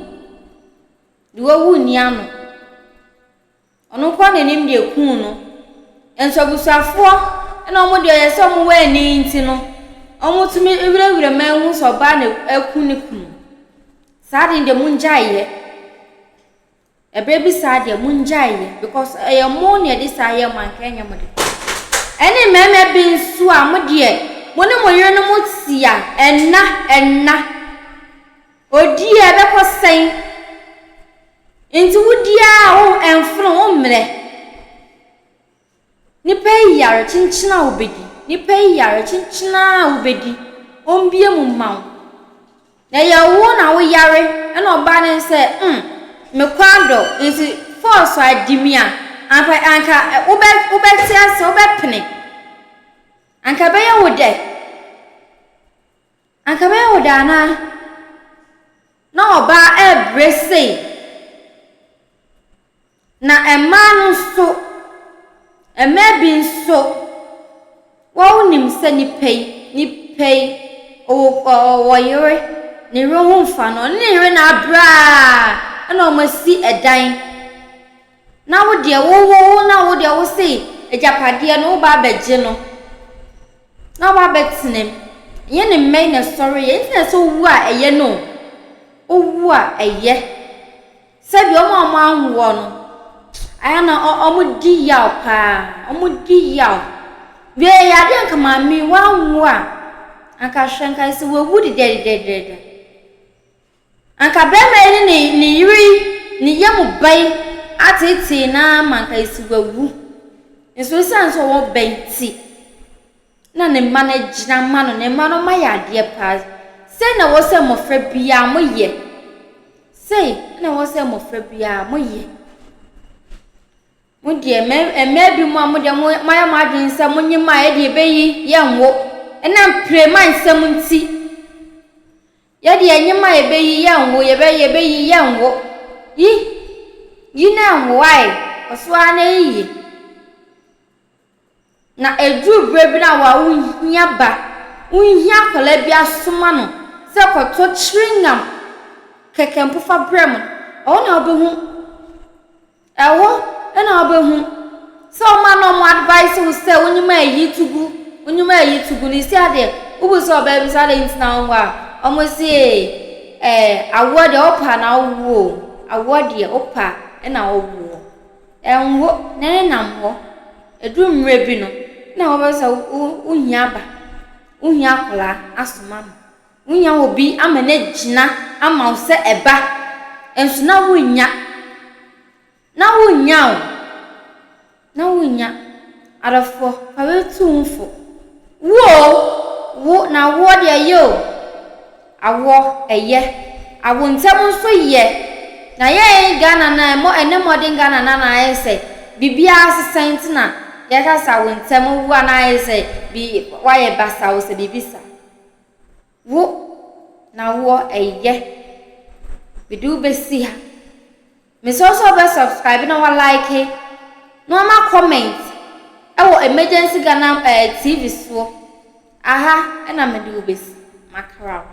Deɛ wawu nni ano. Ɔno nko ara na nim deɛ ɛkuu no. Nso abusuafoɔ na wɔn deɛ ɔyɛ sɛ wɔn wɔ ani nti no, wɔtumi wurawura mu ahu sɛ ɔbaa na aku ne kunu. Saa deɛ deɛ mongyaeɛ. Ɛberɛ bi saa deɛ mongyaeɛ because ɛyɛ mo na ɛde saa yɛ mo anka ɛnyɛ mo de. Ɛne mmarima bi nso a mo deɛ mo ne mo yerenom tia ɛnna ɛnna. Odi a ɛbɛkɔ sɛn? Nti wo di ara a wo ɛnfono wo mmerɛ. Nipa yi yare kyenkyen a wobɛdi. Nipa yi yare kyenkyen a wobɛdi. Ɔmbie mu mma wo. Na ɛyɛ wo na wo yare ɛna ɔbaa no sɛ mm me kɔ adɔ nti force a di mi a anka anka wobɛ wobɛte ase wobɛpene. Anka ɛbɛyɛ wo dɛ. Anka ɛbɛyɛ wo dɛ anaa? Na ɔbaa ɛrebrɛ sei. Na mmaa no nso, mmaa bi nso, wɔnim sɛ nipa yi, nipa yi, ɔwɔ ɔwɔ yere, ne yere ho mfa no, ɔne ne yere na abrɛ ara ɛna wɔasi ɛdan. Na wo deɛ wo wo wo na wo deɛ wo se agyapadeɛ no woba abɛgye no na woba abɛtena mu. Ɛnyɛ ne mmɛn na ɛsɔre yɛ nti na sɛ owu a ɛyɛ no owu a ɛyɛ. Sɛbi wɔn a wɔn anwoɔ no ayɛ na wɔn di yaw paa wɔn di yaw. Wei yɛ adeɛ nka maame wanwo a anka hwɛ nka sɛ wawu dedɛdedɛdedɛ. Anka barima yi ne ne ne yere yi ne yam ba yi ateetee no ara ma anka esi wawu. Nso esiane sɛ ɔwɔ ba nti, na ne mma no agyina ma no, ne mma no ma yɛ adeɛ paa. Sei na ɛwɔ sɛ mmɔfra biara moyɛ. Sei na ɛwɔ sɛ mmɔfra biara moyɛ. Mo deɛ, mmaa bi mu a mo deɛ moayɛ mo adwene sɛ monye mma a yɛde yɛbɛyi yɛnwo ɛnam prema nsɛm nti. Yɛ deɛ nyem a yɛbɛyi yɛ nwo yɛbɛ yɛbɛyi yɛ nwo yi yi na nwo ae ɔso ara na ɛyiyi na ɛduru berɛ bi na wa wohia ba wohia akwadaa bi asoma no sɛ kɔtɔ chewing gum kɛkɛ mpo fa brɛ mo ɛhɔ na wobɛhu Ɛhɔ na wobɛhu sɛ wɔn a na wɔn advice wo sɛ wonyim ayi to gu, wonyim ayi to gu no, esi adeɛ, wobu sɛ ɔbaa bi sɛ adɛn nti na wonwo a, wɔn se ɛɛ awoɔ deɛ wopɛ a na wowo o, awoɔ deɛ wopɛ a na wowoɔ. Ɛnwo na ɛnenam hɔ, ɛduru mmerɛ bi no na wɔbɛsɛ sɛ wohia ba, wohia akwadaa asoma no. Wonya obi ama no agyina ama wo sɛ ɛba, nso na wonnya. Na wonnya o. Na wonnya. Adɔfoɔ, fa wei tu wo ho fo. Wo o, wo, na awoɔ deɛ ɛyɛ o. Awoɔ, ɛyɛ. Awo ntɛm nso yɛ. Na yɛn Ghana no a, ɛnɛ mmɔden Ghana no a na ayɛ sɛ biribiara asesa nti na yɛka sɛ awo ntɛm, wo a na ayɛ sɛ bi, woayɛ basaa o sɛ biribi saa. Wo na woɔ ɛyɛ. Mede wo bɛsi ha. Mesrɛ wo sɛ wobɛ subscribe na wa like na wama comment ɛwɔ Emergency Ghana eh, TV soɔ. Aha ɛna mede wo bɛsi. Makra wo.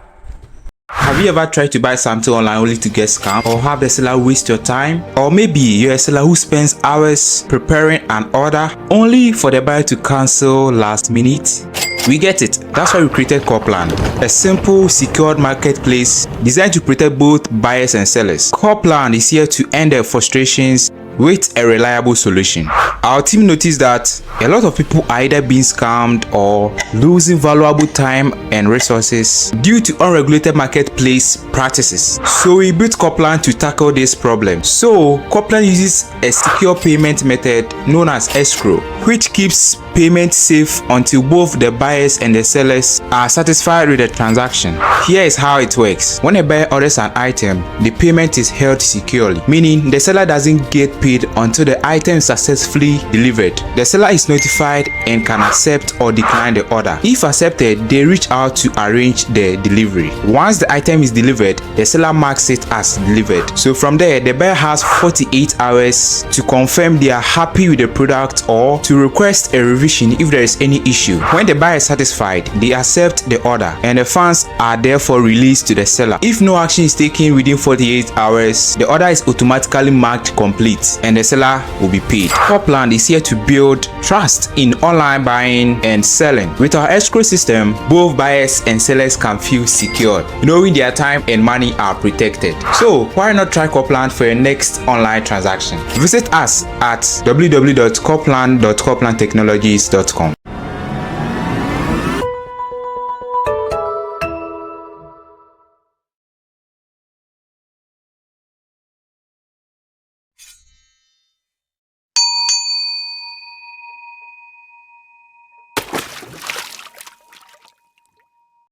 Have you ever tried to buy something online only to get scammed or have the seller waste your time? Or maybe you're a seller who spends hours preparing an order only for the buyer to cancel last minute? We get it. That's why we created Copland, a simple, secured marketplace designed to protect both buyers and sellers. Copland is here to end the frustrations with a reliable solution. Our team noticed that a lot of people are either being scammed or losing valuable time and resources due to unregulated marketplace practices. So we built Copland to tackle this problem. So Copland uses a secure payment method known as escrow, which keeps payment safe until both the buyers and the sellers are satisfied with the transaction. Here is how it works. When a buyer orders an item, the payment is held securely, meaning the seller doesn't get paid until the item is successfully delivered. The seller is notified and can accept or decline the order. If accepted, they reach out to arrange the delivery. Once the item is delivered, the seller marks it as delivered. So from there, the buyer has 48 hours to confirm they are happy with the product or to request a revision if there is any issue. When the buyer is satisfied, they accept the order and the funds are therefore released to the seller. If no action is taken within 48 hours, the order is automatically marked complete and the seller will be paid. Copland is here to build trust in online buying and selling. With our escrow system, both buyers and sellers can feel secured, knowing their time and money are protected. So, why not try Copland for your next online transaction? Visit us at www.copland.coplandtechnologies.com.